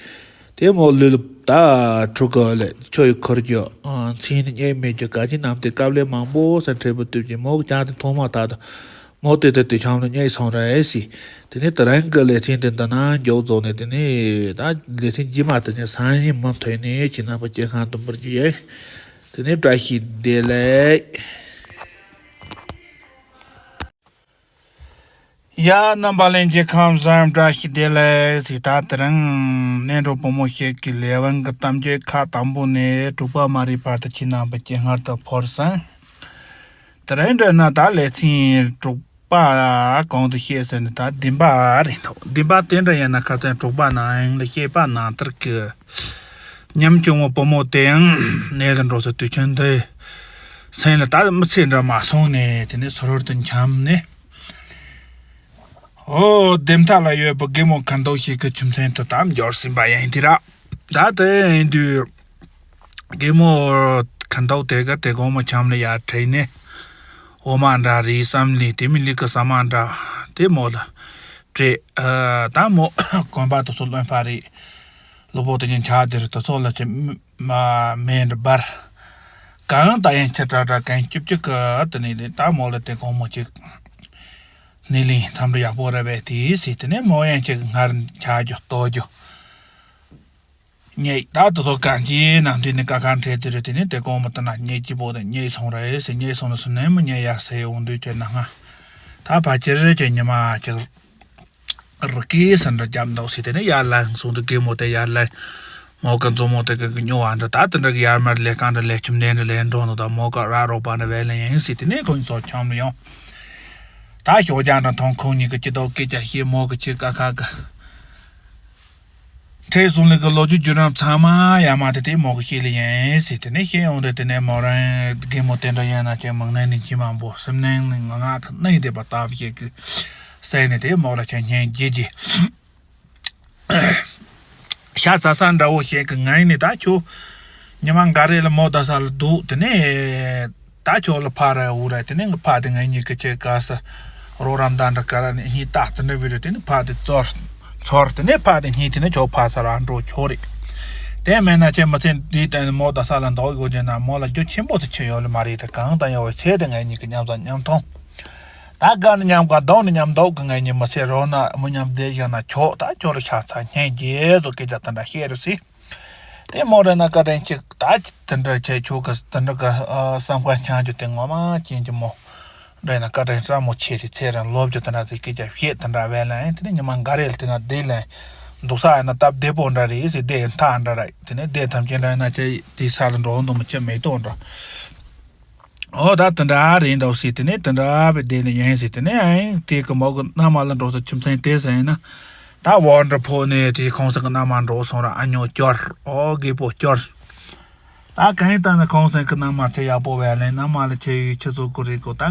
དེ་མོ་ལུས་ལ་ད་ཕྲུ་གུ་ལས་ཁྱོད་ཡི་ཁུར་རྒྱུ། མཚན་ནི་རྙེད་མེད་རྒྱུ་ག་ཅི་ནམ་དེ་སྐབས་ལས་མང་པོ་ས་འཕྲད་པོ་བཏུབ་ཀྱི་མོ་གི་ཅང་དེ་མཐོང་མ་ཐག་ཏུ་མོ་དེ་དེ་དེ་ཆང་ལ་རྙེད་སོང་ར་ཨེ་སི། དེ་ནས་དེ་རང་གི་ལས་ཚན་དེ་འདི་ན་མགྱོགས་རྫོགས་ནས་དེ་ནས་ད་ལས་ཚན་རྗེས་མ་དེ་ནས་སང་ཉིན་མུ་མཐུད་ནས་ཁྱེད་རྣམ་པ་སྐྱེ་ཁམས་དུ་འབུར་རྒྱུ་ཡིན། དེ་ནས་བཀྲ་ཤིས་བདེ་ལེགས། ཡ་རྣམ་པ་ལྷན་རྒྱས་ཁམས་བཟང་བཀྲ་ཤིས་བདེ་ལེགས་ཟེར། ད་དེ་རིང་གནས་འགྲོ་བུ་མོ་ཞིག་གི་ལས་དབང་གི་གཏམ་རྒྱུད་ཁག་དང་པོ་ནས་དྲུག་པ་མ་རེད་བར་དུ་ཁྱེད་རྣམ་པ་སྐྱེ་སྔར་དུ་ཕོར་སང་། དེ་རིང་འདྲ་ན་ད་ལས་ཚན་དྲུག་པ་གོང་དུ་བཤད་ཟེར་ནས་ད་བདུན་པ་རེད་འདུག་བདུན་པ་དེ་འདྲ་ཡིན་ན་ཁ་སང་དྲུག་པ་ནང་ལ་བཤད་པ་ནང་ལྟར་གྱི། ཉམ་ཆུང་བ་བུ་མོ་དེ་ཡང་གནས་ལ་འགྲོ་ས་དུས་ཆེན་དུ་སེམས་ལ་ད་མི་ཚེ་འདྲ་མ་སོང་ནས་དེ་ནས་སོ་རོར་དུ་འཁྱམས་ནས། ཨོ་དེ་མཐའ་ལ་ཡོད་པའི་རྒན་མོ་ཁ་མདོག་ཞིག་གི་ཁྱིམ་མཚེས་དུ་ད་འབྱོར་ཟིན་པ་ཡིན་དེ་ར། ད་དེ་ཡིན་དུས་རྒན་མོ་ཁ་མདོག་དེ་ག་དེ་དགོང་མོ་འཁྱམས་ལ་ཡར་ཁྲིད་ནས་འོ་མ་འདྲ་རིགས་སམ་ལི་དེ་མི་ལི་གི་ཟ་མ་འདྲ་དེ་མོ་ལ་སྤྲད། ད་མོ་གོན་པ་དེ་ཚོ་རློན་པ་རེད། གློ་བུར་དུ་ཉིན་ཆགས་དེར་དུ་ཚོགས་ལ་ཆེ་མེ་འབར། གང་ད་ཡན་ཆད་དྲ་དྲ་གན་སྐྱིབ་ཀྱི་ཀ་དུ་ནི་ལས་ད་མོ་ལ་དེ་གོང་མོ་གཅིག་ནི་ལིང་འཚམས་འདྲི་ཡག་པོ་ར་བས་དེ་སྲིད་དེ་ནས་མོ་ཡན་ཆད་སྔར་ཆགས་རྒྱུ་ལྟོ་རྒྱུ་ཉེས་ད་དུ་ཚོ་གང་ཅིའི་ནང་དུ་ནི་ཀ་ཁ་འཕྲད་དེ་རེད། དེ་ནས་དེ་གོང་མོ་ལྟ་ན་ཉེས་ཀྱི་པོ་དེ་ཉེས་སོང་ར་ཨེ་སྲིད་ཉེས་སོང་ནས་སུ་ནས་མོ་ཉེས་ཡར་སེ་འོང་དུས་ཀྱི་ན་ང་ད་བ་ཅི་རེད་ཀྱི་ཉི་མ་ཅིག་རི་སྐེད་ས་འདྲ་རྒྱབ་འདུག་ཟེར། དེ་ནས་ཡར་ལངས་སོང་དུས་རྒན་མོ་དེ་ཡར་ལངས། མོ་གི་མཛུབ་མོ་དེ་གི་སྨྱོ་བ་འདྲ་ད་དེ་འདྲ་གི་ཡར་མར་ལས་གང་འདྲ་ལས་ཁྱིམ་ནས་འདྲ་ལས་འགྲོ་འདུག་ད་མོ་ག་ར་རོགས་པ་འདྲ་བས་ལ་ཡིན་ཟེར། དེ་ནས་ཁོ་ཚོ་འཁྱམ་ཡོང་། ད་ཞོགས་ཇ་འདྲ་མཐོང་ཁོང་གཉིས་ཀྱི་སྐྱིད་སྡུག་སྐད་ཆ་བཤད། མོ་གི་ཆེ་ཀ་ཁ་གི་ཁྲེ་ཟུང་ལི་གི་ལོ་རྒྱུས་བརྒྱུད་རིམ་ཚང་མ་ཡར་མར་དེ་དེ་མོ་གི་བཤད་ལ་ཡིན་ཟེར། དེ་ནས་བཤད་ཡོང་དུས་དེ་ནས་མོ་རང་རྒན་མོ་དེ་འདྲ་ཡིན་ན་ཁྱེད་མིག་ནང་ནས་མཆི་མ་འབོ་སེམས་ནང་ནས་ང་ང་གི་གནས་བསྡད་པ་ལྟ་བུ་ཞིག་གི་སེམས་ནས་དེ་མོ་ལ་ཁྱེད་སྙིང་རྗེ་རྗེ། ཤ་ཚ་ས་འདྲ་བོ་ཞིག་གི་ངའི་ནི་ད་ཁྱོད་ཉི་མ་འགའ་རེ་ལ་མོ་ད་ས་ལ་འདུག་དེ་ནས་ད་ཁྱོད་ལ་ཕ་ར་འུ་ར་དེ་ནས་ཕ་དེ་ངའི་གཉིས་ཀྱི་ཆེ་ག་ས་རོགས་རམ་ད་འདྲ་ག་ར་ནས་གཉིས་ད་དེ་འདྲ་བི་རུ་དེ་ནས་ཕ་དེ་ཚོར་ཚོར་དེ་ནས་ཕ་དེ་གཉིས་དེ་ནས་ཁྱོད་ཕ་ས་ར་འགྲོ་ཆོག་རེད། དེ་མེད་ན་ཁྱེད་མི་ཚེ་འདིའི་སྟེང་ནས་མོ་ད་ས་ལ་འདུག་དགོས་ཀྱི་ན་མོ་ལ་རྒྱུ་ཆེན་པོ་དེ་ཆེ་ཡོད་ལ་མ་རེད། དེ་གང་ད་ཡོད་བའི་ཚེ་དེ་ངའི་གཉིས་ཀྱི་མཉམ་ཟ་མཉམ་འཐུང་། ད་དགའ་ནི་མཉམ་དགའ། སྡུག་ནི་མཉམ་སྡུག་གི་ངེད་གཉིས་མི་ཚེ་རོལ་ན། མི་མཉམ་བསྡད་བཞག་ན་ཆོག་ད་ཁྱོད་ལ་ཤ་ཚ་སྙིང་རྗེ་ཟེར་སྐད་ཆ་དེ་འདྲ་བཤད་རེད་ཟེར། དེ་མོ་རེད་ན་བཀའ་དྲིན་ཆེ། ད་དེ་འདྲ་བྱས་ཆོག་གི། དེ་འདྲ་གི་ཨ་བསམ་དཀའ་འཁྱང་རྒྱུ་དེ་ངོ་མ་ཅན་གྱི་མོ་རེད་ན། བཀའ་དྲིན་ཚ་མོ་ཆེ་རེད། ཚེ་རིང་ལོ་བཅུ་དེ་འདྲ་ཟེར་སྐད་ཆ་བཤད་དེ་འདྲ་བས་ལན། དེ་ནས་ཉི་མ་འགའ་རེ་ལ་དེ་ན་བསྡད་ལན། འདུག་ས་ཡིན་ན་སྟབས་བདེ་པོ་འདྲ་རེད་ཟེར། བསྡད་མཐའ་འདྲ་རེད། དེ་ནས་བསྡད་ཐམས་ཅད་འདྲ་ཡིན་ན་ཁྱེད་དེ་ས་ལ་འགྲོ་འདུག་མི་ཁྱེད་མེ་ཏོག་འདྲ། ཨོ་ད་དེ་འདྲ་རེད་འདུག་ཟེར། དེ་ནས་དེ་འདྲ་བས་བསྡད་ནས་ཡིན་ཟེར། དེ་ནས་ཨ་ཡིན་དེ་གི་མོ་གི་མནའ་མ་ལ་འགྲོ་ས་ཁྱིམ་མཚེས་དེ་ཟེར་ཡིན་ན། ད་ཝོ་ཌི་ཕོ་ནས་དེ་ཁོང་ཚོ་གི་མནའ་མ་འགྲོ་སོང་ར། ཨ་ཉོ་སྐྱོར། ཨོ་རྒད་པོ་སྐྱོར། ད་གང་ཡིན་ད་ནི་ཁོང་ཚོ་གི་མནའ་མ་ཆེ་ཡག་པོ་བས་ལན། མནའ་མ་ལ་ཆེ་ཡོད་ཆེ་ཚོ་གི་རེད་གོ། ད་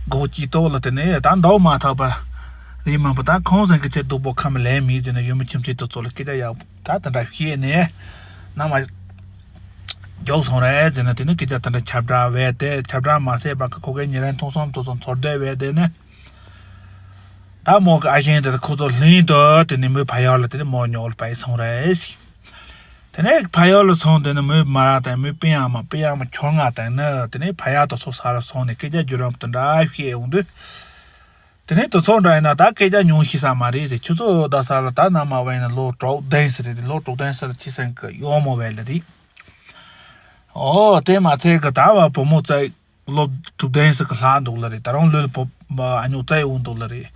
སྒོ་ཅིག་ཏོག་ལ་དེ་ནས་ད་འདུག་མ་ཐག་པ་རེད་མ་པ། ད་ཁོང་ཚོ་གི་ཆེ་སྡུག་པོ་ཁམས་ལས་མི་དེ་ནས་ཡུལ་མི་ཁྱིམ་མཚེས་དེ་ཚོ་ལ་སྐད་ཆ་ཡག་པོ་ད་དེ་འདྲ་བཤད་ནས་མནའ་མ། མགྱོགས་སོང་རེད་ཟེར་ན། དེ་ནི་སྐད་ཆ་དེ་འདྲ་ཁྱབ་བསྒྲགས་བས་ཏེ། ཁྱབ་བསྒྲགས་མ་བྱས་པ་གི་ཁོ་གའི་ཉེ་རིང་ཐུག་སོང་དུ་སོང་ཚོར་བསྡད་བས་ཏེ་ནི། ད་མོ་གི་ཨ་ཞང་དེ་ཁོ་ཚོ་ལྷན་དུ་དེ་ནི་མོའི་ཕ་ཡུལ་ལ་དེ་ནི་མོ་ཉོ་ལ་བས་སོང་རེད། དེ་ནས་ཕ་ཡུལ་ལ་སོང་དེ་ནི་མོའི་མ་ར་དང་མོའི་སྤུན་ཡ་མ་སྤུན་ཡ་མ་ཁྱོ་ང་དང་ནི་དེ་ནི་ཕ་ཡུལ་དུ་སོ་ས་ལ་སོང་ནས་སྐད་ཆ་བརྒྱུད་རིམ་དེ་འདྲ་བཤད་ཡོང་དུས། དེ་ནས་དུ་ཚོགས་འདྲ་ཡིན་ན་ད་སྐད་ཆ་ཉུང་ཤེས་ས་མ་རེད་དེ། ཁྱོད་ཚོ་ད་ས་ལ་ད་ན་མ་བ་ཡིན་ན་ལོ་དྲུག་བདུན་ཙམ་རེད་དེ། ལོ་དྲུག་བདུན་ཙམ་ལ་ཁྱི་སེང་གི་གཡོག་མོ་བས་ལ་རེད། ཨོ་དེ་མ་ཚད་གི་ད་བ་བུ་མོ་བཙའ་ལོ་དྲུག་བདུན་ཙམ་གི་ལྷག་འདུག་ལ་རེད། ད་རུང་ལོས་ལ་བུ་ཨ་ཉོ་བཙའ་འོང་འདུག་ལ་རེད།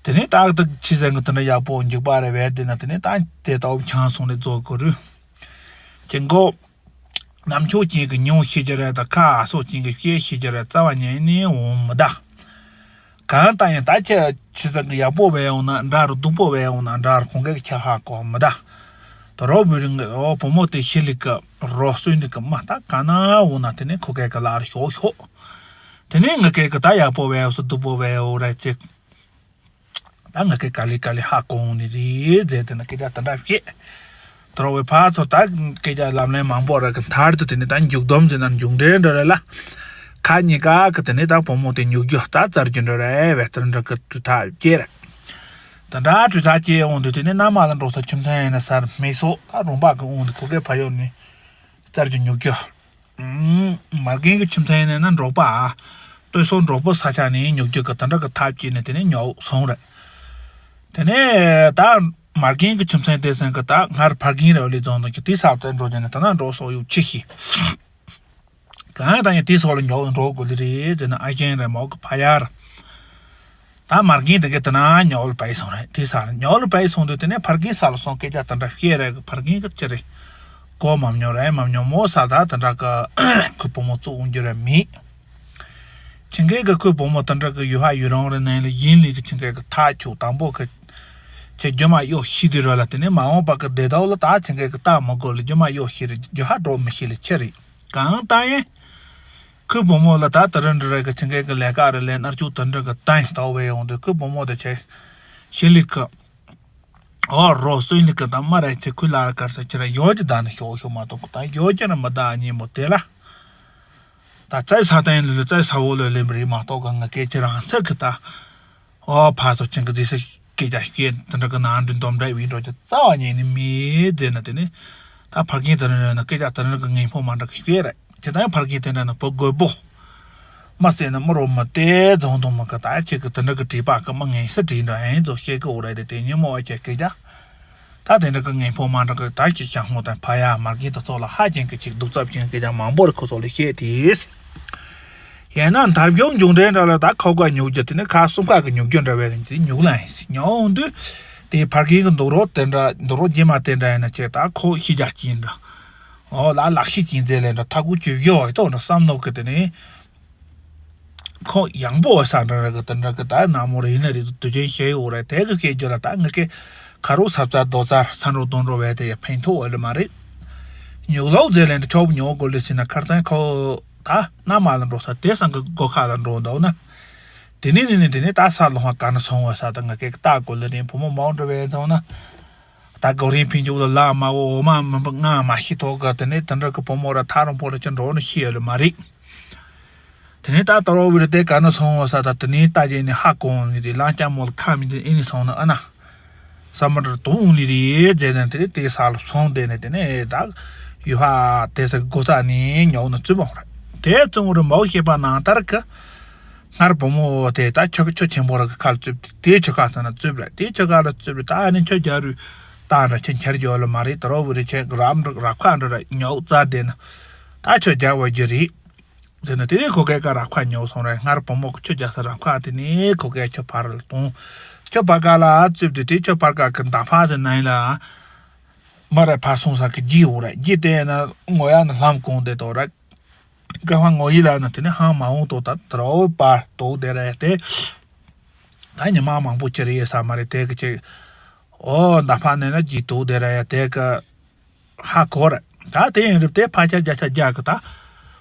དེ་ནས་ད་ད་ཁྱི་སེང་གི་དེ་འདྲ་ཡག་པོ་འཇུག་པ་རེད་བས་དེ་ན། དེ་ནས་ད་དེ་ལྟ་བུ་ཆང་སོང་ནས་རྫོགས་གི་རུ། ཁྱི་མགོ། ནམ་ཕྱོགས་ཅན་གྱི་ཉུང་ཤེས་ཀྱི་རེད། ད་ཁ་ཨ་སོགས་ཅན་གྱི་ཤེས་ཤེས་ཀྱི་རེད། རྩ་བ་ཉིད་ནས་འོང་མི་གདའ། གང་ལྟར་ཡང་ད་ཁྱེད་ཁྱི་ཟ་གི་ཡག་པོ་བས་འོང་ན་འདྲ་རུ། སྡུག་པོ་བས་འོང་ན་འདྲ་རུ། ཁོང་གིས་ཁྱེད་ཧ་གོ་མི་གདའ། ད་རོགས་བུ་རིང་གི་རོགས་བུ་མོ་དེ་ཤི་ལི་གི་རོགས་སུན་ནི་གི་མ་ད་ག་ན་འོང་ན་དེ་ནས་ཁོ་གས་གི་ལ་རུ་ཤོག་ཤོག་དེ་ནས་ང་གས་གི་ད་ཡག་པོ་བས་འོང་སྡུག་པོ་བས་འོང་རེད་ཅེས། ད་ང་གི་ག་ལེ་ག་ལེ་ཧ་གོ་ནི་རེད་ཟེར་དེ་ན་སྐད་ཆ་དེ་འདྲ་བཤད། དོ་རོ་བའི་ཕར་ཚུར་ད་སྐད་ཆ་ལམ་ལན་མང་པོ་ར་གི་མཐར་དུ་དེ་ནི་ད་མཇུག་སྡོམ་ཟེར་ན་མཇུག་འབྲས་འདྲ་རེད་ལ། ཁ་གཉིས་ཀ་གི་དེ་ནི་ད་བུ་མོ་དེ་ཉུག་རྒྱུ་ད་བཙལ་རྒྱུ་འདྲ་རེད་བས། དེ་འདྲ་གི་གྲོས་ཐག་བཅད་རེད། དེ་འདྲ་གྲོས་ཐག་བཅད་འོང་དུས་དེ་ནི་མནའ་མ་ལ་འགྲོ་ས་ཁྱིམ་ཚང་ཡིན་ན་སར་མི་སོགས་ད་རོང་པ་གི་འོང་དུས་ཁོ་གའི་ཕ་ཡུལ་ནས་བཙལ་རྒྱུ་ཉུག་རྒྱུ། མ་རྒན་གྱི་ཁྱིམ་ཚང་ཡིན་ན་འབྲོག་པ། སྟོད་སོག་འབྲོག་པ་ས་ཆ་ནས་ཉོ་རྒྱུ་གི་དེ་འདྲ་གི་ཐབས་བྱས་ནས་དེ་ནས་ཉོ་སོང་རེད། དེ་ནས་ད་མ་རྒན་གྱི་ཁྱིམ་ཚང་དེ་ཚང་གི་ད་སྔར་ཕ་རྒན་རེ་བ་ལས་རྫོང་དང་གི་དེ་ས་བཙན་འགྲོ་རྒྱུ་ནས་ད་ན་འགྲོ་སོག་ཡོད་ཆི་ཤི། གང་ད་ཡང་དེ་སོག་ལ་ཉོ་འགྲོ་དགོས་ལི་རེད་ཟེར་ན། ཨ་རྒན་རེ་མོ་གི་ཕ་ཡར། ད་མ་རྒན་དེ་ག་དེ་ན་ཉོ་ལ་བས་སོང་རེད། དེ་ས་ཉོ་ལ་བས་སོང་དུས་དེ་ནས་ཕ་རྒན་ས་ལ་སོང་སྐད་ཆ་དེ་འདྲ་བཤད་རེད་གི། ཕ་རྒན་གི་ཅི་རེད། གོ་མ་མྱོང་རེད། མ་མྱོང་མོ་ས་ད་དེ་འདྲ་གི་ཁོའི་བུ་མོ་བཙུགས་འོང་རྒྱུ་རེད་མེད། ཁྱི་འགས་གི་ཁོའི་བུ་མོ་དེ་འདྲ་གི་ཡུལ་ཧ་ཡུལ་རང་རེད། ནང་ལ་ཡིན་ལི་གི་ཁྱི་འགས་གི་ཐག་ཆོད་དང་པོ་གི་ཁྱི་རྒྱུ་མ་གཡོག་ཤི་དུས་རོ་ལ། དེ་ནས་མ་འོངས་པ་གི་བདེ་ཐོག་ལ་ད་ཁྱི་འགས་གི་ལྟ་མི་དགོས་ལ། རྒྱུ་མ་གཡོག་ཤི་རེད། རྒྱུ་ཧ་འགྲོ་མི་ཤི་ལ་ཁྱི་རེད། གང་ལྟར་ཡིན། ཁོའི་བུ་མོ་ལ་ད་དེ་རིང་འདྲ་རེད་གི་ཁྱི་འགས་གི་ལས་ཀ་རེ་ལས་མནར་གཅོད་དེ་འདྲ་གི་བཏང་ལྟ་བས་ཡོང་དུས་ཁོའི་བུ་མོ་དེ་ཆེ་ཤི་ལི་གི། ཨོ་རོ་སོན་ལི་གི་ད་མ་རེད་ཁྱི། ཁོའི་ལ་གར་ས་ཁྱི་ར་ཡོད་ཀྱི་ད་ནི་ཤོག་ཤོག་མ་གཏོགས་ད་ཡོད་ཀྱི་ར་མི་ད་ཉིན་མོ་དེ་ལ། ད་བཙལ་ས་བཏང་ལི་ལི་བཙལ་ས་འོག་ལ་ལེན་པ་རེད་མ་གཏོགས་གི་ང་སྐད་ཁྱི་རང་ཚ་གི་ད། ཨོ་ཕ་ཚོ་ཁྱི་གི་རྫི་ས་སྐད་ཆ་སྐད་དེ་འདྲ་གི་ནང་འདྲི་འདོམ་འདྲ་བའི་འགྲོ་ཀྱི་རྩ་བ་ཉིད་ནི་མེད་ཟེར་ན། དེ་ནི་ད་ཕ་རྒན་དེ་རིང་ན་སྐད་ཆ་དེ་རིང་གི་ངན་ཕོ་མ་འདྲ་གི་སྐད་རེད། ཁྱེད་ད་ཕ་རྒན་དེ་འདྲ་ན་བུ་རྒོད་པོ། མ་ཟེར་ན་མི་རོ་མི་དེ་རྫོང་དུ་མི་གི་ད་ཁྱེད་ཀྱི་དེ་འདྲ་གི་དྲིས་པ་གི་མི་ངན་ས་དྲིས་འདྲ་ཨེ་ཚོ་བཤད་གི་འོ་རེད་དེ། དེ་ཉིན་མོ་བ་ཁྱེད་སྐད་ཆ། ད་དེ་འདྲ་གི་ངན་ཕོ་མ་འདྲ་གི་ད་ཁྱེད་ཞང་ཧོ་དང་ཕ་ཡ་མ་རྒན་དེ་ཚོ་ལ་ཧ་ཅང་གི་ཅིག་སྡུག་རྩུབ་ཅན་སྐད་ཆ་མང་པོ་རེ་ཁོ་ཚོ་ལ་བཤད་དེ། ཡང་ན་འཐབ་ཕྱོགས་མཇུག་འབྲས་འདྲ་ལ་ད་ཁ་སྐོར་ཉུག་རྒྱུ་དེ་ནི་ཁ་གསུམ་ཁ་གི་ཉུག་རྒྱུ་འདྲ་བས་ལན་དེ་ཉུག་ལ་ཡིན་ཟེར་ཉོ་འོང་དུས། དེ་ཕ་རྒན་གི་འདུག་རོགས་དེ་འདྲ་འདུག་རོགས་རྗེས་མ་དེ་འདྲ་ཡིན་ན་ཁྱེད་ད་ཁོ་ཤི་རྒྱག་གིན་འདྲ། ཨོ་ལ་ལག་ཤི་གིན་ཟེར་ལན་འདྲ་ཐ་གུ་ཅུ་བཞི་བ་ཡི་ཏོ་འདྲ་བསམ་ནོ་གི་དེ་ནི། ཁོ་ཡང་པོ་བ་ས་འདྲ་ར་གི་དེ་འདྲ་གི་ད་ན་མོ་ར་ཡིན་ན་རེད་དུ་དུ་ཅན་ཤེས་ཡོད་རེད། དེ་གི་སྐད་རྒྱུ་ལ་ད་ངི་གི་ཁ་རུ་ས་བཙའ་རྡོ་ས་ས་འགྲོ་དོན་འགྲོ་བས་དེ་ཡ་ཕན་ཐོགས་བ་ལ་མ་རེད། ཉུག་ལོག་ཟེར་ལན་འདྲ་ཁྱོག་ཉོ་དགོས་ལི་ཟེར་ན་ཁར་ཐན་ཁོ། ད་མནའ་མ་ལ་འགྲོ་ས་དེ་སང་གི་སྒོ་ཁ་ལ་འགྲོ་འདུག་ན། དེ་ནས་ནི་ནི་དེ་ནས་ད་ས་ལོ་ཧ་ག་ན་སོང་བ་ས་ད་ང་སྐད་ཀྱི་ལྟ་དགོས་ལ་ནི་བུ་མོ་མང་འགྲོ་བས་ཚང་ན། ད་གོ་རིན་ཕིན་ཅུག་ལ་ལ་མ་བོ་འོ་མ་མི་འབུ་ང་མ་ཤི་ཐོག་ག་དེ་ནས་དེ་འདྲ་གི་བུ་མོ་ར་ཐག་རིང་པོ་ལ་ཅི་འགྲོ་ནི་ཤི་ཡོད་ལ་མ་རེད། དེ་ནས་ད་ཏོ་རོ་བི་ར་དེ་ག་ན་སོང་བ་ས་ད་དེ་ནས་ལྟ་རྒྱས་ནི་ཧ་གོ་ནི་དེ་ལང་ཅ་མོ་ལ་ཁ་མི་འདི་ཨེ་ནི་སོང་ན་ཨ་ན། ས་མ་འདྲ་དུ་འོང་ནི་རེད་ཟེར་ནས་དེ་དེ་ས་ལ་སོང་དེ་ནས་དེ་ནས་ད་ཡུ་ཧ་དེ་ས་གི་སྒོ་ས་ནས་ཉོག་ནས་བཙུན་མ་རེད། དེ་བཙུན་མ་རེད་མོ་ཤེས་པ་ནང་ལྟར་གི་ སྔར་བུ་མོ་དེ་ད་ཁྱོད་ཁྱོད་ཆེན་པོ་ར་གི་ཁ་ལ་བཙུགས་དེའི་ཁྱོད་ཁ་ཐང་ན་བཙུགས་ར་དེའི་ཁྱོད་ཁ་ལ་བཙུགས་ར་ད་ཨ་ནི་ཁྱོད་རྒྱ་རུ་ད་འདྲ་ཁྱོད་འཁྱེར་རྒྱུ་ལ་མ་རེད། ད་རོ་བུ་རེ་ཁྱོད་རབ་འདྲ་རབ་ཁ་འདྲ་ར་ཉོག་རྩ་དེ་ན་ད་ཁྱོད་རྒྱ་བ་རྒྱུ་རེད། ཟེར་ན་དེ་ནས་ཁོ་གའི་ཀ་རབ་ཁ་ཉོ་སོང་ར། སྔར་བུ་མོ་གི་ཁྱོད་རྒྱ་ས་རབ་ཁ་དེ་ནས་ཁོ་གའི་ཁྱོད་ཕར་ལ་གཏོང་། ཁྱོད་ཕ་ག་ལ་བཙུགས་དུས་དེ་ཁྱོད་ཕར་ག་གི་མདའ་ཕ་དེ་ནང་ལ་མ་ར་ཕ་སོང་ས་གི་རྒྱུ་འོ་ར་རྒྱུ་དེ་ན་ངོ་ཡ་ན་ལྷམ་གོང་དེ་དོ་ར། ཀ་ཧ་ངོ་ཡི་ལ་ན་དེ་ནས་ཧང་མ་འོང་དོ་ད་དེ་རོ་པ་དོ་དེ་ར་ཡ་དེ། ད་ཉི་མ་མང་པོ་ཅི་རེད་ཡ་ས་མ་རེད་དེ་གི་ཅི། ཨོ་མདའ་ཕ་ནས་ན་རྒྱུ་དོ་དེ་ར་ཡ་དེ་གི། ཧ་གོ་ར། ད་དེ་ཡིན་རུབ་དེ་ཕ་ཆ་རྒྱ་ཆ་རྒྱ་གི་ད།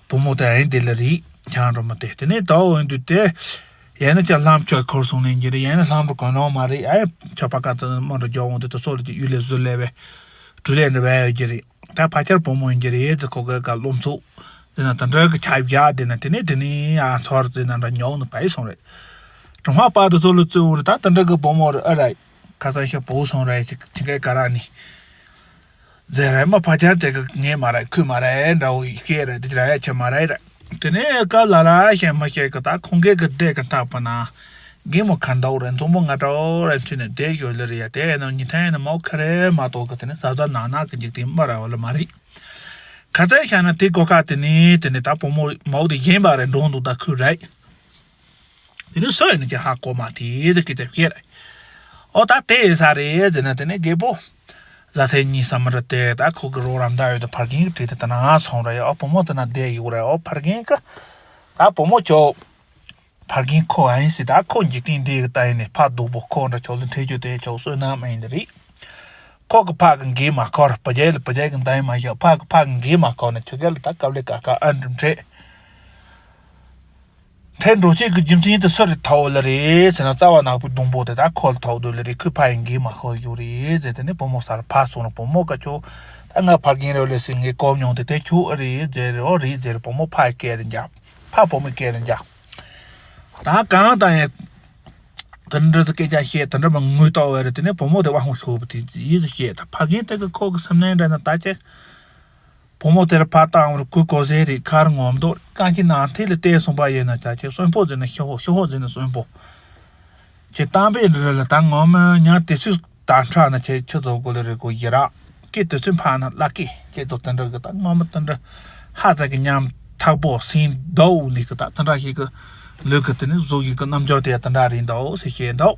བུ་མོ་དེ་ཨེ་འདི་ལ་རེད་ཆང་རོ་མ་དེ་དེ་ནས་ད་འོ་འདུག་དེ། ཡན་ན་ཅག་ལྷམ་ཆོས་འཁོར་སོང་ནས་འགྱུར་ཡན་ན་ལྷམ་རུ་གོན་ནོ་མ་རེད། ཨེ་ཆོས་པ་ཀ་ཏི་མོ་འདྲ་འཇོག་འོང་དུས་ད་སོ་རུ་དེ་ཡུལ་ལས་བཟོ་ལས་བས་གྲུ་ལས་འདྲ་བས་ཡོད་ཀྱི་རེད། ད་ཕ་ཆར་བུ་མོ་ཡིན་གྱི་རེད་ཟེར་ཁོ་གའི་ཀ་རློམ་ཚུགས་དེ་ན་ད་འདྲ་གི་ཆ་བཞག་དེ་ན་དེ་ནས་དེ་ནས་ཨ་ཚོར་ཟེར་ན་འདྲ་ཉོག་ནི་བས་སོང་རེད། གྲོང་ཧ་པ་དུ་ཚོ་ལ་བཙུན་འུ་རེད། ད་ད་འདྲ་གི་བུ་མོ་རེད་ཨ་ར། ཁ་སང་ཤ་བུ་སོང་རེད་ཅིག་ཅིག་གའི་ཀ་ར་ནི། ཟེར་རེད་མ་ཕ་ཆར་དེ་གི་ངས་མ་རེད་ཁུས་མ་རེད་འདྲ་བོ་ཤེས་རེད་དེ་ར་ཡ་ཆེ་མ་རེད་རེད། དེ་ནས་ཀ་ལ་ལ་ཤེས་མ་ཤེས་གི་ད་ཁོང་གའི་གི་བསྡད་གི་ཐག་པ་ན། རྒན་མོ་ཁ་འདོག་རེད་མཚོ་མོ་ང་འདྲ་བོ་རེད་མཐུད་ནས་བསྡད་ཡོད་ལེ་རེད་ཡ། དེ་ནས་ཉི་ཐན་ནས་མོ་ཁ་རེ་མ་གཏོགས་གི་དེ་ནས་ཟ་ཟ་ན་ན་གི་འཇིག་རྟེན་མ་ར་བ་ལ་མ་རེད། ཁ་ཚ་ཤ་ན་དེ་གོ་ཁ་དེ་ནས་དེ་ནས་ད་བུ་མོ་མོ་དེ་གཞན་པ་རེད་འགྲོ་འདུག་ད་ཁུ་རེད། དེ་ནས་སུ་ཡིན་ནི་ཀྱང་ཧ་གོ་མ་དེ་ཟེར་གི་དེ་བཤད་རེད། ཨོ་ད་དེ་ཡིན་ས་རེད་ཟེར་ན་དེ་ནས་རྒད་པོ། བཟའ་ཚེ་གཉིས་ས་མ་རེད་དེ་ད་ཁོ་གི་རོགས་རམ་ད་ཡོད་དེ་ཕར་རྒན་གི་བྲིས་དེ་དེ་ན་སོང་རེད། ཨོ་བུ་མོ་དེ་ན་བསྡད་ཡོད་རེད། ཨོ་ཕར་རྒན་གི་ད་བུ་མོ་ཁྱོད། ཕར་རྒན་ཁོ་ཨ་ཡིན་སྲིད་ད་ཁོ་འཇིག་རྟེན་འདི་གི་ད་ཡིན་ནས་ཕ་སྡུག་པོ་ཁོ་འདྲ་ཁྱོད་ལ་ཐེ་ཆོ་དེ་ཁྱོད་བསོད་ནམས་མ་ཡིན་ནི་རེད། ཁོ་གི་ཕ་གི་འགན་མ་ཁུར་བུ་རྒྱལ་ལ་བུ་རྒྱལ་གི་འདང་མ་བཞག་ཕ་གི་ཕ་གི་འགན་མ་ཁུར་ནས་ཁྱོད་རྒྱལ་ལ་ད་དཀའ་ལས་ཀ་ཁ་ཨ་འགྲིམ་འཕྲད། ཐེངས་འགྲོ་བྱེད་ཀྱི་རྒྱུ་མཚན་དེ་སུ་རེད་ཐའོ་ལ་རེད་ཟེར་ན་རྩ་བ་ནག་པོའི་སྡོང་པོ་དེ་ད་ཁོ་ལ་ཐའོ་དུ་ལ་རེད། ཁོས་ཕ་ཡི་འགན་མ་ཁུར་ཡོད་རེད་ཟེར་དེ་ནས་བུ་མོ་ས་ལ་ཕར་སོང་ན་བུ་མོ་ཀ་ཁྱོད་ད་ང་ཕ་རྒན་རེད་ལས་ཟེར་ངས་གོ་མྱོང་དེ་དེ་ཁྱོད་ཨེ་རེད་ཟེར་རེད། ཨོ་རེད་ཟེར་བུ་མོ་ཕ་ཡི་སྐད་རེད་འཇག་ཕ་བུ་མོའི་སྐད་རེད་འཇག་ད་གང་ལྟར་ཡང་། དེ་འདྲ་ཟེར་སྐད་ཆ་བཤད་དེ་འདྲ་མ་ངུས་ལྟ་བས་རེད། དེ་ནས་བུ་མོ་དེ་དབང་ཤོར་བ་དེ་ཡིད་དུ་བཤད་ད་ཕ་རྒན་དེ་གི་ཁོ་གི་སེམས་ནང་འདྲ་ན་ད་ཆེ། བུ་མོ་དེར་ཕར་བཏང་བར་གུས་གོ་ཟེར་རེད་ཁར་ངོམ་དོ་རྐང་གི་ནང་ཐིག་ལ་བལྟས་སོང་པ་ཡིན་ན་ད་ཆེ་གསོན་པོ་ཟེར་ན་ཤི་ཧོ་ཤི་ཧོ་ཟེར་ན་གསོན་པོ། ཁྱེད་གཏམ་དཔེ་འདི་རེད་ལ་ད་ངོ་མ་ཉག་དེ་ཚོས་དང་ཁྲ་ན་ཁྱེད་ཁྱི་ཚོ་གོ་ལེ་རེད་གོ་ཡི་ར། ཀི་དེ་ཚོས་ཕ་ན་བླ་ཀི་ཁྱེད་ཚོ་དེ་འདྲ་གི་ད་ངོ་མ་དེ་འདྲ་ཧ་ཙ་གི་ཉམ་ཐག་པོ་སིན་དོ་ནི་གི་ད་དེ་འདྲ་ཞིག་གི་ལུས་གི་དེ་ནི་གཟུགས་ཡིན་གི་རྣམ་འགྱུར་དེ་དེ་འདྲ་རེད་འདོ་ཟེར་བཤད་འདོ།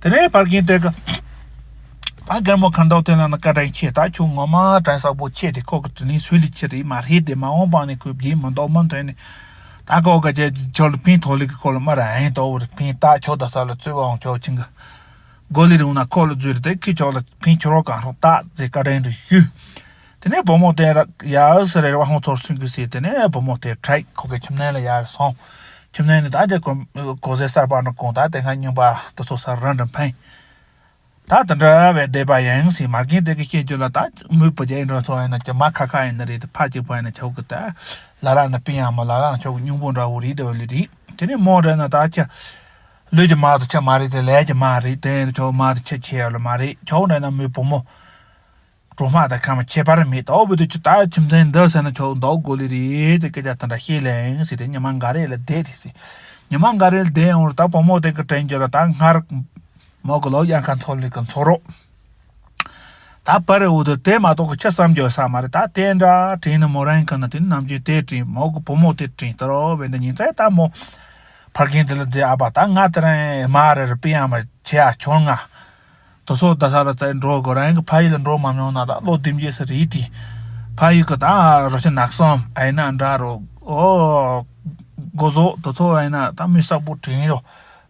དེ་ནས་ཕར་རྒན་དེ་གི་ད་རྒན་མོ་ཁ་འདོག་དེ་ལ་ན་བཀའ་དྲིན་ཆེ་ད་ཁྱོད་ངོ་མ་དྲིན་གསོག་པོ་ཆེ་དེ་ཁོ་གི་དྲིན་ལན་སུས་ལི་ཆེ་རེད་མ་རེད་དེ་མ་འོངས་པ་ནས་ཁོས་བགྱིས་མི་འདོག་མི་འདོད་ནི་ད་ཁོ་ག་ཅེ་ཁྱོད་ལ་ཕན་ཐོགས་ལི་གི་ཁོ་ལ་མ་ར་ཨེ་འདོ་བར་ཕན་ད་ཁྱོད་ད་ས་ལ་བཙོས་པའང་ཁྱོད་ཆིང་གི་སྒོ་ལི་རུང་ན་ཁོ་ལ་འཛུལ་ཏེ་ཁི་ཆོག་ལ་ཕིན་ཆོ་རོ་གང་རོགས་ཏག་ཟེར་བཀའ་དྲིན་དུ་ཞུས། དེ་ནས་བུ་མོ་དེ་ར་ཡ་ཟེར་རེ་བ་ཧོང་ཚོར་སུན་གི་ཟེར་དེ་ནས་བུ་མོ་དེ་ཁྲིད་ཁོ་གི་ཁྱིམ་ནང་ལ་ཡར་སོང་། ཁྱིམ་ནང་ནས་ད་དེ་གོ་གོ་ཟེ་གསར་པ་འགྲོ་གོང་ད་དེ་སྔ་རྙིང་པ་དུ་ཚོ་ས་ར་འགྲིམ་ཕན། ད་དེ་འདྲ་བའི་བསྡད་པ་ཡིན་ཟེར་མ་རྒན་དེ་གི་བཤད་རྒྱུ་ལ་ད་མོས་བུ་རྒྱལ་འགྲོ་ཚོ་ཡིན་ན་ཀྱི་མ་ཁ་ཁ་ཡིན་ན་རེད་དེ་ཕ་གཅིག་པ་ཡིན་ན་ཆོག་གི་ད་ལ་ར་ན་པི་ཡང་མ་ལ་ར་ན་ཆོག་གི་སྙིང་པོ་འདྲ་བོ་རེད་དེ་བ་ལི་རེད། དེ་ནས་མོ་འདྲ་ན་ད་ཁྱི། ལུས་ཀྱི་མ་དང་ཁྱི་མ་རེད་དེ་ལས་ཀྱི་མ་རེད་དེ་ཁྱོད་མ་དང་ཁྱི་ཁྱི་ཡ་ལ་མ་རེད་ཁྱོད་འདྲ་ན་མོའི་བུ་མོ། གྲོགས་མ་དང་ཁ་མ་ཁྱད་པར་མེད་དོ་བུ་དུ་ཁྱི་ད་ཁྱིམ་མཚེས་འདི་ཟེར་ན་ཁྱོད་འདོག་དགོས་ལི་རེད་དེ་སྐད་ཆ་དེ་འདྲ་བཤད་ལེ་ཡིན་ཟེར་དེ་ཉི་མ་འགའ་རེ་ལ་བསྡད་དེ་ཟེར། ཉི་མ་འགའ་རེ་ལ་བསྡད་ཡོང་རུ་ད་བུ་མོ་དེ་གི་དྲན་རྒྱུ་ལ་ད་སྔར། མོ་གི་ལོ་གཡང་ཁ་འཚོ་ལི་གི་འཚོ་རོགས། ད་པ་རེ་འུ་དུ་དེ་མ་གཏོགས་ཀྱི་ཆ་བསམ་རྒྱུ་ས་མ་རེད་ད་དེ་འདྲ་དྲིན་ནི་མོ་རང་གི་ན་དེ་ནི་ནམ་རྒྱུན་དེ་དྲིན་མོ་གི་བུ་མོ་དེ་དྲིན་ད་རོ་བས་འདི་ཉིན་ཚེ་ད་མོ། ཕར་རྒན་དེ་ལ་རྫས་ཨ་ཕ་ད་ང་དེ་རིང་མ་རེ་རུ་པི་ཡང་མ་བྱེད་ཨ་ཁྱོད་ང་། དུ་སོ་ད་ས་ར་ཚེ་འགྲོ་དགོས་རང་གི་ཕ་ཡུལ་ལ་འགྲོ་མ་མྱོང་ན་ད་ལོ་བདུན་བརྒྱད་ས་རེད་དེ། ཕ་ཡུལ་གི་ད་རོ་ཆེ་ནག་སོམ་ཨ་ཡིན་ན་འདྲ་རོ། ཨོ། མགོ་བཟོ་དུ་སོ་ཨ་ཡིན་ན་ད་མི་སག་པོ་དྲིན་རོ།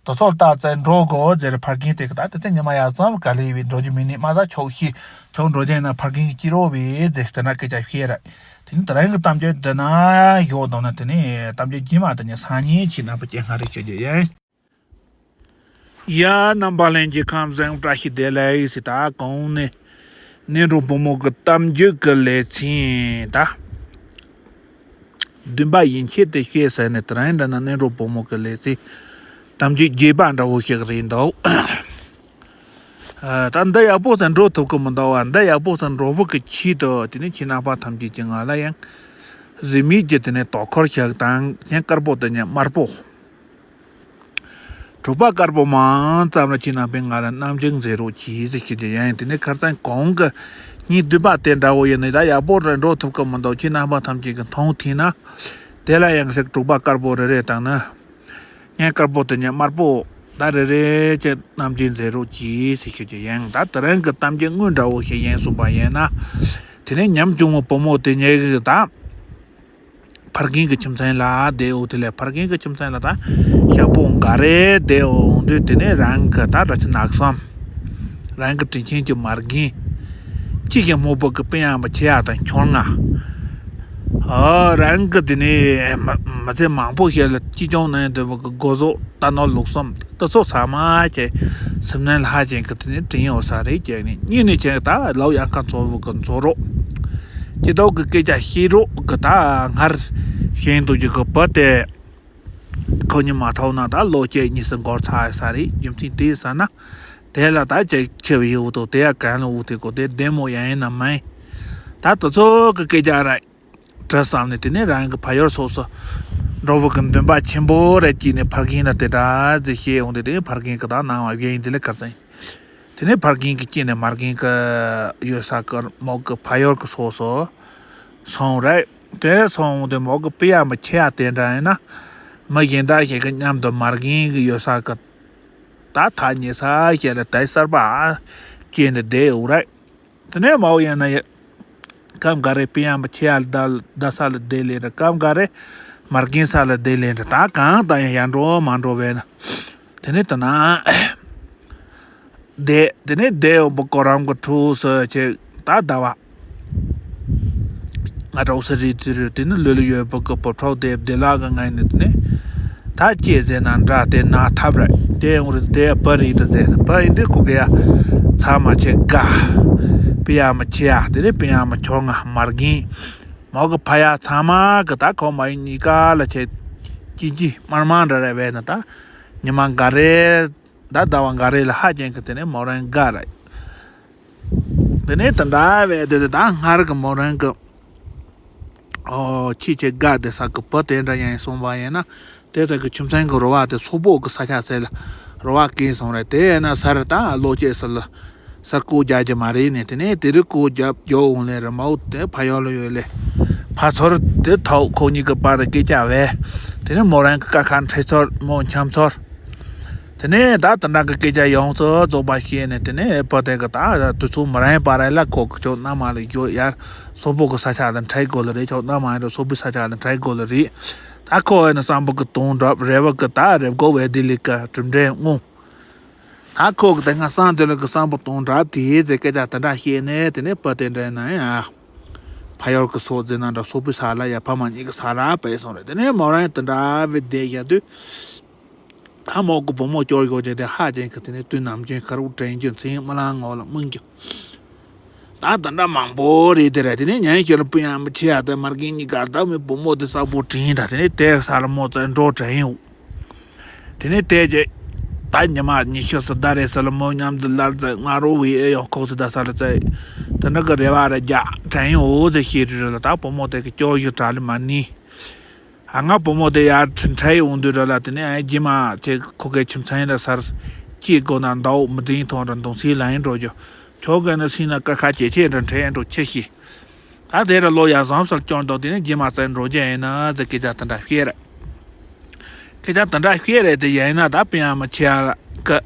དོ་ཚོགས་རྟགས་རྩལ་འགྲོ་དགོས་ཟེར་ཕར་རྒན་དེ་གི་ད་དེ་ཚེ་ཉི་མ་ཡར་ཙམ་ག་ལེ་བའི་འགྲོ་རྒྱུ་མི་ནི་མ་ད་ཆོག་ཤི་ཆོག་འགྲོ་རྒྱུ་ན་ཕར་རྒན་གི་སྐྱིད་རོགས་བས་ཟེར་དེ་ན་སྐད་ཆ་བཤད་ར། དེ་ནི་དེ་རང་གི་གཏམ་རྒྱུད་འདི་ན་ཡོད་འདུག་ན་དེ་ནི་གཏམ་རྒྱུད་རྗེས་མ་དེ་ནི་སང་ཉིན་ཕྱི་ནང་པ་སྐྱེ་སྔ་རེ་བཤད་རྒྱུ་ཡིན། ཡ་རྣམ་པ་ལྷན་རྒྱས་ཁམས་བཟང་བཀྲ་ཤིས་བདེ་ལེགས་ཟེར་ད་གོང་ནས་ནས་འགྲོ་བུ་མོ་གི་གཏམ་རྒྱུད་ཀྱི་ལེ་ཚན་ད། བདུན་པ་ཡན་ཆད་དེ་བཤད་ཟེར་ནས་དེ་རིང་འདྲ་ན་ནས་འགྲོ་བུ་མོ་གི་ལེ་ཚན་གཏམ་རྒྱུད་རྒྱས་པ་འདྲ་བོ་ཞིག་རེད་འདུག་ད་འདི་ཡག་པོ་ཟེར་འགྲོ་ཐུབ་ཀི་མི་འདུག་བ། འདི་ཡག་པོ་ཟེར་འགྲོ་བུ་གི་ཆེད་དུ་དེ་ནས་ཁྱེད་རྣམ་པ་ཐམས་ཅད་ཀྱི་ང་ལ་ཡང་རིན་མེད་ཀྱི་དེ་ནས་དོ་ཁུར་ཞིག་དང་ཁྱེད་དཀར་པོ་དེ་ནས་དམར་པོ། དྲུག་པ་དཀར་པོ་མང་ཙམ་ལ་ཁྱེད་རྣམ་པས་ང་ལ་རྣམ་འགྱུར་མཛད་རོགས་གྱིས་ཟེར་ཞུ་རྒྱུ་ཡིན། དེ་ནས་ཁ་སང་གོང་གི་གཉིས་བསྡུས་པ་དེ་འདྲ་བོ་ཡིན་ནི་ད་ཡག་པོ་རེད། འགྲོ་ཐུབ་ཀྱི་མི་འདུག་ཁྱེད་རྣམ་པ་ཐམས་ཅད་ཀྱིས་མཐོང་ཐུབ་ན། དེ་ལ་ཡང་ཞིག་དྲུག་པ་དཀར་པོ་རེ་རེ་དང་ནི། སྙན་དཀར་པོ་དེ་ཉིད་དམར་པོ་ད་རེ་རེ་བྱས་རྣམ་འགྱུར་མཛད་རོགས་གྱིས་ཟེར་ཞུ་རྒྱུ་ཡིན། ད་དེ་རིང་གི་གཏམ་རྒྱུད་དངོས་འདྲ་བོ་ཞིག་ཡིན་གསུངས་པ་ཡིན་ན། དེ་ནས་ཉམ་ཆུང་བོ་བུ་མོ་དེ་ཉིད་ཀྱིས་ད། ཕ་རྒན་གྱི་ཁྱིམ་ཚང་ལ་བསྡད་འོ། དེ་ལས་ཕ་རྒན་གྱི་ཁྱིམ་ཚང་ལ་ད་ཞག་པོ་འགའ་རེ་བསྡད་འོང་དུས། དེ་ནས་རང་གི་ད་གྲྭ་ཆེན་ནགས་གསུམ། རང་གི་དྲིན་ཆེན་གྱི་མ་རྒན། གཅིག་གི་སྨུག་པོ་གི་པི་ཡ་མ་ཆེ་ཡ་དང་ཁྱོར་ང་། ཨོ་རང་གི་དེ་ནས་མ་མ་ཚད་མང་པོ་ཞིག་ལ་གཅེས་སྐྱོང་གནང་དེ་བ་གི་སྒོ་ཟོག་རྟ་ནོར་ལུག་གསུམ་དེ་ཚོ་ཚང་མ་ཁྱེད་སེམས་ནང་ལྷག་ཅན་གྱི་དེ་ནས་དྲིན་ཡོད་ས་རེད། ཁྱེད་ནི་གཉིས་ནས་ཁྱེད་ད་ལོ་ཡང་ཁ་འཚོ་བ་གི་འཚོ་རོགས། སྐྱིད་སྡུག་གི་སྐད་ཆ་བཤད་རོགས་གི་ད་སྔར་བཞིན་དུ་གི་གི་བུ་དེ། ཁོ་གཉིས་མ་ཐོག་ན་ད་ལོ་གཅིག་གཉིས་སུ་འགོར་ཚར་ས་རེད། རྒྱུ་མཚན་དེ་ཟེར་ན། དེ་ལ་ད་ཅིག་ཆེ་བའི་འུ་ཐུག་དེ་ཡ་གན་ལ་འུ་ཐུག་གོ་དེ་བདེ་མོ་ཡང་ཡིན་ན་མིན། ད་དེ་ཚོ་གི་སྐད་ཆ་ར་དྲི་བསམ་ནས། དེ་ནས་རང་གི་ཕ་ཡུལ་སོགས་སུ་འགྲོ་བ་གི་འདུན་པ་ཆེན་པོ་རེ་སྐྱེས་ནས་ཕ་རྒན་ལ་དེ་འདྲ་ཟེར་བཤད་འོང་དུས། དེ་ནས་ཕ་རྒན་གི་ད་སྣང་བ་གཞན་ཡིན་དེ་ལས་གར་ཚན། དེ་ནས་ཕ་རྒན་གྱི་སྐྱེས་ནས་མ་རྒན་གྱི་ཡོད་ས་གི་མོ་གི་ཕ་ཡུལ་གྱི་སོགས་སུ་སོང་རེད། དེ་སོང་དེ་མོ་གི་པི་ཡ་མ་ཆེ་ཡ་དེ་འདྲ་ཡིན་ན། མི་གཞན་དག་ཞིག་གི་མཉམ་དུ་མ་རྒན་གྱི་ཡོད་ས་གི་ད་ཐག་ཉེ་ས་ཞིག་ལ་དེ་གསར་པ་སྐྱེས་ནས་བསྡད་ཡོད་རེད། དེ་ནས་མོ་ཡིན་ན་ཡ། སྐབས་འགའ་རེ་པི་ཡ་མ་ཆེ་ཡ་ལ་བསྡད་ས་ལ་བསྡད་ལེ་རེད། སྐབས་འགའ་རེ་མ་རྒན་ས་ལ་བསྡད་ལེ་རེད། ད་གང་ལྟར་ཡང་ཡར་འགྲོ་མར་འགྲོ་བས་ན། དེ་ནས་དེ་ན། དེ་དེ་ནས་དེ་འོ་བུ་ཀོ་རམ་གི་ཕྲུ་གུ་སུ་ཆེ་ད་ཟླ་བ། ང་གྲོགས་སུ་རེད་དེ་རེད། དེ་ནི་ལོ་ལོ་ཡོད་བུ་གི་བུ་ཕྲུག་དེ་བདེ་ལག་གི་ངང་ནས་དེ་ནས་ད་སྐྱེས་ཟེར་ན་འདྲ། དེ་ན་ཐབས་རེད། དེ་ཡོང་རེད། དེ་བུ་རེད་དེ་ཟེར། བུ་ཡིན་དུས་ཁོ་གི་ཡ་ཚང་མ་ཆེ་དགའ། པི་ཡ་མ་ཆེ་ཡ་དེ་ནས་པི་ཡ་མ་ཆུང་ང་མ་རྒན། མོ་གི་ཕ་ཡ་ཚང་མ་གི་ད་ཁོ་མ་ཡིན་གཉིས་ཀ་ལ་ཆེ་སྐྱིད་སྐྱིད་དམར་དམར་འདྲ་རེད་བས་ན། ད་ཉི་མ་འགའ་རེ། ད་ཟླ་བ་འགའ་རེ་ལ་ཧ་ཅང་གི་དེ་ནས་མོ་རང་དགའ་རེད། དེ་ནས་དེ་འདྲ་བས་དེ་དེ་ད་སྔར་གི་མོ་རང་གི་ཨོ་ཁྱི་ཆེ་དགའ་དེ་ས་གི་བུ་དེ་འདྲ་ཡང་སོང་བ་ཡིན་ན། དེ་ས་གི་ཁྱིམ་ཚང་གི་རོ་བ་དེ་སོག་པོ་གི་ས་ཆ་ཟེར་ལ་རོ་བ་སྐྱེས་སོང་རེད། དེ་ཡིན་ན་ས་རི་ད་ལོ་སྐྱེས་ས་ལ། སར་སྐོར་རྒྱག་རྒྱུ་མ་རེད་ནས། དེ་ནས་དེ་རུ་སྐོར་རྒྱབ་རྒྱོ་འོང་ལེ་ར་མའོ་དེ་ཕ་ཡོལ་ལ་ཡོད་ལེ། ཕ་ཚོར་དེ་ཐོག་ཁོ་གཉིས་ཀྱི་བར་དུ་སྐད་ཆ་བས། དེ་ནས་མོ་རང་གི་ཀ་ཁ་འཕྲད་ཚོར་མོ་འཆམ་ཚོར། དེ་ནས་ད་དེ་འདྲ་གི་སྐད་ཆ་ཡོངས་སུ་རྫོགས་པ་བཤད་ནས། དེ་ནས་བུ་དེ་གི་ད་དུས་ཚོད་མི་རན་པ་རེད་ལ། ཁོ་གི་ཁྱོད་མནའ་མ་ལ་རྒྱོ་ཡར་སོག་པོ་གི་ས་ཆ་ལ་འཕྲད་དགོས་ལེ་རེད། ཁྱོད་མནའ་མ་ཡར་སོག་པོའི་ས་ཆ་ལ་འཕྲད་དགོས་ལེ་རེད། ད་ཁོ་ཨེ་ན་བསམ་པ་གི་དོན་འགྲུབ་རེ་བ་གི་ད་རེབ་གོ་བས་དེ་ལས་ཀ་གྲུབ་འབྲས་དངོས། ད་ཁོ་གི་དེ་སྔ་སང་དེ་ལ་གི་བསམ་པ་དོན་འགྲུབ་དེ་ཟེར་སྐད་ཆ་དེ་འདྲ་བཤད་ནས། དེ་ནས་བུ་དེ་འདྲ་ན་ཡ། ཕ་ཡུལ་གི་སོག་ཟེར་ན་འདྲ། སོག་པོའི་ས་ལ་ཡ་ཕ་མ་གཉིས་ཀྱི་ས་ལ་བས་སོང་རེད། དེ་ནས་མོ་རང་དེ་འདྲ་བས་བསྡད་ཡ་དུས། ད་མོ་གི་བུ་མོ་སྐྱོར་ཡོད་ཅེས་དེ་ཧ་ཅང་གི་དེ་ནས་དུས་ནམ་རྒྱུན་ཁ་རུ་དྲན་རྒྱུ་མཚན་རྨི་ལམ་ངོ་ལ་སྨིན་རྒྱུ། ད་ད་འདྲ་མང་པོ་རེད་དེ་ར། དེ་ནས་ཉན་ཞོར་པུ་ཡང་མི་ཆེ་ཡ་དེ་མ་རྒན་གཉིས་ཀ་ད་མོའི་བུ་མོ་དེ་གསལ་པོ་དྲན་ད། དེ་ནས་དེ་ས་ལ་མོ་ཙེ་འགྲོ་དྲན་ཡོད། དེ་ནས་དེ་རྗེས་ད་ཉི་མ་ཉི་ཤུ་སུ་ད་རེ་ས་ལ་མོ་མཉམ་དུ་ལར་ཙེ་ང་རོ་བའི་ཨེ་ཡོང་ཁོག་སུ་ད་ས་ལ་ཙེ་དེ་འདྲ་གི་རེ་བ་ར་རྒྱ་དྲན་ཡོད་ཟེར་ཤེས་རེད་ལ། ད་བུ་མོ་དེ་གི་སྐྱོ་ཡུ་དྲ་ལི་མ་ནི། ཨ་ང་བུ་མོ་དེ་ཡར་འཕྲད་འཕྲད་ཡོང་དུས་ར་ལ། དེ་ནས་ཨ་རྗེས་མ་དེ་ཁོ་གའི་ཁྱིམ་ཚང་ལ་སར་སྐྱེས་དགོས་ན་ཟླ་འོག་མི་དེའི་ཐོག་ར་མདུང་སེ་ལ་ཡིན་འགྲོ་རྒྱུ། ཁྱོད་ག་ནས་སེང་ན་ཀ་ཁ་ཇེ་ཆེ་འདྲ་འཕྲད་འགྲོ་ཆེ་ཤི། ད་དེ་ར་ལོ་ཡ་བཟང་སར་སྐྱོང་དང་། དེ་ནས་རྗེས་མ་སར་འགྲོ་རྒྱུ་ཡིན་ན་ཟེར་སྐད་ཆ་དེ་འདྲ་བཤད་རེད། སྐད་ཆ་དེ་འདྲ་བཤད་རེད་དེ་ཡིན་ན། ད་པི་ཡ་མ་ཆེ་ཡ་ཀ་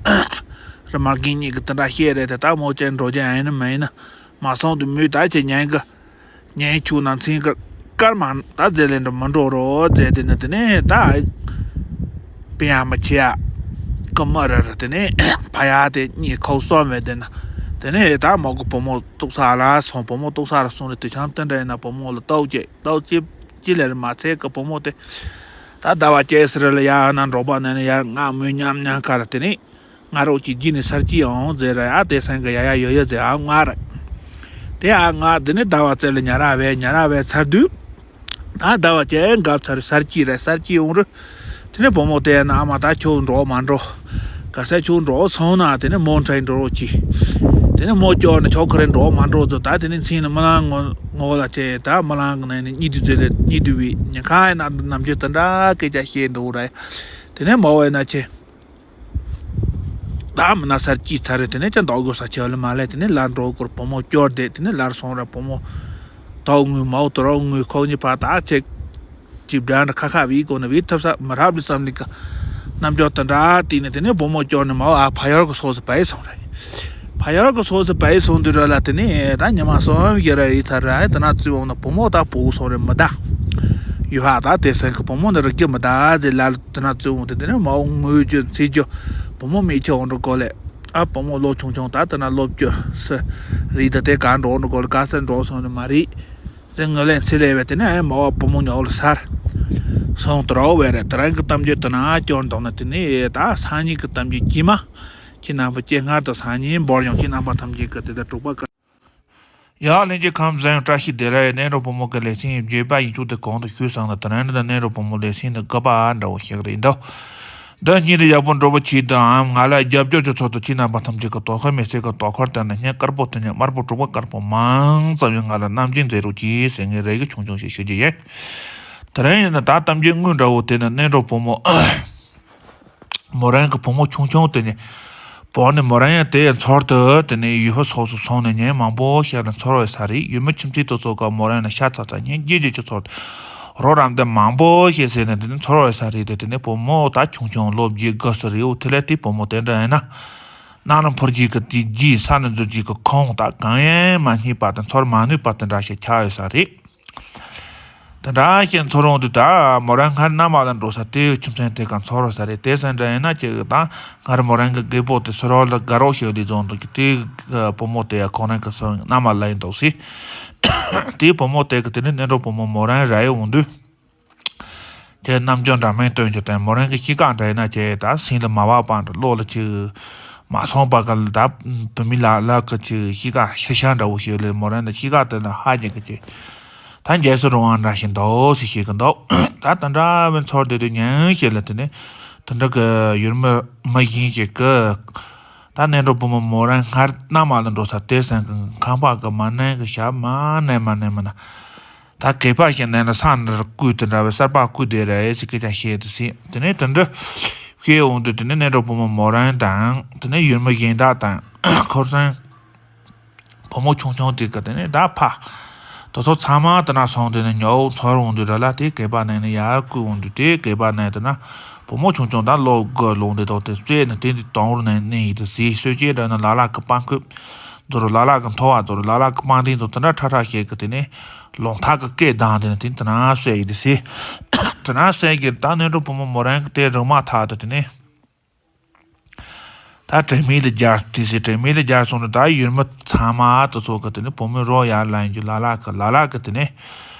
ར་མ་རྒན་གཉིས་ཀྱི་དེ་འདྲ་བཤད་རེད་དེ། ད་མོ་ཅན་འགྲོ་རྒྱུ་ཡིན་ན་མིན་ན་མ་སོང་དུ་མོས་ད་ཅེ་ཉན་གི་ཉན་ཆུག་ན་མཚན་གི་སྐར་མ་ད་ཟེར་ལེ་འགྲོ་མ་འགྲོ་རོ་ཟེར། དེ་ནས་དེ་ནས་ད་པི་ཡ་མ་ཆེ་ཡ་ཀི་མ་ར་ར། དེ་ནས་ཕ་ཡ་དེ་གཉིས་ཁོག་སོང་བས། དེ་ནས་དེ་ནས་ད་མོ་གི་བུ་མོ་ཏོག་ས་ལ་སོང་། བུ་མོ་ཏོག་ས་ལ་སོང་རེད། དུས་ཆང་དེ་འདྲ་ཡིན་ན་བུ་མོ་ལ་ཏོག་ཅེ་ཏོག་ཅེ་ཅི་ལེ་ར་མ་ཚད་གི་བུ་མོ་དེ་ད་ཟླ་བ་ཅེ་སི་ར་ལ་ཡ་ན་འགྲོ་པ་ནས་ནས་ཡ་ང་མོས་ཉམས་ཉམས་ཁ་ལ། དེ་ནས་ང་རོགས་ཀྱི་རྗེས་ནས་སར་སྐྱིད་ཡོང་ཟེར་ར། ཨ་དེ་སེང་གི་ཡ་ཡ་ཡོད་ཡོད་ཟེར། ཨ་ང་ར་དེ་ཨ་ང་དེ་ནས་ཟླ་བ་ཚེ་ལ་ཉ་ར་བས་ཉ་ར་བས་ཚར་དུས། ད་ཟླ་བ་ཅེ་འགབ་ཚར་སར་སྐྱིད་ར། སར་སྐྱིད་ཡོང་རུ། དེ་ནས་བུ་མོ་དེ་ན་ཨ་མ་ད་ཁྱོད་འགྲོ་མ་འགྲོ། ག་ས་ཁྱོད་འགྲོ་སོང་ན་དེ་ནས་མོ་འཕྲད་འགྲོ་རོགས་གྱིས། དེ་ནས་མོ་སྐྱོར་ནས་ཁྱོད་ཁ་རེ་འགྲོ་མ་འགྲོ་ཟེར། ད་དེ་ནས་མཚན་ནི་རྨི་ལམ་ངོ་ངོ་ལ་ཅེ་ད་རྨི་ལམ་གི་ནང་ནས་གཉིད་དུ་ཚེ་ལས་གཉིད་དུ་བས་ཉི་ཁ་ཡ་ན་ནམ་རྒྱུན་དེ་འདྲ་སྐད་ཆ་བཤད་འགྲོ་ར། དེ་ནས་མོ་བས་ན་ཆེ། ད་མི་ན་སར་སྐྱིད་ཚར་རེད། དེ་ནས་ཀྱང་འདུག་དགོས་ས་ཆེ་བ་ལ་མ་ལས། དེ་ནས་ལར་འགྲོ་སྐོར་བུ་མོ་སྐྱོར་བསྡད། དེ་ནས་ལར་སོང་ར་བུ་མོ་དོག་ངུས་མའོ་དོ་རོག་ངུས་ཁོག་གཉིས་ཕར་ད་ཆེ་ཅིབ་འདྲ་འདྲ་ཁ་ཁ་བི་གོ་ན་བི་ཐབ་ས་མི་རབ་ལི་བསམ་ལི་ཀ་རྣམ་འགྱུར་དེ་འདྲ་དེ་ནས་དེ་ནས་བུ་མོ་སྐྱོར་ནས་མའོ་ཨ་ཕ་ཡར་གི་སོགས་སུ་བའི་སོང་རེད། ཕ་ཡར་གི་སོགས་སུ་བའི་སོང་དུས་ར་ལ་དེ་ནས་ད་ཉི་མ་གསུམ་ཞིག་ར་ཡི་ཚར་ར་དེ་ན་བཙུན་འོང་ན་བུ་མོ་ད་བུ་སོང་རེད་མི་ད། ཡོད་ཧ་ད་དེ་སེང་གི་བུ་མོ་ནི་རི་སྐྱི་མི་ད་ཟེར་ལ་དེ་ན་བཙུན་འོང་དེ་དེ་ནས་མའོ་ངུས་རྒྱུ་འཚིག་རྒྱུ་བུ་མོ་མི་ཁྱོད་འོང་འགྲོ་གོ་ལེ། ཨ་བུ་མོ་ལོ་ཆུང་ཆུང་ད་ལྟ་ན་ལོ་བཅུ་སི་རེད། ད་དེ་ག་འགྲོ་འགྲོ་གོ་ལ་ག་སར་འགྲོ་སོང་ནི་མ་རེད། དེ་ངོས་ལེན་ཚེ་ལས་བས་དེ་ནས་ཨ་མ་བ་བུ་མོ་ཉོག་ལ་སར་སོང་དུ་རོགས་བས་རེད། དེ་རང་གི་གཏམ་རྒྱུད་དེ་ན་སྐྱོར་འདུག་ན་དེ་ནས་ད་སང་ཉིན་གི་གཏམ་རྒྱུད་ཀྱི་མ་ཁྱེད་རྣམ་པ་ཁྱེད་སྔར་དུ་སང་ཉིན་འབོར་ཡོང་ཁྱེད་རྣམ་པ་ཐམས་ཅད་གི་དེ་ལྟར་དྲུག་པ་ག་ཡང་ལྷན་རྒྱས་ཁམས་བཟང་། བཀྲ་ཤིས་བདེ་ལེགས། གནས་རོགས་བུ་མོ་གི་ལེ་ཚན་བརྗོད་པ་ཡིན་ཚུལ་དེ་གོང་དུ་ཞུས་ཙང་ལ་དེ་རིང་འདི་གནས་རོགས་བུ་མོ་ལེ་ཚན་འདི་དགུ་པ་འདྲ་བོ་ཞིག་རེད་འདུག་འདི་སྙིང་རུས་ཡག་པོ་འགྲོ་བ་ཆེད་དུའམ་ང་ལ་རྒྱབ་སྐྱོར་གྱི་ཚུལ་དུ་ཁྱེད་རྣམ་པ་ཐམས་ཅད་ཀྱི་དོ་ཁུར་མི་སེར་གྱི་དོ་ཁུར་དེ་ནི་སྙིང་དཀར་པོ་དེ་ཉིད་དམར་པོ་དྲུག་པ་དཀར་པོ་མང་ཙམ་ཡང་ང་ལ་བསྣམས་སྦྱིན་མཛད་རོགས་གྱིས་ཟེར་ངས་རེ་སྐུལ་ཆུང་ཆུང་ཞིག་ཞུ་རྒྱུ་ཡིན། དེ་རིང་ཡིན་ན་ད་གཏམ་རྒྱུད་དངོས་འདྲ་བོ་དེ་ནི་གནས་རོགས་བུ་མོ་མོ་རང་གི་བུ་མོ་ཆུང་ཆུང་དེ་ནི་བོ་ནི་མོ་རང་ཡང་དེ་འཚོལ་དུ་དེ་ནི་ཡུལ་ཕ་སོགས་སུ་སོང་ནས་ཉིན་མང་པོ་ཞིག་ལ་འཚོལ་བའི་ས་རེད། ཡུལ་མི་ཁྱིམ་མཚེས་དེ་ཚོ་ག་མོ་རང་ལ་ཤ་ཚ་ཚ་ཉིན་རྒྱུན་རྒྱུན་གྱི་འཚོལ་རོགས་རམ་དེ་མང་པོ་ཞིག་ཟེར་ནས་དེ་ནི་འཚོལ་བའི་ས་རེད། དེ་དེ་ནི་བུ་མོ་ད་ཆུང་ཆུང་ལོ་བརྒྱད་དགུ་སུ་རེད། འོ་དེ་ལས་དེ་བུ་མོ་དེ་འདྲ་ཡིན་ན་གནམ་ལ་འཕུར་རྒྱུ་གི་དེ་རྒྱུས་ས་ནས་འཛུལ་རྒྱུ་གི་ཁོང་ད་གང་ཡང་མ་རྙེད་པ་དང་འཚོལ་མ་ནུས་པ་དེ་འདྲ་ཞིག་ཆགས་ཡོད་ས་རེད། དེ་འདྲ་ཞིག་འཚོལ་རུང་དུ་ད་མོ་རང་སྔར་མནའ་མ་ལ་འགྲོ་ས་དེའི་ཁྱིམ་ཚང་དེ་ག་འཚོལ་རོགས་ས་རེད། དེ་སེང་འདྲ་ཡིན་ན་ཅིག་ད་སྔར་མོ་རང་གི་རྒད་པོ་དེ་སུ་རོགས་ལ་དགའ་རོགས་ཞིག་ལས་རྫོང་དུ་གི་དེའི་བུ་མོ་དེ་ཡ་ཁོང་རང་གི་སོ་མནའ་མ་ལ་ཡིན་འདུག་སི། དེའི་བུ་མོ་དེ་གི་དེ་ནི་གནས་འགྲོ་བུ་མོ་མོ་རང་ར་ཡི་འོང་དུས། དེ་རྣམ་འགྱུར་འདྲ་མིན་སྟོན་རྒྱུ་དང་མོ་རང་གི་གཤིས་ཀ་འདྲ་ཡིན་ན་ཅིག་ད་སེང་ལ་མ་བབས་པ་འདྲ་བློ་ལ་ཅིག་མ་སོང་པ་ག་ལ་ད་བུད་མེད་ལ་ལ་གི་ཅིག་གཤིས་ཀ་ཤི་ཤ་འདྲ་བོ་ཞིག་ལས་མོ་རང་ལ་གཤིས་ཀ་དེ་ལ་ཧ་ཅང་གི་ཅིག་ད་འཇལ་སུ་རུང་བ་འདྲ་ཞིག་འདུག་སེ་ཤེས་ཀྱི་འདུག་ད་དེ་འདྲ་བའི་ཚོར་དེ་དུས་ཉན་ཞེས་ལ་དེ་ནས་དེ་འདྲ་གི་ཡུལ་མི་མི་གཞན་ཞིག་གི་ད་གནས་འགྲོ་བུ་མོ་མོ་རང་སྔར་མནའ་མ་ལ་འགྲོ་ས་དེ་སེང་གི་ཁང་པ་གི་མ་ནན་གི་ཞབས་མ་ནན་མ་ནན་མ་ན། ད་གད་པ་ཞིག་ནན་ལ་ས་འདིར་བརྐོས་དེ་འདྲ་བའི་གསར་པ་བརྐོས་དེ་རེད་ཟེར་སྐད་ཆ་བཤད་དུ་སྲིད། དེ་ནས་དེ་འདྲ་བཤད་འོང་དུས་དེ་ནས་གནས་འགྲོ་བུ་མོ་མོ་རང་དང་དེ་ནས་ཡུལ་མི་གཞན་དག་དང་ཁོར་སང་བུ་མོ་ཆུང་ཆུང་དེ་ག་དེ་ནས་ད་ཕ་དེ་ཚོ་ཚང་མ་དེ་ན་སོང་དེ་ནས་ཉོ་འཚོལ་འོང་དུས་ར་ལ་དེ་གད་པ་ནན་ནས་ཡར་བརྐོས་འོང་དུས་དེ་གད་པ་ནན་དེ་ན་བུ་མོ་ཆུང་ཆུང་ད་ལོ་དགུ་ལོང་དེ་དོག་དེ་བཙས་ནས་དེ་འདི་དོང་རུ་ནན་ནས་ཡིན་དུ་སྲིད། གསོད་བྱེད་འདྲ་ན་ལ་ལ་གི་པང་ཁུབ། དུ་རུ་ལ་ལ་གི་མཐོ་བ་དུ་རུ་ལ་ལ་གི་པང་སྟེང་དུ་དེ་འདྲ་ཁྲ་ཁྲ་ཞིག་གི་དེ་ནས་ལོང་ཐག་གི་སྐད་བཏང་དེ་ནས་དེ་དེ་ན་གསོད་ཡི་དེ་སི། དེ་ན་གསོད་གི་ད་གནས་འགྲོ་བུ་མོ་མོ་རང་གི་དེ་རིང་མ་ཐག་ཏུ་དེ་ནས་ད་དྲན་མེད་ལ་རྒྱལ་དེ་སི་དྲན་མེད་ལ་རྒྱལ་སོང་ནས་ད་ཡུལ་མི་ཚང་མ་དུ་ཚོ་གི་དེ་ནས་བུ་མོའི་རོ་ཡར་ལ་ཡིན་རྒྱུ་ལ་ལ་གི་ལ་ལ་གི་དེ་ནས།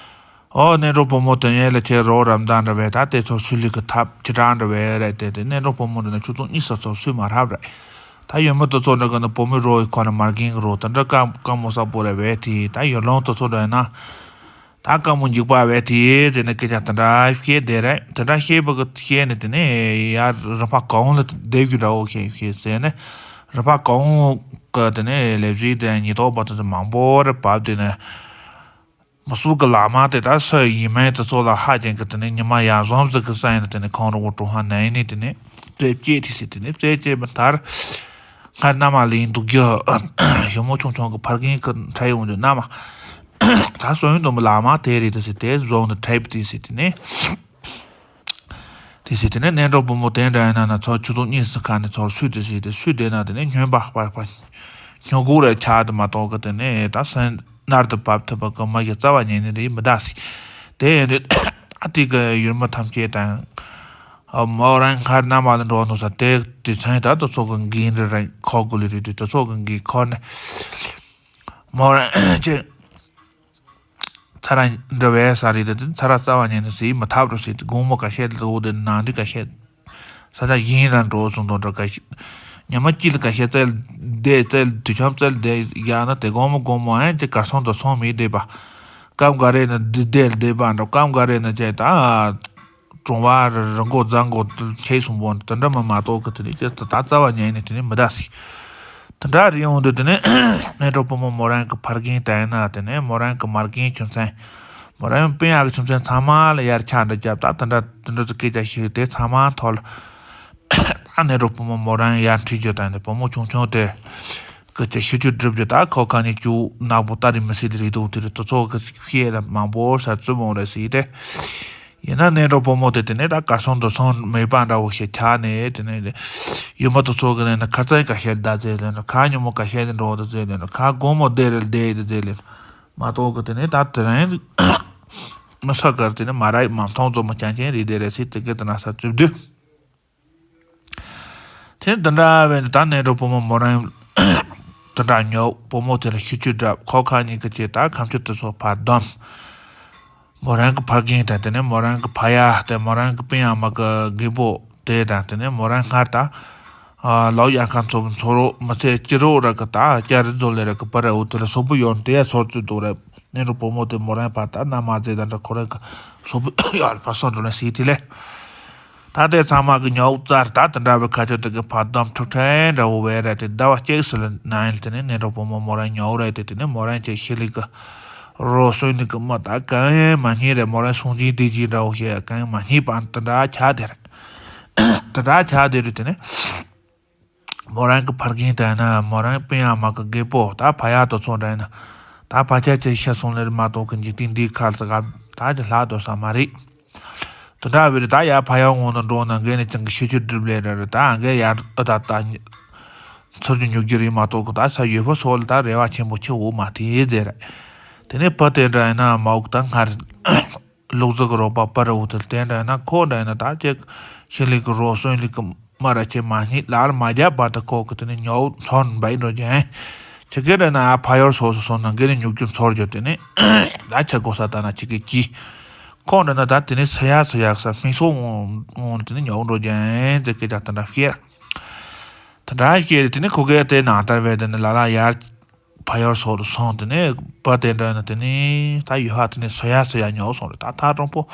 ཨོ་གནས་འགྲོ་བུ་མོ་དོན་ཡན་ལ་ཁྱེད་རོགས་རམ་དང་འདྲ་བས་ད་དེ་ཚོ་སུ་ལི་གི་ཐབས་ཅི་དྲག་འདྲ་བས་རེད། དེ་དེ་གནས་འགྲོ་བུ་མོ་འདི་ནི་ཆུ་ཚོད་གཉིས་སུ་ཚོ་སུས་མ་རབ་རེད། ད་ཡུལ་མི་དེ་ཚོ་འདྲ་གི་ནི་བུ་མོའི་རོགས་ཡི་ཁོ་ན་མར་གིན་གི་རོགས་དེ་འདྲ་ཀ་ཀ་མོ་ས་པོ་རེད་བས་དེ་ད་ཡུལ་ལུང་དེ་ཚོ་འདྲ་ཡིན་ན་ད་ཀ་མོ་འཇིགས་པ་བས་དེ་དེ་ནི་སྐད་ཆ་དེ་འདྲ་བཤད་བསྡད་རེད། དེ་འདྲ་བཤད་པ་གི་བཤད་ནི་དེ་ནི་ཡར་རི་ཕ་གོང་ལ་བསྡད་རྒྱུ་འདྲ་བོ་བཤད་བཤད་ཟེར་ནི་རི་ཕ་གོང་གི་དེ་ནི་ལས་བཞི་དེ་ཉིས་ཐོག་པ་དེ་ཚོ་མང་པོ་རེ་བབས་དེ་ནི། མི་སུ་གི་ལག་དམར་དེ་དག་སུ་ཡིན་མིན་དེ་ཚོ་ལ་ཧ་ཅང་གི་དེ་ནས་ཉི་མ་ཡར་འཛོམས་ཟིག་གི་ས་ཡིན་ན་དེ་ནས་ཁོང་རང་གི་གྲུ་ཧ་ན་ཡིན་ནི་དེ་ནས་རྩེ་བཅད་དེ་སི་དེ་ནས་རྩེ་བཅད་མི་ཐར། སྔར་མནའ་མ་ལེན་འདུག་རྒྱུ་ཞི་མོ་ཆུང་ཆུང་གི་ཕར་རྒན་གི་འཕྲད་ཡོང་རྒྱུ་མནའ་མ་ད་སོ་ཡོན་དུ་མི་ལག་དམར་དེ་རེད་དེ་སི་དེ་བཟོ་ནི་འཕྲད་པ་དེ་སི་དེ་ནས། དེ་སྲིད་དེ་ནས་གནས་འགྲོ་བུ་མོ་དེ་འདྲ་ཡིན་ན་ན་ཚོ་ཆུ་ཚོད་གཉིས་སུ་ཁ་ནས་ཚོར་སུས་དེ་སྲིད་དེ་སུས་དེ་ན་དེ་ནས་སྨྱོན་པ་པ་པ་སྨྱོ་གུ་རེ་ཆགས་དུ་མ་གཏོགས་གི་དེ་ནས་ད་སེམས་ནར་དུ་བབས་ཐུབ་པ་གི་མ་གི་རྩ་བ་ཉིད་ནས་དེ་མི་གདའ་སྲིད། དེ་ཡིན་དུས་ཨ་ཏི་གི་ཡུལ་མི་ཐམས་ཅད་དང་མོ་རང་ཁར་ན་མ་ལ་འགྲོ་འདུག་ས་དེ་དུས་ཚན་ད་དུ་ཚོགས་གི་འགན་རེ་རེ་ཁོ་དགོས་ལི་རེད་དུས་དུ་ཚོགས་གི་འགན་ཁོ་ནས་མོ་རང་ཅེ། ཚ་ར་འདྲ་བའི་ས་རེད་དེ་ཚ་ར་རྩ་བ་ཉིད་ནས་ཟེར་མི་ཐབས་རུ་ཟེར་དེ་དགོང་མོ་ཁ་ཤས་ལོག་དེ་ནང་དུ་ཁ་ཤས་ས་ཆ་གཞན་ལ་འགྲོ་སོང་དང་འདྲ་ཁ་ཤས་ཉི་མ་གཅིག་ལ་ཁ་ཤས་བཙལ་བསྡད་བཙལ་དུས་ཆམ་བཙལ་བསྡད་ཡག་ན་དེ་དགོང་མོ་དགོང་མོ་ཨེ་ཅེ་གར་སོང་དང་སོང་མི་བསྡད་པ། སྐབས་འགའ་རེ་ན་འདི་བསྡད་བསྡད་པ་འདྲ་སྐབས་འགའ་རེ་ན་ཅེ་ད། གྲོང་བ་རི་མགོ་རྫ་མགོ་ཁྱེད་གསུམ་པོ་དེ་འདྲ་མ་མ་གཏོགས་གི་དེ་ནི་ཅི་ད་རྩ་བ་ཉིད་ནས་དེ་ནི་མི་གདའ་སྲིད། དེ་འདྲ་རེད་ཡོང་དུས་དེ་ནི་གནས་གྲོགས་བུ་མོ་མོ་རང་གི་ཕ་རྒན་དེ་ན་དེ་ནི་མོ་རང་གི་མ་རྒན་ཁྱིམ་ཚང་། མོ་རང་སྤུན་ཡག་གི་ཁྱིམ་ཚང་ཚང་མ་ལ་ཡར་ཆ་འདྲ་བརྒྱབ་ད་དེ་འདྲ་དེ་འདྲ་ཚོ་སྐད་ཆ་ཞིག་དེ་ཚང་མ་ཐོག་ལ། ཨ་ནེ་རོ་བུ་མོ་མོ་རང་ཡར་ཁྲིད་རྒྱུ་དང་དེ་བུ་མོ་ཆུང་ཆུང་དེ་གི་ཅི་ཤི་ཆུ་སྒྲིབ་རྒྱུ་ད་ཁོ་ཁ་ནས་ཅུ་ནག་པོ་ཏ་རི་མི་སྲིད་རེད་འདུག་དེ་རེད་དུ་ཚོགས་གི་ཤེས་ལ་མང་པོ་ས་བཙུན་མོ་རེད་སྲིད་དེ། ཡིན་ན་ནས་འགྲོ་བུ་མོ་དེ་དེ་ནས་ད་གར་སོང་དུ་སོང་མེད་པ་འདྲ་བོ་ཞིག་ཆགས་ནས་དེ་ནས་ཡུལ་མ་དུ་ཚོགས་གི་ནས་ཁ་ཚན་ཁ་ཤས་ད་ཟེར་ལེ་ན་ཁ་ཉིན་མོ་ཁ་ཤས་དེ་འགྲོ་དུ་ཟེར་ལེ་ན་ཁ་དགོང་མོ་བསྡད་རེད་བསྡད་དུ་ཟེར་ལེ་ན་མ་གཏོགས་གི་དེ་ནས་ད་དེ་རིང་མི་ས་གར་དེ་ནས་མ་ར་མ་མཐོང་ཙམ་མ་ཅན་ཅན་རེད་དེ་རེད་སྲིད་དེ་གི་དེ་ན་ས་བཙུན་དུས། དེ་འདི་འདྲ་བས་ད་ནས་འགྲོ་བུ་མོ་མོ་རང་འདི་འདྲ་ཉོག་བུ་མོ་དེ་ལ་ཤི་ཆུ་འདྲ་ཁོ་ཁ་ཉིན་གི་ཅེ་ད་ཁམ་ཆུ་དེ་ཚོ་ཕར་བསྡམས། མོ་རང་གི་ཕ་རྒན་དང་དེ་ནས་མོ་རང་གི་ཕ་ཡ་དེ་མོ་རང་གི་སྤུན་ཡ་མ་གི་རྒན་པོ་དེ་དང་དེ་ནས་མོ་རང་སྔར་ད་ལོག་ཡང་ཁ་མཚོ་མཚོ་རོགས་མི་ཚེ་སྐྱིད་རོགས་ར་གི་ད་སྐྱ་རི་རྫོང་ལས་ར་གི་པ་ར་འུ་དེ་ལ་སོག་པོ་ཡོང་དེ་ཡ་ཚོར་ཚུལ་འདུག་ར། ནས་རུ་བུ་མོ་དེ་མོ་རང་པ་ད་ན་མ་ཛེ་དང་འདྲ་ཁོ་རང་གི་སོག་པོ་ཡོད་པ་སོགས་འགྲོ་ལ་སྲིད་དེ་ལས། ད་ལྟའི་ཚང་མ་གི་ཉོག་རྩར་ད་དེ་འདྲ་བའི་ཁ་ཆོ་དེ་གི་ཕ་དམ་ཁྲུག་ཁྲེ་འདྲ་བོ་བས་ར་དེ་ཟླ་བ་གཅིག་སུ་ལ་ན་ཡིན་དེ་ནས་ནས་རོ་བུ་མོ་མོ་རང་ཉོག་ར་དེ་དེ་ནས་མོ་རང་ཅེ་ཤི་ལི་གི་རོ་སོན་ལི་གི་མ་ད་གང་ཡང་མ་རྙེད་རེད། མོ་རང་སུང་ཅིང་དེ་ཅིག་འདྲ་བོ་ཞེས་གང་ཡང་མ་རྙེད་པ་དེ་འདྲ་ཆགས་དེ་རེད། དེ་འདྲ་ཆགས་དེ་རེད་དེ་ནས། མོ་རང་གི་ཕ་རྒན་དང་ན་མོ་རང་སྤུན་ཡ་མ་གི་རྒད་པོ་ད་ཕ་ཡ་དོ་ཚོ་འདྲ་ཡིན་ན་ད་ཕ་ཆ་ཆེ་ཤ་སོང་ལེར་མ་གཏོགས་གི་འཇིག་རྟེན་འདིའི་ཁར་ད་ག་ད་ཅི་ལྷག་དོ་ས་མ་རེད། དེ་འདྲ་བས་ད་ཡ་ཕ་ཡ་ངོ་ན་འགྲོ་ན་འགན་ནས་ཅང་གི་ཤི་ཆུ་སྒྲིབ་ལེ་ར་ར་ད་འགན་ཡ་ཨ་ད་ད་ཚུར་གྱི་ཉུག་རྒྱུ་རེད་མ་གཏོགས་གི་ད་ས་ཡོད་པ་སོགས་ལ་ད་རེ་བ་ཆེན་པོ་ཆེ་འོ་མ་དེ་ཟེར། དེ་ནས་ཕ་དེ་འདྲ་ཡིན་ན་མ་འོག་ད་སྔར། ལུག་རྫི་གི་རོགས་པ་པ་ར་འུ་དེ་དེ་འདྲ་ཡིན་ན་ཁོ་འདྲ་ཡིན་ན་ད་ཅིག་ཤི་ལི་གི་རོ་སོན་ལི་གི་མ་ར་ཆེ་མ་སྙིགས་ལ་ལ་མ་རྒྱབ་པ་དེ་ཁོ་གི་དེ་ནི་ཉོག་ཚོར་འབའི་འགྲོ་རྒྱུ་ཡིན། ཁྱི་གེ་འདྲ་ན་ཨ་ཕ་ཡོར་སོ་སོ་སོང་ན་གེ་ནི་ཉུག་རྒྱུ་ཚོར་རྒྱུ་དེ་ནི་ད་ཁྱི་གོ་ས་ད་ན་ཁྱི་གེ་ཀྱི། ཁོ་འདྲ་ན་ད་དེ་ནི་སི་ཡ་སི་ཡག་ས་མི་སོ་འོང་འོང་དེ་ནི་ཉོག་འགྲོ་རྒྱུ་ཡིན་ཟེར་སྐད་ཆ་དེ་འདྲ་བཤད། དེ་འདྲ་བཤད་དེ་ནི་ཁོ་གེ་དེ་ནང་ལྟར་བས་དེ་ནི་ལ་ལ་ཡར། ཕ་ཡར་སོགས་སུ་སོང་དེ་ནས་པ་དེ་འདྲ་ན་དེ་ནས་ད་ཡོད་ཧ་དེ་ནས་སོ་ཡ་སོ་ཡ་ཉོག་སོང་རེད། ད་ཐག་དྲང་པོ་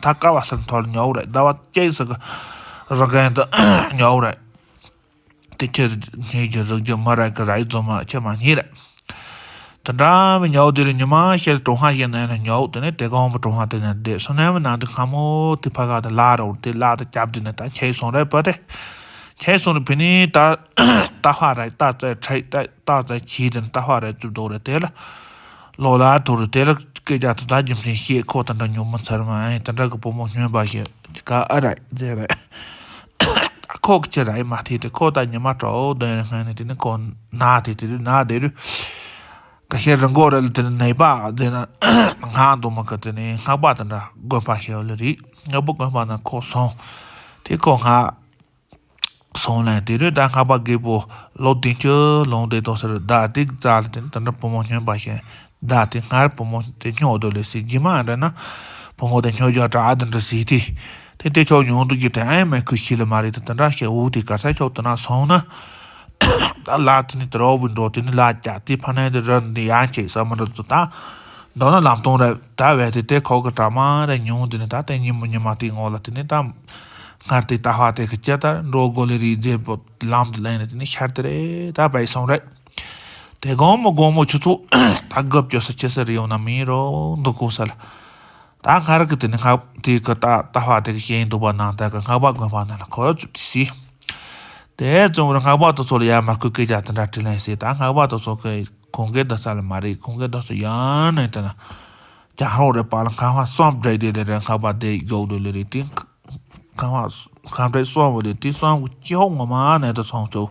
ད་ཀ་བ་སར་མཐོ་ལ་ཉོག་རེད། ཟླ་བ་གཅིག་ཟེར་གི་རི་གན་དུ་ཉོག་རེད། དེ་ཁྱེད་ཉེས་ཀྱི་རིགས་ཀྱི་མ་ར་གི་ར་ཡི་རྫོང་མ་ཁྱེད་མ་ཉེས་རེད། དེ་འདྲ་མི་ཉོག་དེ་རུ་ཉི་མ་ཤེལ་གྲོང་ཧ་ཤེལ་ན་ཡིན་ན་ཉོག་དེ་ནས་དེ་གང་མི་གྲོང་ཧ་དེ་ནས་བསྡད་སོ་ནས་མི་ནང་དུ་ཁ་མོ་དེ་ཕ་ག་དེ་ལ་ར་འུར་དེ་ལ་དེ་རྒྱབ་དེ་ནས་ད་ཁྱེད་སོང་རེད་པ་དེ། ཁྱེད་སོང་རེད་བི་ནི་ད་ད་ཧ་ར་ད་ཙེ་ཁྲེ་ད། ཏག་ཏག་གྱིས་དེ་ནི་ལྟ་བ་རེ་བཙུགས་འདུག་རེད། དེ་ལ་ལོ་ལ་ཐུག་རེད། དེ་ལ་སྐད་ཆ་དེ་དག་རྒྱུ་མཚན་བཤད། ཁོ་དེ་འདྲ་ཉུང་མི་ཚར་མ་ཨེ་དེ་འདྲ་གི་བུ་མོ་སྨྱོན་པ་ཞིག་ག་ཨ་ར་ཟེར་རེད། ཁོ་གི་ཅི་ར་ཨེ་མ་ཐེ་དེ་ཁོ་ད་ཉི་མ་དྲོ་དོན་རེ་སྔ་ནས་དེ་ནི་ཁོ་ན་དེ་དེ་རུ་ན་དེ་རུ་ག་ཤེད་རི་མགོ་རེ་ལ་དེ་ནི་ནད་པ་དེ་ན་སྔགས་འདུག་མ་གི་དེ་ནི་སྔགས་པ་དེ་འདྲ་དགོན་པ་ཞིག་ལ་རེད། སྔགས་པ་དགོན་པ་ན་ཁོ་སོང་དེ་ཁོ་སྔགས། སོང་ལན་དེ་རུ་ད་སྔགས་པ་རྒད་པོ་ལོ་བདུན་ཅུ་ལོངས་དེ་དོ་སར་ཟླ་དེ་རྩ་ལ་དེ་ད་འདྲ་བུ་མོ་སྨྱོན་པ་ཞིག་ཟླ་དེ་སྔར་བུ་མོ་དེ་སྨྱོ་འདོད་ལས་སྲིད་རྗེས་མ་འདྲ་ན་བུ་མོ་དེ་སྨྱོ་རྒྱུ་དྲག་དེ་འདྲ་སྲིད་དེ་དེ་དེ་ཕྱོགས་ཉུང་དུ་གྱུར་ཏེ་ཨེ་མེ་ཁུ་ཤི་ལ་མ་རེད། དེ་འདྲ་ཞིག་འུ་དེ་ག་ས་ཕྱོགས་དེ་ན་སོང་ན་ད་ལ་དེ་ནི་དེ་རོ་བུ་འགྲོ་དེ་ནི་ལ་རྒྱ་དེ་ཕ་ནས་དེ་ར་འདི་ཡང་ཆེ་ས་མ་འགྲོ་ཚུ་ད་མདོར་ན་ལམ་སྟོང་རེད། ད་བས་དེ་དེ་ཁོག་གི་གྲ་མ་རེ་ཉུང་དེ་ནི་ད་དེ་ཉིན་མོ་ཉི་མ་དེ་ངོ་ལ་དེ་ནི་ད། སྔར་དེ་ལྟ་བ་དེ་གི་ཅི་ལྟར་འགྲོ་དགོས་ལེ་རེད་ཟེར་པོ་ལམ་དུ་ལེན་ནས་དེ་ནི་ཤར་དེ་རེད་ད་བས་སོང་རེད། དེ་དགོང་མོ་དགོང་མོ་ཆུ་ཚོད་ད་དགུ་བཅུ་ས་ཆེ་ས་རེ་ཡོང་ན་མི་རོ་འདུག་གོ་ས་ལ། ད་སྔར་གི་དེ་ནི་སྔགས་དེ་གི་ལྟ་ལྟ་བ་དེ་གི་ཤེས་ཡིན་འདུག་པ་ནང་ད་གི་སྔགས་པ་དགོན་པ་ནང་ལ་ཁོ་བཙུགས་ཏེ་སི། དེ་ཙམ་རེ་སྔགས་པ་དེ་ཚོ་ལ་ཡར་མ་སྐུལ་སྐད་ཆ་དེ་འདྲ་དྲིས་ལན་སི། ད་སྔགས་པ་དེ་ཚོ་གི་ཁོང་གི་ད་ས་ལ་མ་རེད། ཁོང་གི་ད་སུ་ཡང་ནས་དེ་ན་ཀྱང་རོགས་རེ་པ་ལ་ཁང་བ་གསུམ་བྲེག་དེ་ལེ་རེ་སྔགས་པ་དེ་མགྱོགས་དུ་ལེ་རེ་དེ། ཁང་བ་ཁང་བྲེག་གསུམ་བོ་དེ་དེ་གསུམ་གྱི་ཅི་ཧོ་ངོ་མ་ནས་ད་སོང་ཚོ་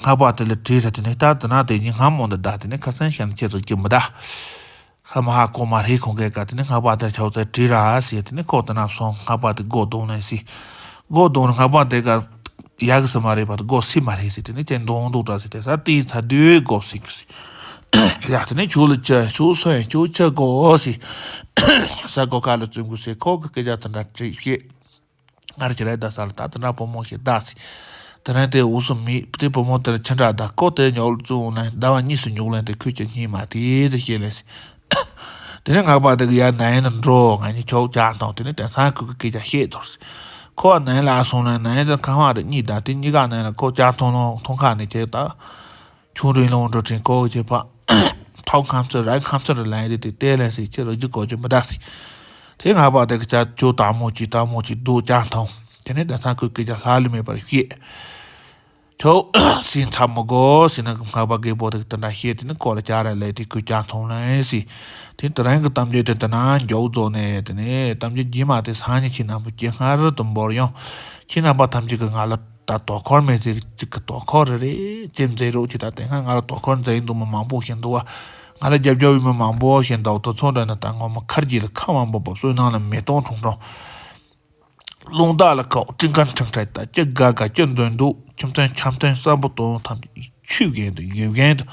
སྔགས་པ་དེ་ལ་དྲིས་ར་དེ་ནས་ད་དེ་ན་དེ་ཉིན་སྔ་མོ་འདི་ད་དེ་ནས་ཁ་སང་ཤན་ཆེ་ཚོ་སྐྱིད་མི་ད། ཧ་མ་ཧ་གོ་མ་རེད། ཁོང་གས་ཀ་དེ་ནས་སྔགས་པ་དེ་ཆོག་ཚེ་དྲིས་ར་ཟེར་དེ་ནས་ཁོ་དེ་ན་སོང་སྔགས་པ་དེ་སྒོ་རྡུང་ནས་ཟེར། སྒོ་རྡུང་ནས་སྔགས་པ་དེ་ཀ་ཡག་གི་ས་མ་རེད་པ་དེ་སྒོ་སྲིད་མ་རེད་ཟེར་དེ་ནས་ཀྱང་རྡུང་རྡུང་དྲ་ཟེར་དེ་ས་དེའི་ཚ་དུས་སྒོ་སྲིད་གི་ཟེར། ཡ་དེ་ནས་ཁྱོད་ལ་ཅི་ཁྱོད་སོང་ཡང་ཁྱོད་ཅི་དགོ་ཟེར། ས་སྒོ་ཁ་ལ་བཙུན་དགོ་ཟེར་ཁོ་གི་སྐད་ཆ་དེ་འདྲ་དྲིས་བཤད། སྔར་གྱི་རེད་ད་ས་ལ་ད་དེ་འདྲ་བུ་མོ་ཞིག་ད་སི། དེ་རིང་དེ་འུ་སུ་མི་དེ་བུ་མོ་དེར་ཁྱི་འདྲ་ད་ཀོ་དེ་ཉོག་ལ་བཙུགས་འོང་ན་ཟླ་བ་གཉིས་སུ་ཉོག་ལན་དེ་ཁོས་ཀྱི་སྙིང་མ་དེ་དེ་བཤད་ལན་སི། དེ་རིང་སྔགས་པ་དེ་གི་ཡར་ན་ཡིན་ན་འགྲོ་ང་གཉིས་ཆོག་ཅག་དང་དེ་ནས་དེང་སང་ཁོ་གི་སྐད་ཆ་བཤད་དོར་སི། ཁོ་ན་ཡིན་ལ་སོང་ན་ན་ཡིན་དེ་ཁང་བ་རེ་གཉིས་ད་དེ་གཉིས་ཀ་ན་ཡིན་ན་ཁོ་ཅག་ཐོང་ལོང་ཐོང་ཁ་ནས་ཁྱེད་ད། ཆུང་འབྲིང་ལོང་འགྲོ་དྲན་ཀོ་ཅེ་པ། ཐོག་ཁམས་ཚུར་ར་ཁམས་ཚུར་ར་ལན་རེ་དེ་ལྟས་ལན་སི་ཁྱེད་རོ་རྒྱུ་གོ་ཅེ་མི་ད་སི། དེ་སྔགས་པ་དེ་གི་ཅག་ཅོ་དང་མོ་ཅི་དང་མོ་ཅི་རྡོ་ཅག་ཐོང་། དེ་ནས་ད་ཚང་ཁོས་སྐད་ཆ་ལྷག་ལུས་མེད་པར་བཤད། ཁྱོད་སེམས་འཚབ་མི་དགོས་ཟེར་ན། སྔགས་པ་རྒད་པོ་དེ་དེ་འདྲ་བཤད། དེ་ནས་ཁོ་ལ་ལྕགས་ར་ལས་དེ་ཁོས་ལྕགས་འཐུང་ལན་ཟེར། དེ་དེ་རིང་གི་གཏམ་རྒྱུད་དེ་དེ་ན་མཇུག་རྫོགས་ནས། དེ་ནས་གཏམ་རྒྱུད་རྗེས་མ་དེ་སང་ཉིན་ཁྱེད་རྣམ་པ་སྐྱེ་སྔ་རོལ་དུ་འབོར་ཡོང་། ཁྱེད་རྣམ་པ་ཐམས་ཅད་ཀྱིས་ང་ལ་ད་དོ་ཁུར་མེད་ཟེར། གཅིག་གི་དོ་ཁུར་རེ་རེ་ཅེས་མཛད་རོགས་གྱིས། ད་དེ་སྔ་ང་ལ་དོ་ཁུར་མཛད་མཁན་མི་མང་པོ་ཞིག་འདུག་བ། ང་ལ་རྒྱབ་སྐྱོར་བའི་མི་མང་པོ་ཞིག་འདུག་དེ་ཚོ་འདྲ་ན་ད་ངོ་མ་མཁར་དཀྱིལ་ལ་ཁ་མང་པོ་བབས། བསོད་ནམས་ལ་མེ་ཏོག་ཁྲུང་ཁྲུང་། རླུང་རྟ་ལ་ཁག་སྤྲིན་དཀར་ཁྲིག་ཁྲི། ད་ཅི་དགའ་དགའ་ཅི་འདོད་འདོད། ཁྱིམ་མཚེས་འཆམ་མཐུན་གསར་པོ་གཏོང་ཐམས་ཅད་ཆོས་རྒྱལ་དུ་ཡོད་རྒྱལ་དུ་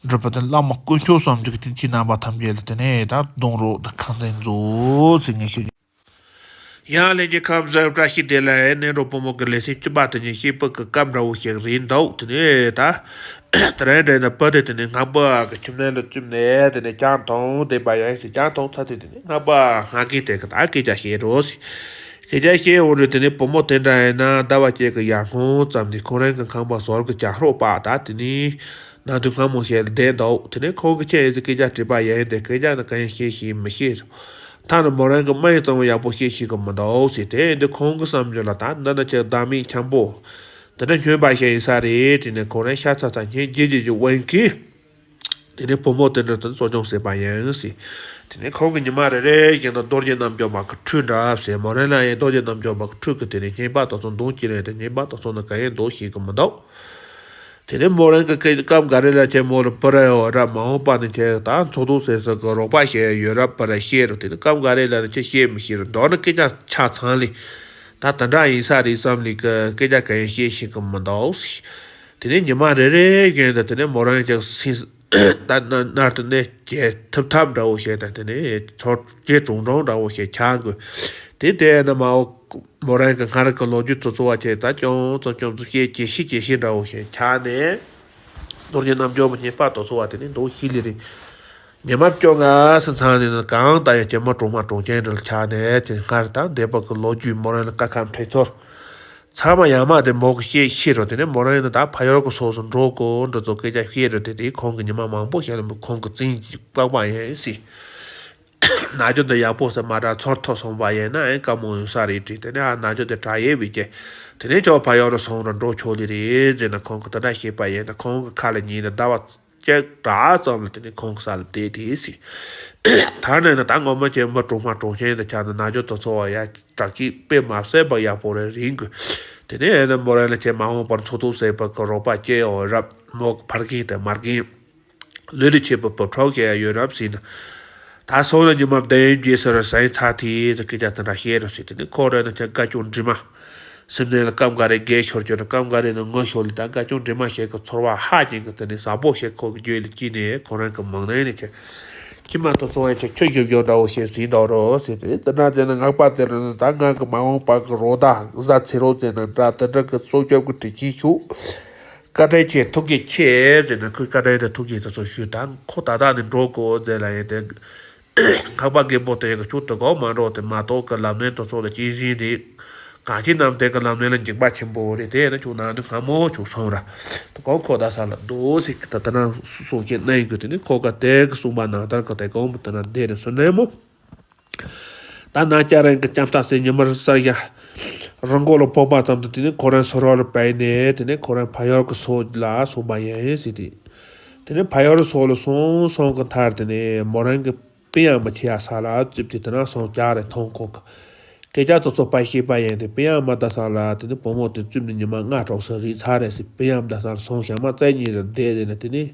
འགྲུབ་པ་དང་། བླ་མ་དཀོན་མཆོག་གསུམ་གྱི་དེ་ཁྱེད་རྣམ་པ་ཐམས་ཅད་ལ་དེ་ནས་ད་གདུང་རོགས་དང་ཁང་ཚན་མཛོད་ཟེར་ངས་ཞུ། ཡང་ལྷན་རྒྱས་ཁམས་བཟང་། བཀྲ་ཤིས་བདེ་ལེགས། ནས་འགྲོ་བུ་མོ་གི་ལེ་ཚན་བཅུ་པ་དེ་ཉིད་བཤད་པ་གི་སྐབས་འདྲ་བོ་ཞིག་རེད་འདུག་དེ་ནས་ད། དེ་རིང་འདྲ་ན་བུ་དེ་དེ་ནས་སྔགས་པ་གི་ཁྱིམ་ནང་ལ་བཙུད་ནས་དེ་ནས་ལྕགས་འཐུང་བསྡད་པ་ཡིན་ཟེར། ལྕགས་འཐུང་ཚར་དུས་དེ་ནས་སྔགས་པ་སྔགས་རྒན་དེ་གི་ད་སྐད་ཆ་བཤད་རོགས་ཟེར། སྐད་ཆ་བཤད་འོང་དུས་དེ་ནས་བུ་མོ་དེ་འདྲ་ཡིན་ན་ཟླ་བ་གཅིག་གི་ཡར་སྔོན་ཙམ་ནས་ཁོང་རང་གི་ཁང་པ་ཟུར་གི་ཇ་ཧྲོག་པ་ད་དེ་ནས་ནང་དུ་སྔ་མོ་ཞིག་བསྡད་འདུག་དེ་ནས་ཁོང་གི་ཁྱེད་ཨེ་ཙི་སྐད་ཆ་དྲིས་པ་ཡིན་ཏེ། སྐད་ཆ་ནི་གང་ཡང་བཤད་ཤེས་མི་ཤེས། ད་ནི་མོ་རང་གི་སྨྲ་བའི་རྩ་བ་ཡག་པོ་བཤད་ཤེས་གི་མི་འདུག་ཟེར། དེ་ཡིན་དུས་ཁོང་གི་བསམ་ཚུལ་ལ་ད་འདི་ནི་ཅིག་བདག་མེད་འཁྱམ་པོ་དེ་འདྲ་སྨྱོན་པ་ཞིག་ཡིན་ས་རེད་དྲན་ནས། ཁོང་རང་ཤ་ཚ་ཚ་ཉན་རྗེ་རྗེ་ཞིག་དབེན་གི། དེ་ནས་བུ་མོ་དེ་འདྲ་དང་གསོ་སྐྱོང་བྱས་པ་ཡིན་ཟེར། དེ་ནས་ཁོང་གིས་ཉི་མ་རེ་རེ་བཞིན་དུ་རྡོ་རྗེ་རྣམ་འབྱོར་མ་གི་ཁྲུས་འདྲ་བྱས། མོ་རང་ལ་ཡང་རྡོ་རྗེ་རྣམ་འབྱོར་མ་གི་ཁྲུས་ཀྱི་དེ་ནས་བསྙེན་པ་དེ་ཚོ་འདོན་གྱི་རེད་དེ། བསྙེན་པ་དེ་ཚོ་ནི་གང་ཡང་འདོན་ཤེས་གི་མི་འདུག་དེ་ནས་མོ་རང་གི་སྐབས་འགའ་རེ་ལ་ཁྱེད་མོ་ལ་བུ་ར་ཡོད་ར། མ་འོངས་པ་ནས་ཁྱེད་ད་འཚོ་ཐུབ་ཟེར་ས་གི་རོགས་པ་ཞིག་ཡོད་ར་བུ་ར་བཤད་རོགས། དེ་ནས་སྐབས་འགའ་རེ་ལ་ནི་ཁྱེད་བཤད་མི་ཤེས་རོགས། མདོར་ན་སྐད་ཆ་ཆ་ཚང་ལས་ད་དེ་འདྲ་ཡིན་ས་རེད་བསམ་ལས་གི་སྐད་ཆ་གང་ཡང་བཤད་ཤེས་གི་མི་འདུག་དེ་ནས་ཉི་མ་རེ་རེ་བཞིན་དུ་དེ་ནས་མོ་རང་ཅག་སེམས་ད་ན་ནར་དུ་གནས་སྐྱེ་ཐུབ་ཐབས་འདྲ་བོ་ཞིག་དང་། དེ་ནས་ཚོར་སྐྱེ་གྲུང་གྲུང་འདྲ་བོ་ཞིག་ཆགས་དགོས། དེ་དེ་ནས་མ་འོ་མོ་རང་གི་སྔར་གྱི་ལོ་རྒྱུས་དེ་ཚོ་བ་ཆེ་ད་ཅུང་ཙམ་ཅུང་ཙམ་སྐྱེ་ཇེ་ཤེས་ཇེ་ཤེས་འདྲ་བོ་ཞིག་ཆགས་ནས། རྡོ་རྗེ་རྣམ་འབྱོར་མ་བསྙེན་པ་དེ་ཚོ་བ་དེ་ནས་འདོན་ཤེས་ལེ་རེད། ཉི་མ་བཅོ་ལྔ་སི་ཚང་ནས་ནི་གང་ལྟར་ཡང་སྐྱེས་མ་གྲོང་མ་གྲོང་ཁྱེར་འདྲ་ལ་ཆགས་ནས། དེ་སྔར་དང་འདས་པ་གི་ལོ་རྒྱུས་མོ་རང་ལ་ཀ་ཁ་འཕྲད་ཚོར། ཚང་མ་ཡང་མ་དེ་མོ་གི་བཤད་ཤེས་རོགས། དེ་ནས་མོ་རང་ཡིན་ན་ད་ཕ་ཡུལ་གི་ཕྱོགས་སུ་འགྲོ་དགོས་འདྲ་ཚོ་སྐད་ཆ་བཤད་རོགས། དེ་དེ་ཁོང་གི་ཉི་མ་མང་པོ་ཞིག་ལ་ཁོང་གི་བཙན་གྱིས་བཀག་པ་ཡིན་སྲིད། ན་ཆུང་དེ་ཡག་པོ་ཟེར་མ་འདྲ་ཚོར་ཐུབ་སོང་པ་ཡིན་ན་ཨེ་དཀའ་མོ་ཡོང་ས་རེད་དྲིས། དེ་ནས་ཨ་ན་ཆུང་དེ་དྲག་ཡས་བི་ཀྱེ། དེ་ནས་ཁྱོད་ཕ་ཡུལ་རུ་སོང་ར་འགྲོ་ཆོག་ལེ་རེད་ཟེར་ན། ཁོང་གི་དེ་འདྲ་བཤད་པ་ཡིན་ན་ཁོང་གི་ཁ་ལ་ཉན་ནས་ཟླ་བ་ཅིག་དྲག་ཙམ་ལ་དེ་ནས་ཁོང་གི་ས་ལ་བསྡད་དེ་སྲིད། ད་ནས་ན་ད་ངོ་མ་ཁྱེད་མི་གྲོང་མ་གྲོང་ཁྱེར་དུ་ཆགས་ན་ན་ཆུང་དེ་ཚོ་བ་ཡ་དྲག་སྐྱེད་དཔེ་མ་སྲིད་པ་ཡག་པོ་རེ་རིང་དགོས། དེ་ནས་ཨེ་ན་མོ་རང་ལ་ཁྱེད་མ་འོངས་པར་འཚོ་ཐུབ་ཟེར་པ་གི་རོགས་པ་སྐྱེ་ཡོང་རབས། མོ་གི་ཕ་རྒན་དང་མ་རྒན། ལུས་ལ་ཆད་པ་བབ་ཁྲོག་བྱས་ཡ་ཡོད་རབས་ཟིན་ན། ད་སོང་ན་ཉི་མ་བདུན་རྗེས་སུ་ར་ཟིན་ཚར་དེ་ཟེར་སྐད་ཆ་དེ་འདྲ་བཤད་རོགས་ཟེར། དེ་ནས་ཁོ་ར་ན་ཁྱེད་དགའ་སྐྱོ་འདྲེས་མ། སེམས་ནང་ལ་སྐབས་འགའ་རེ་དགའ་ཤོར་གྱུར་ན་སྐབས་འགའ་རེ་ནི་ངུ་ཤོར་ལ། ད་དགའ་སྐྱོ་འདྲེས་མ་བྱེད་ཀྱི་ཚོར་བ་ཧ་ཅང་གི་དེ་ནས་ཟབ་པོ་ཞིག་ཁོ་གི་རྒྱུད་ལ་སྐྱེས་ནས་ཁོ་རང་གི་མིག་ནང་ནས་ཁྱེད་ཁྱི་མ་ཏོ་ཚོ་བས་ཁྱེད་ཁྱོད་ཞིབ་འཇུག་འདྲ་བོ་བྱས་ཟིན་འདུག་རོགས་ཟེར། དེ་ནས་དེ་འདྲ་བྱས་ན་སྔགས་པ་དེ་ར་ན་ད་ང་གི་མ་འོངས་པ་གི་རོགས་ཟླ་གཟའ་ཚེ་རོགས་ཟེར་ན་འདྲ། དེ་འདྲ་གི་སྲོག་སྐྱོབ་ཀྱི་དྲིན་ཆེན་ཞུ། བཀའ་དྲིན་ཆེ། ཐུགས་རྗེ་ཆེ་ཟེར་ནས་ཁོས་བཀའ་དྲིན་དང་ཐུགས་རྗེ་དེ་ཚོ་ཞུས། ད་ཁོ་ད་ལྟ་ནས་འགྲོ་དགོས་ཟེར་ལ་ཡིན་ཏེ། སྔགས་པ་རྒད་པོ་དེ་གི་ཁྱོད་དུ་གོ་མ་འགྲོ་དེ་མ་གཏོགས་ཀྱི་ལམ་སྣེ་དེ་ཚོ་ལ་གཅེས་འཛིན་རེད། གང་ཅི་རྣམས་དེ་གི་ལམ་སྣེ་ལ་འཇིགས་པ་ཆེན་པོ་རེད། དེ་ཡིན་ན་ཁྱོད་ནང་དུ་སྔ་མོ་ཁྱོད་སོང་ར། དུ་གོ་ཁོ་ད་ས་ལ་འདུག་ཟེར་གི་ད་ད་ན་གསུང་བཤད་གནང་ཡོད་གི། དེ་ནི་ཁོ་ག་དེ་གི་གསུངས་པ་ནང་ལྟར་གི་དེ་གོང་དུ་ད་ན་བསྡད་ནས་སུ་ནས་མོ། ད་ནང་སྐྱ་རེངས་ཀྱི་ལྕམ་སྟག་སེ་ཉི་མར་གསལ་ཡ། རི་མགོ་ལ་སྤོབས་པ་ཙམ་དུ་དེ་ནས་ཁོ་རང་སོ་རོག་ལ་བས་ནས་དེ་ནས་ཁོ་རང་ཕ་ཡུལ་གྱི་སོ་ལ་སོང་པ་ཡིན་ཟེར་ཏེ། དེ་ནས་ཕ་ཡུལ་སོ་ལ་སོང་སོང་གི་མཐར་དེ་ནས་མོ་རང་གི་པི་ཡང་མ་ཆེ་ཡ་ས་ལ་བཙུགས་ཏེ་དེ་ན་སོང་སྐྱ་རེངས་མཐོང་ཁོ་གི། སྐད་ཆ་དེ་ཚོ་ཕར་བཤད་པ་ཡིན་ཏེ་པི་ཡང་མ་ད་ས་ལ་དེ་ནས་བུ་མོ་དེ་བཙུགས་ནས་ཉི་མ་ལྔ་དྲུག་ཙམ་རེད་ཚར་རེད་ཟེར། པི་ཡང་མ་ད་ས་ལ་སོང་ཞག་མ་རྩེ་གཉིས་རེ་བསྡད་དེ་ནས་དེ་ནས།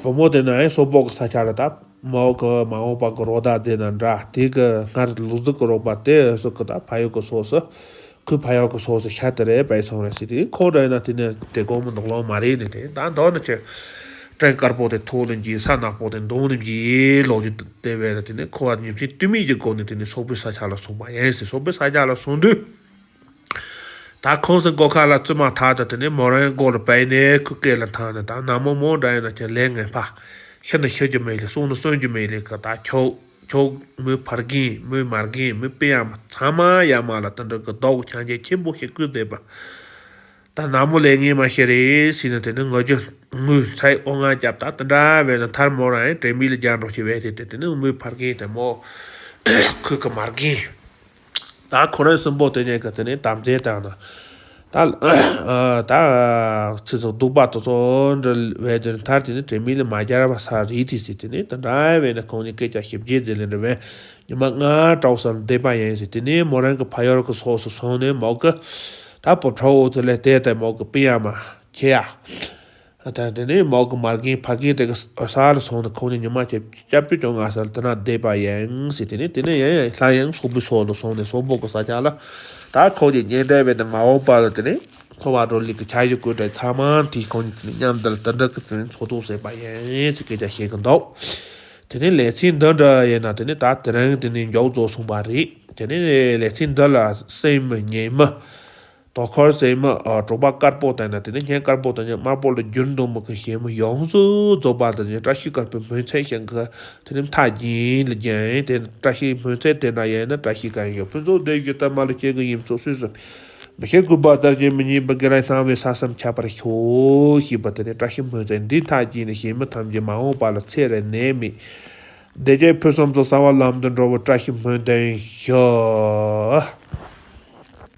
བུ་མོ་དེ་ན་ཨེ་སོག་པོ་གི་ས་ཆ་ལ་ད་མའོ་གི་མ་འོངས་པ་གི་རོགས་ཟླ་ཟེར་ན་འདྲ། དེ་གི་སྔར་ལུག་རྫི་གི་རོགས་པ་དེ་སོག་གི་ད་ཕ་ཡུལ་གི་སོག་སི་ཁོའི་ཕ་ཡུལ་གི་སོག་སི་ཤ་དེ་རེད་པས་སོང་རེད་ཟེར་ཏེ། ཁོ་འདྲ་ཡིན་ན་དེ་ནས་དེ་གོང་མི་འདུག་ལོང་མ་རེད་ནས་དེ་ད་མདོ་ནི་ཆེ། སྤྲིན་དཀར་པོ་དེ་ཐོག་ལ་འགྱེལ། ས་ནག་པོ་དེ་མདུན་ལ་འགྱེལ་ལོག་རྒྱུ་དེ་བས་ན། དེ་ནས་ཁོ་བ་ཉིན་མཚན་དུས་མིན་གྱི་སྒོ་ནས་དེ་ནས་སོག་པོའི་ས་ཆ་ལ་སོང་པ་ཡིན་ཟེར། སོག་པོའི་ས་ཆ་ལ་སོང་དུས། ད་ཁོང་ཚོའི་སྒོ་ཁ་ལ་བཙུན་མ་ཐག་ད་དེ་ནས་མོ་རང་སྒོ་ལ་བབས་ནས་ཁོའི་སྐེ་ལ་འཐམས་ནས། ད་ནངས་མོ་མོ་འདྲ་ཡིན་ན་ཁྱེད་ལས་ངན་པ། ཤི་ན་ཤི་རྒྱུ་མེད་ལེ། གསོན་ན་གསོན་རྒྱུ་མེད་ལེ་གི། ད་ཁྱོད་ཁྱོད་མོའི་ཕ་རྒན་མོའི་མ་རྒན་མོའི་པི་ཡ་མ་ཚང་མ་ཡ་མ་ལ་དེ་འདྲ་གི་སྡུག་གི་ཆང་རྐྱལ་ཆེན་པོ་ཞིག་བསྐུར་བསྡད་པ། ད་ནངས་མོ་ལས་ངན་མ་ཤི་རེད་ཟེར་ནས་དེ་ནས་ངུ་རྒྱུ་ངུ་ཚེ་ཨོ་ང་རྒྱབ། ད་དེ་འདྲ་བས་ན་མཐར་མོ་རང་ཡང་དྲན་མེད་ལ་རྒྱག་འགྲོ་ཞིག་བས་ཏེ། དེ་དེ་ནས་མོའི་ཕ་རྒན་དེ་མོ་ཁོའི་གི་མ་རྒན། ད་ ད་ཁོ་རང་གསུམ་པོ་དེ་གཉིས་ཀྱིས་དེ་ནས་དམ་རྫས་བཏང་ན། ད་ད་ཚེ་སྲོག་སྡུག་པ་དེ་ཚོ་འདྲ་བས་དེ་མཐར་དེ་ནས་དྲན་མེད་ལ་མ་སྦྱར་བ་ས་རེད་དེ་ཟེར། དེ་ནས་དེ་འདྲ་བས་ན་ཁོང་གཉིས་སྐད་ཆ་ཞིབ་རྒྱས་ཟེར་ལེ་འདྲ་བས། ཉི་མ་ལྔ་དྲག་སར་བསྡད་པ་ཡིན་ཟེར། དེ་ནས་མོ་རང་གི་ཕ་ཡུལ་གྱི་ཕྱོགས་སུ་སོང་ནས་མོ་གི་ད་སྤོ་བྲག་འོག་དེ་ལ་བལྟས་ཏེ་མོ་གི་པི་ཡ་མ་ཁྱེར་ཡ། ད་དེ་ནས་མོ་གི་མ་རྒན་ཕ་རྒན་དེ་གི་ས་ལ་སོང་ནས་ཁོང་གཉིས་ཉི་མ་བཅོ་བརྒྱད་བཅོ་ལྔ་སར་དེ་ན་བསྡད་པ་ཡིན་ཟེར། དེ་ནས་དེ་ནས་ཡང་ཡང་སླར་ཡང་སོག་པོའི་ཕྱོགས་ལ་སོང་ནས་སོག་པོ་གི་ས་ཆ་ལ་ད་ཁོང་གཉིས་གཉེན་འབྲེལ་བས་ནས་མ་འོངས་པ་ལ་དེ་ནས་འཁོར་བ་འགྲོ་ལུགས་ཀྱི་ཆ་ཡི་བཀོད་སྒྲིག་ཚང་མ་དེ་ཁོང་གཉིས་མཉམ་དུ་དེ་འདྲ་གི་དེ་ནས་འཚོ་ཐུབ་ཟེར་བ་ཡིན་ཟེར་སྐད་ཆ་བཤད་གི་འདུག་དེ་ནས་ལེ་ཚན་འདི་འདྲ་ཡིན་ན་དེ་ནས་ད་དེ་རིང་དེ་ནས་མཇུག་རྫོགས་སོང་བ་རེད། དེ་ནས་ལེ་ཚན་འདི་ལ་གསན་མི་ཉན་མི། དོ་ཁུར་གསན་མི་ཨ་གྲོགས་པ་དཀར་པོ་དང་ན་དེ་ནས་སྙན་དཀར་པོ་དང་ནི་དམར་པོ་ལ་འགྱུར་འདུག་མི་གི་གཞས་མི་ཡོངས་སུ་རྫོགས་པ་དང་ནི་བཀྲ་ཤིས་དཀར་པོའི་སྨོན་ཚིག་ཞིག་གི་དེ་ནས་མཐའ་རྒྱན་ལ་རྒྱན་ཡིན། དེ་བཀྲ་ཤིས་སྨོན་ཚིག་དེ་འདྲ་ཡིན་ན་བཀྲ་ཤིས་དཀར་ཡོད་ཕུན་ཚོགས་འདི་བཞི་ལྟར་མ་ལུས་སྐྱེ་གི་ཡིན་ཚུལ་སུས་སུ་མི་ཤེས། གུས་པ་ལྟར་གྱི་མི་ཉིད་པ་དགེ་ལ་སྣང་བའི་ས་གསུམ་ཁྱབ་པར་ཤོག་ཞེས་པ་དེ་ནས་བཀྲ་ཤིས་སྨོན་ཚིག་འདི་མཐའ་རྒྱན་ནས་གཞན་མི་ཐམས་ཅད་མ་འོངས་པ་ལ་ཚེ་རིང་ནད་མེད། བདེ་སྐྱིད་ཕུན་སུམ་ཚོགས་གསལ་བ་ལམ་དུ་འགྲོ་བའི་བཀྲ་ཤིས་སྨོན་འདུན་ཞུ།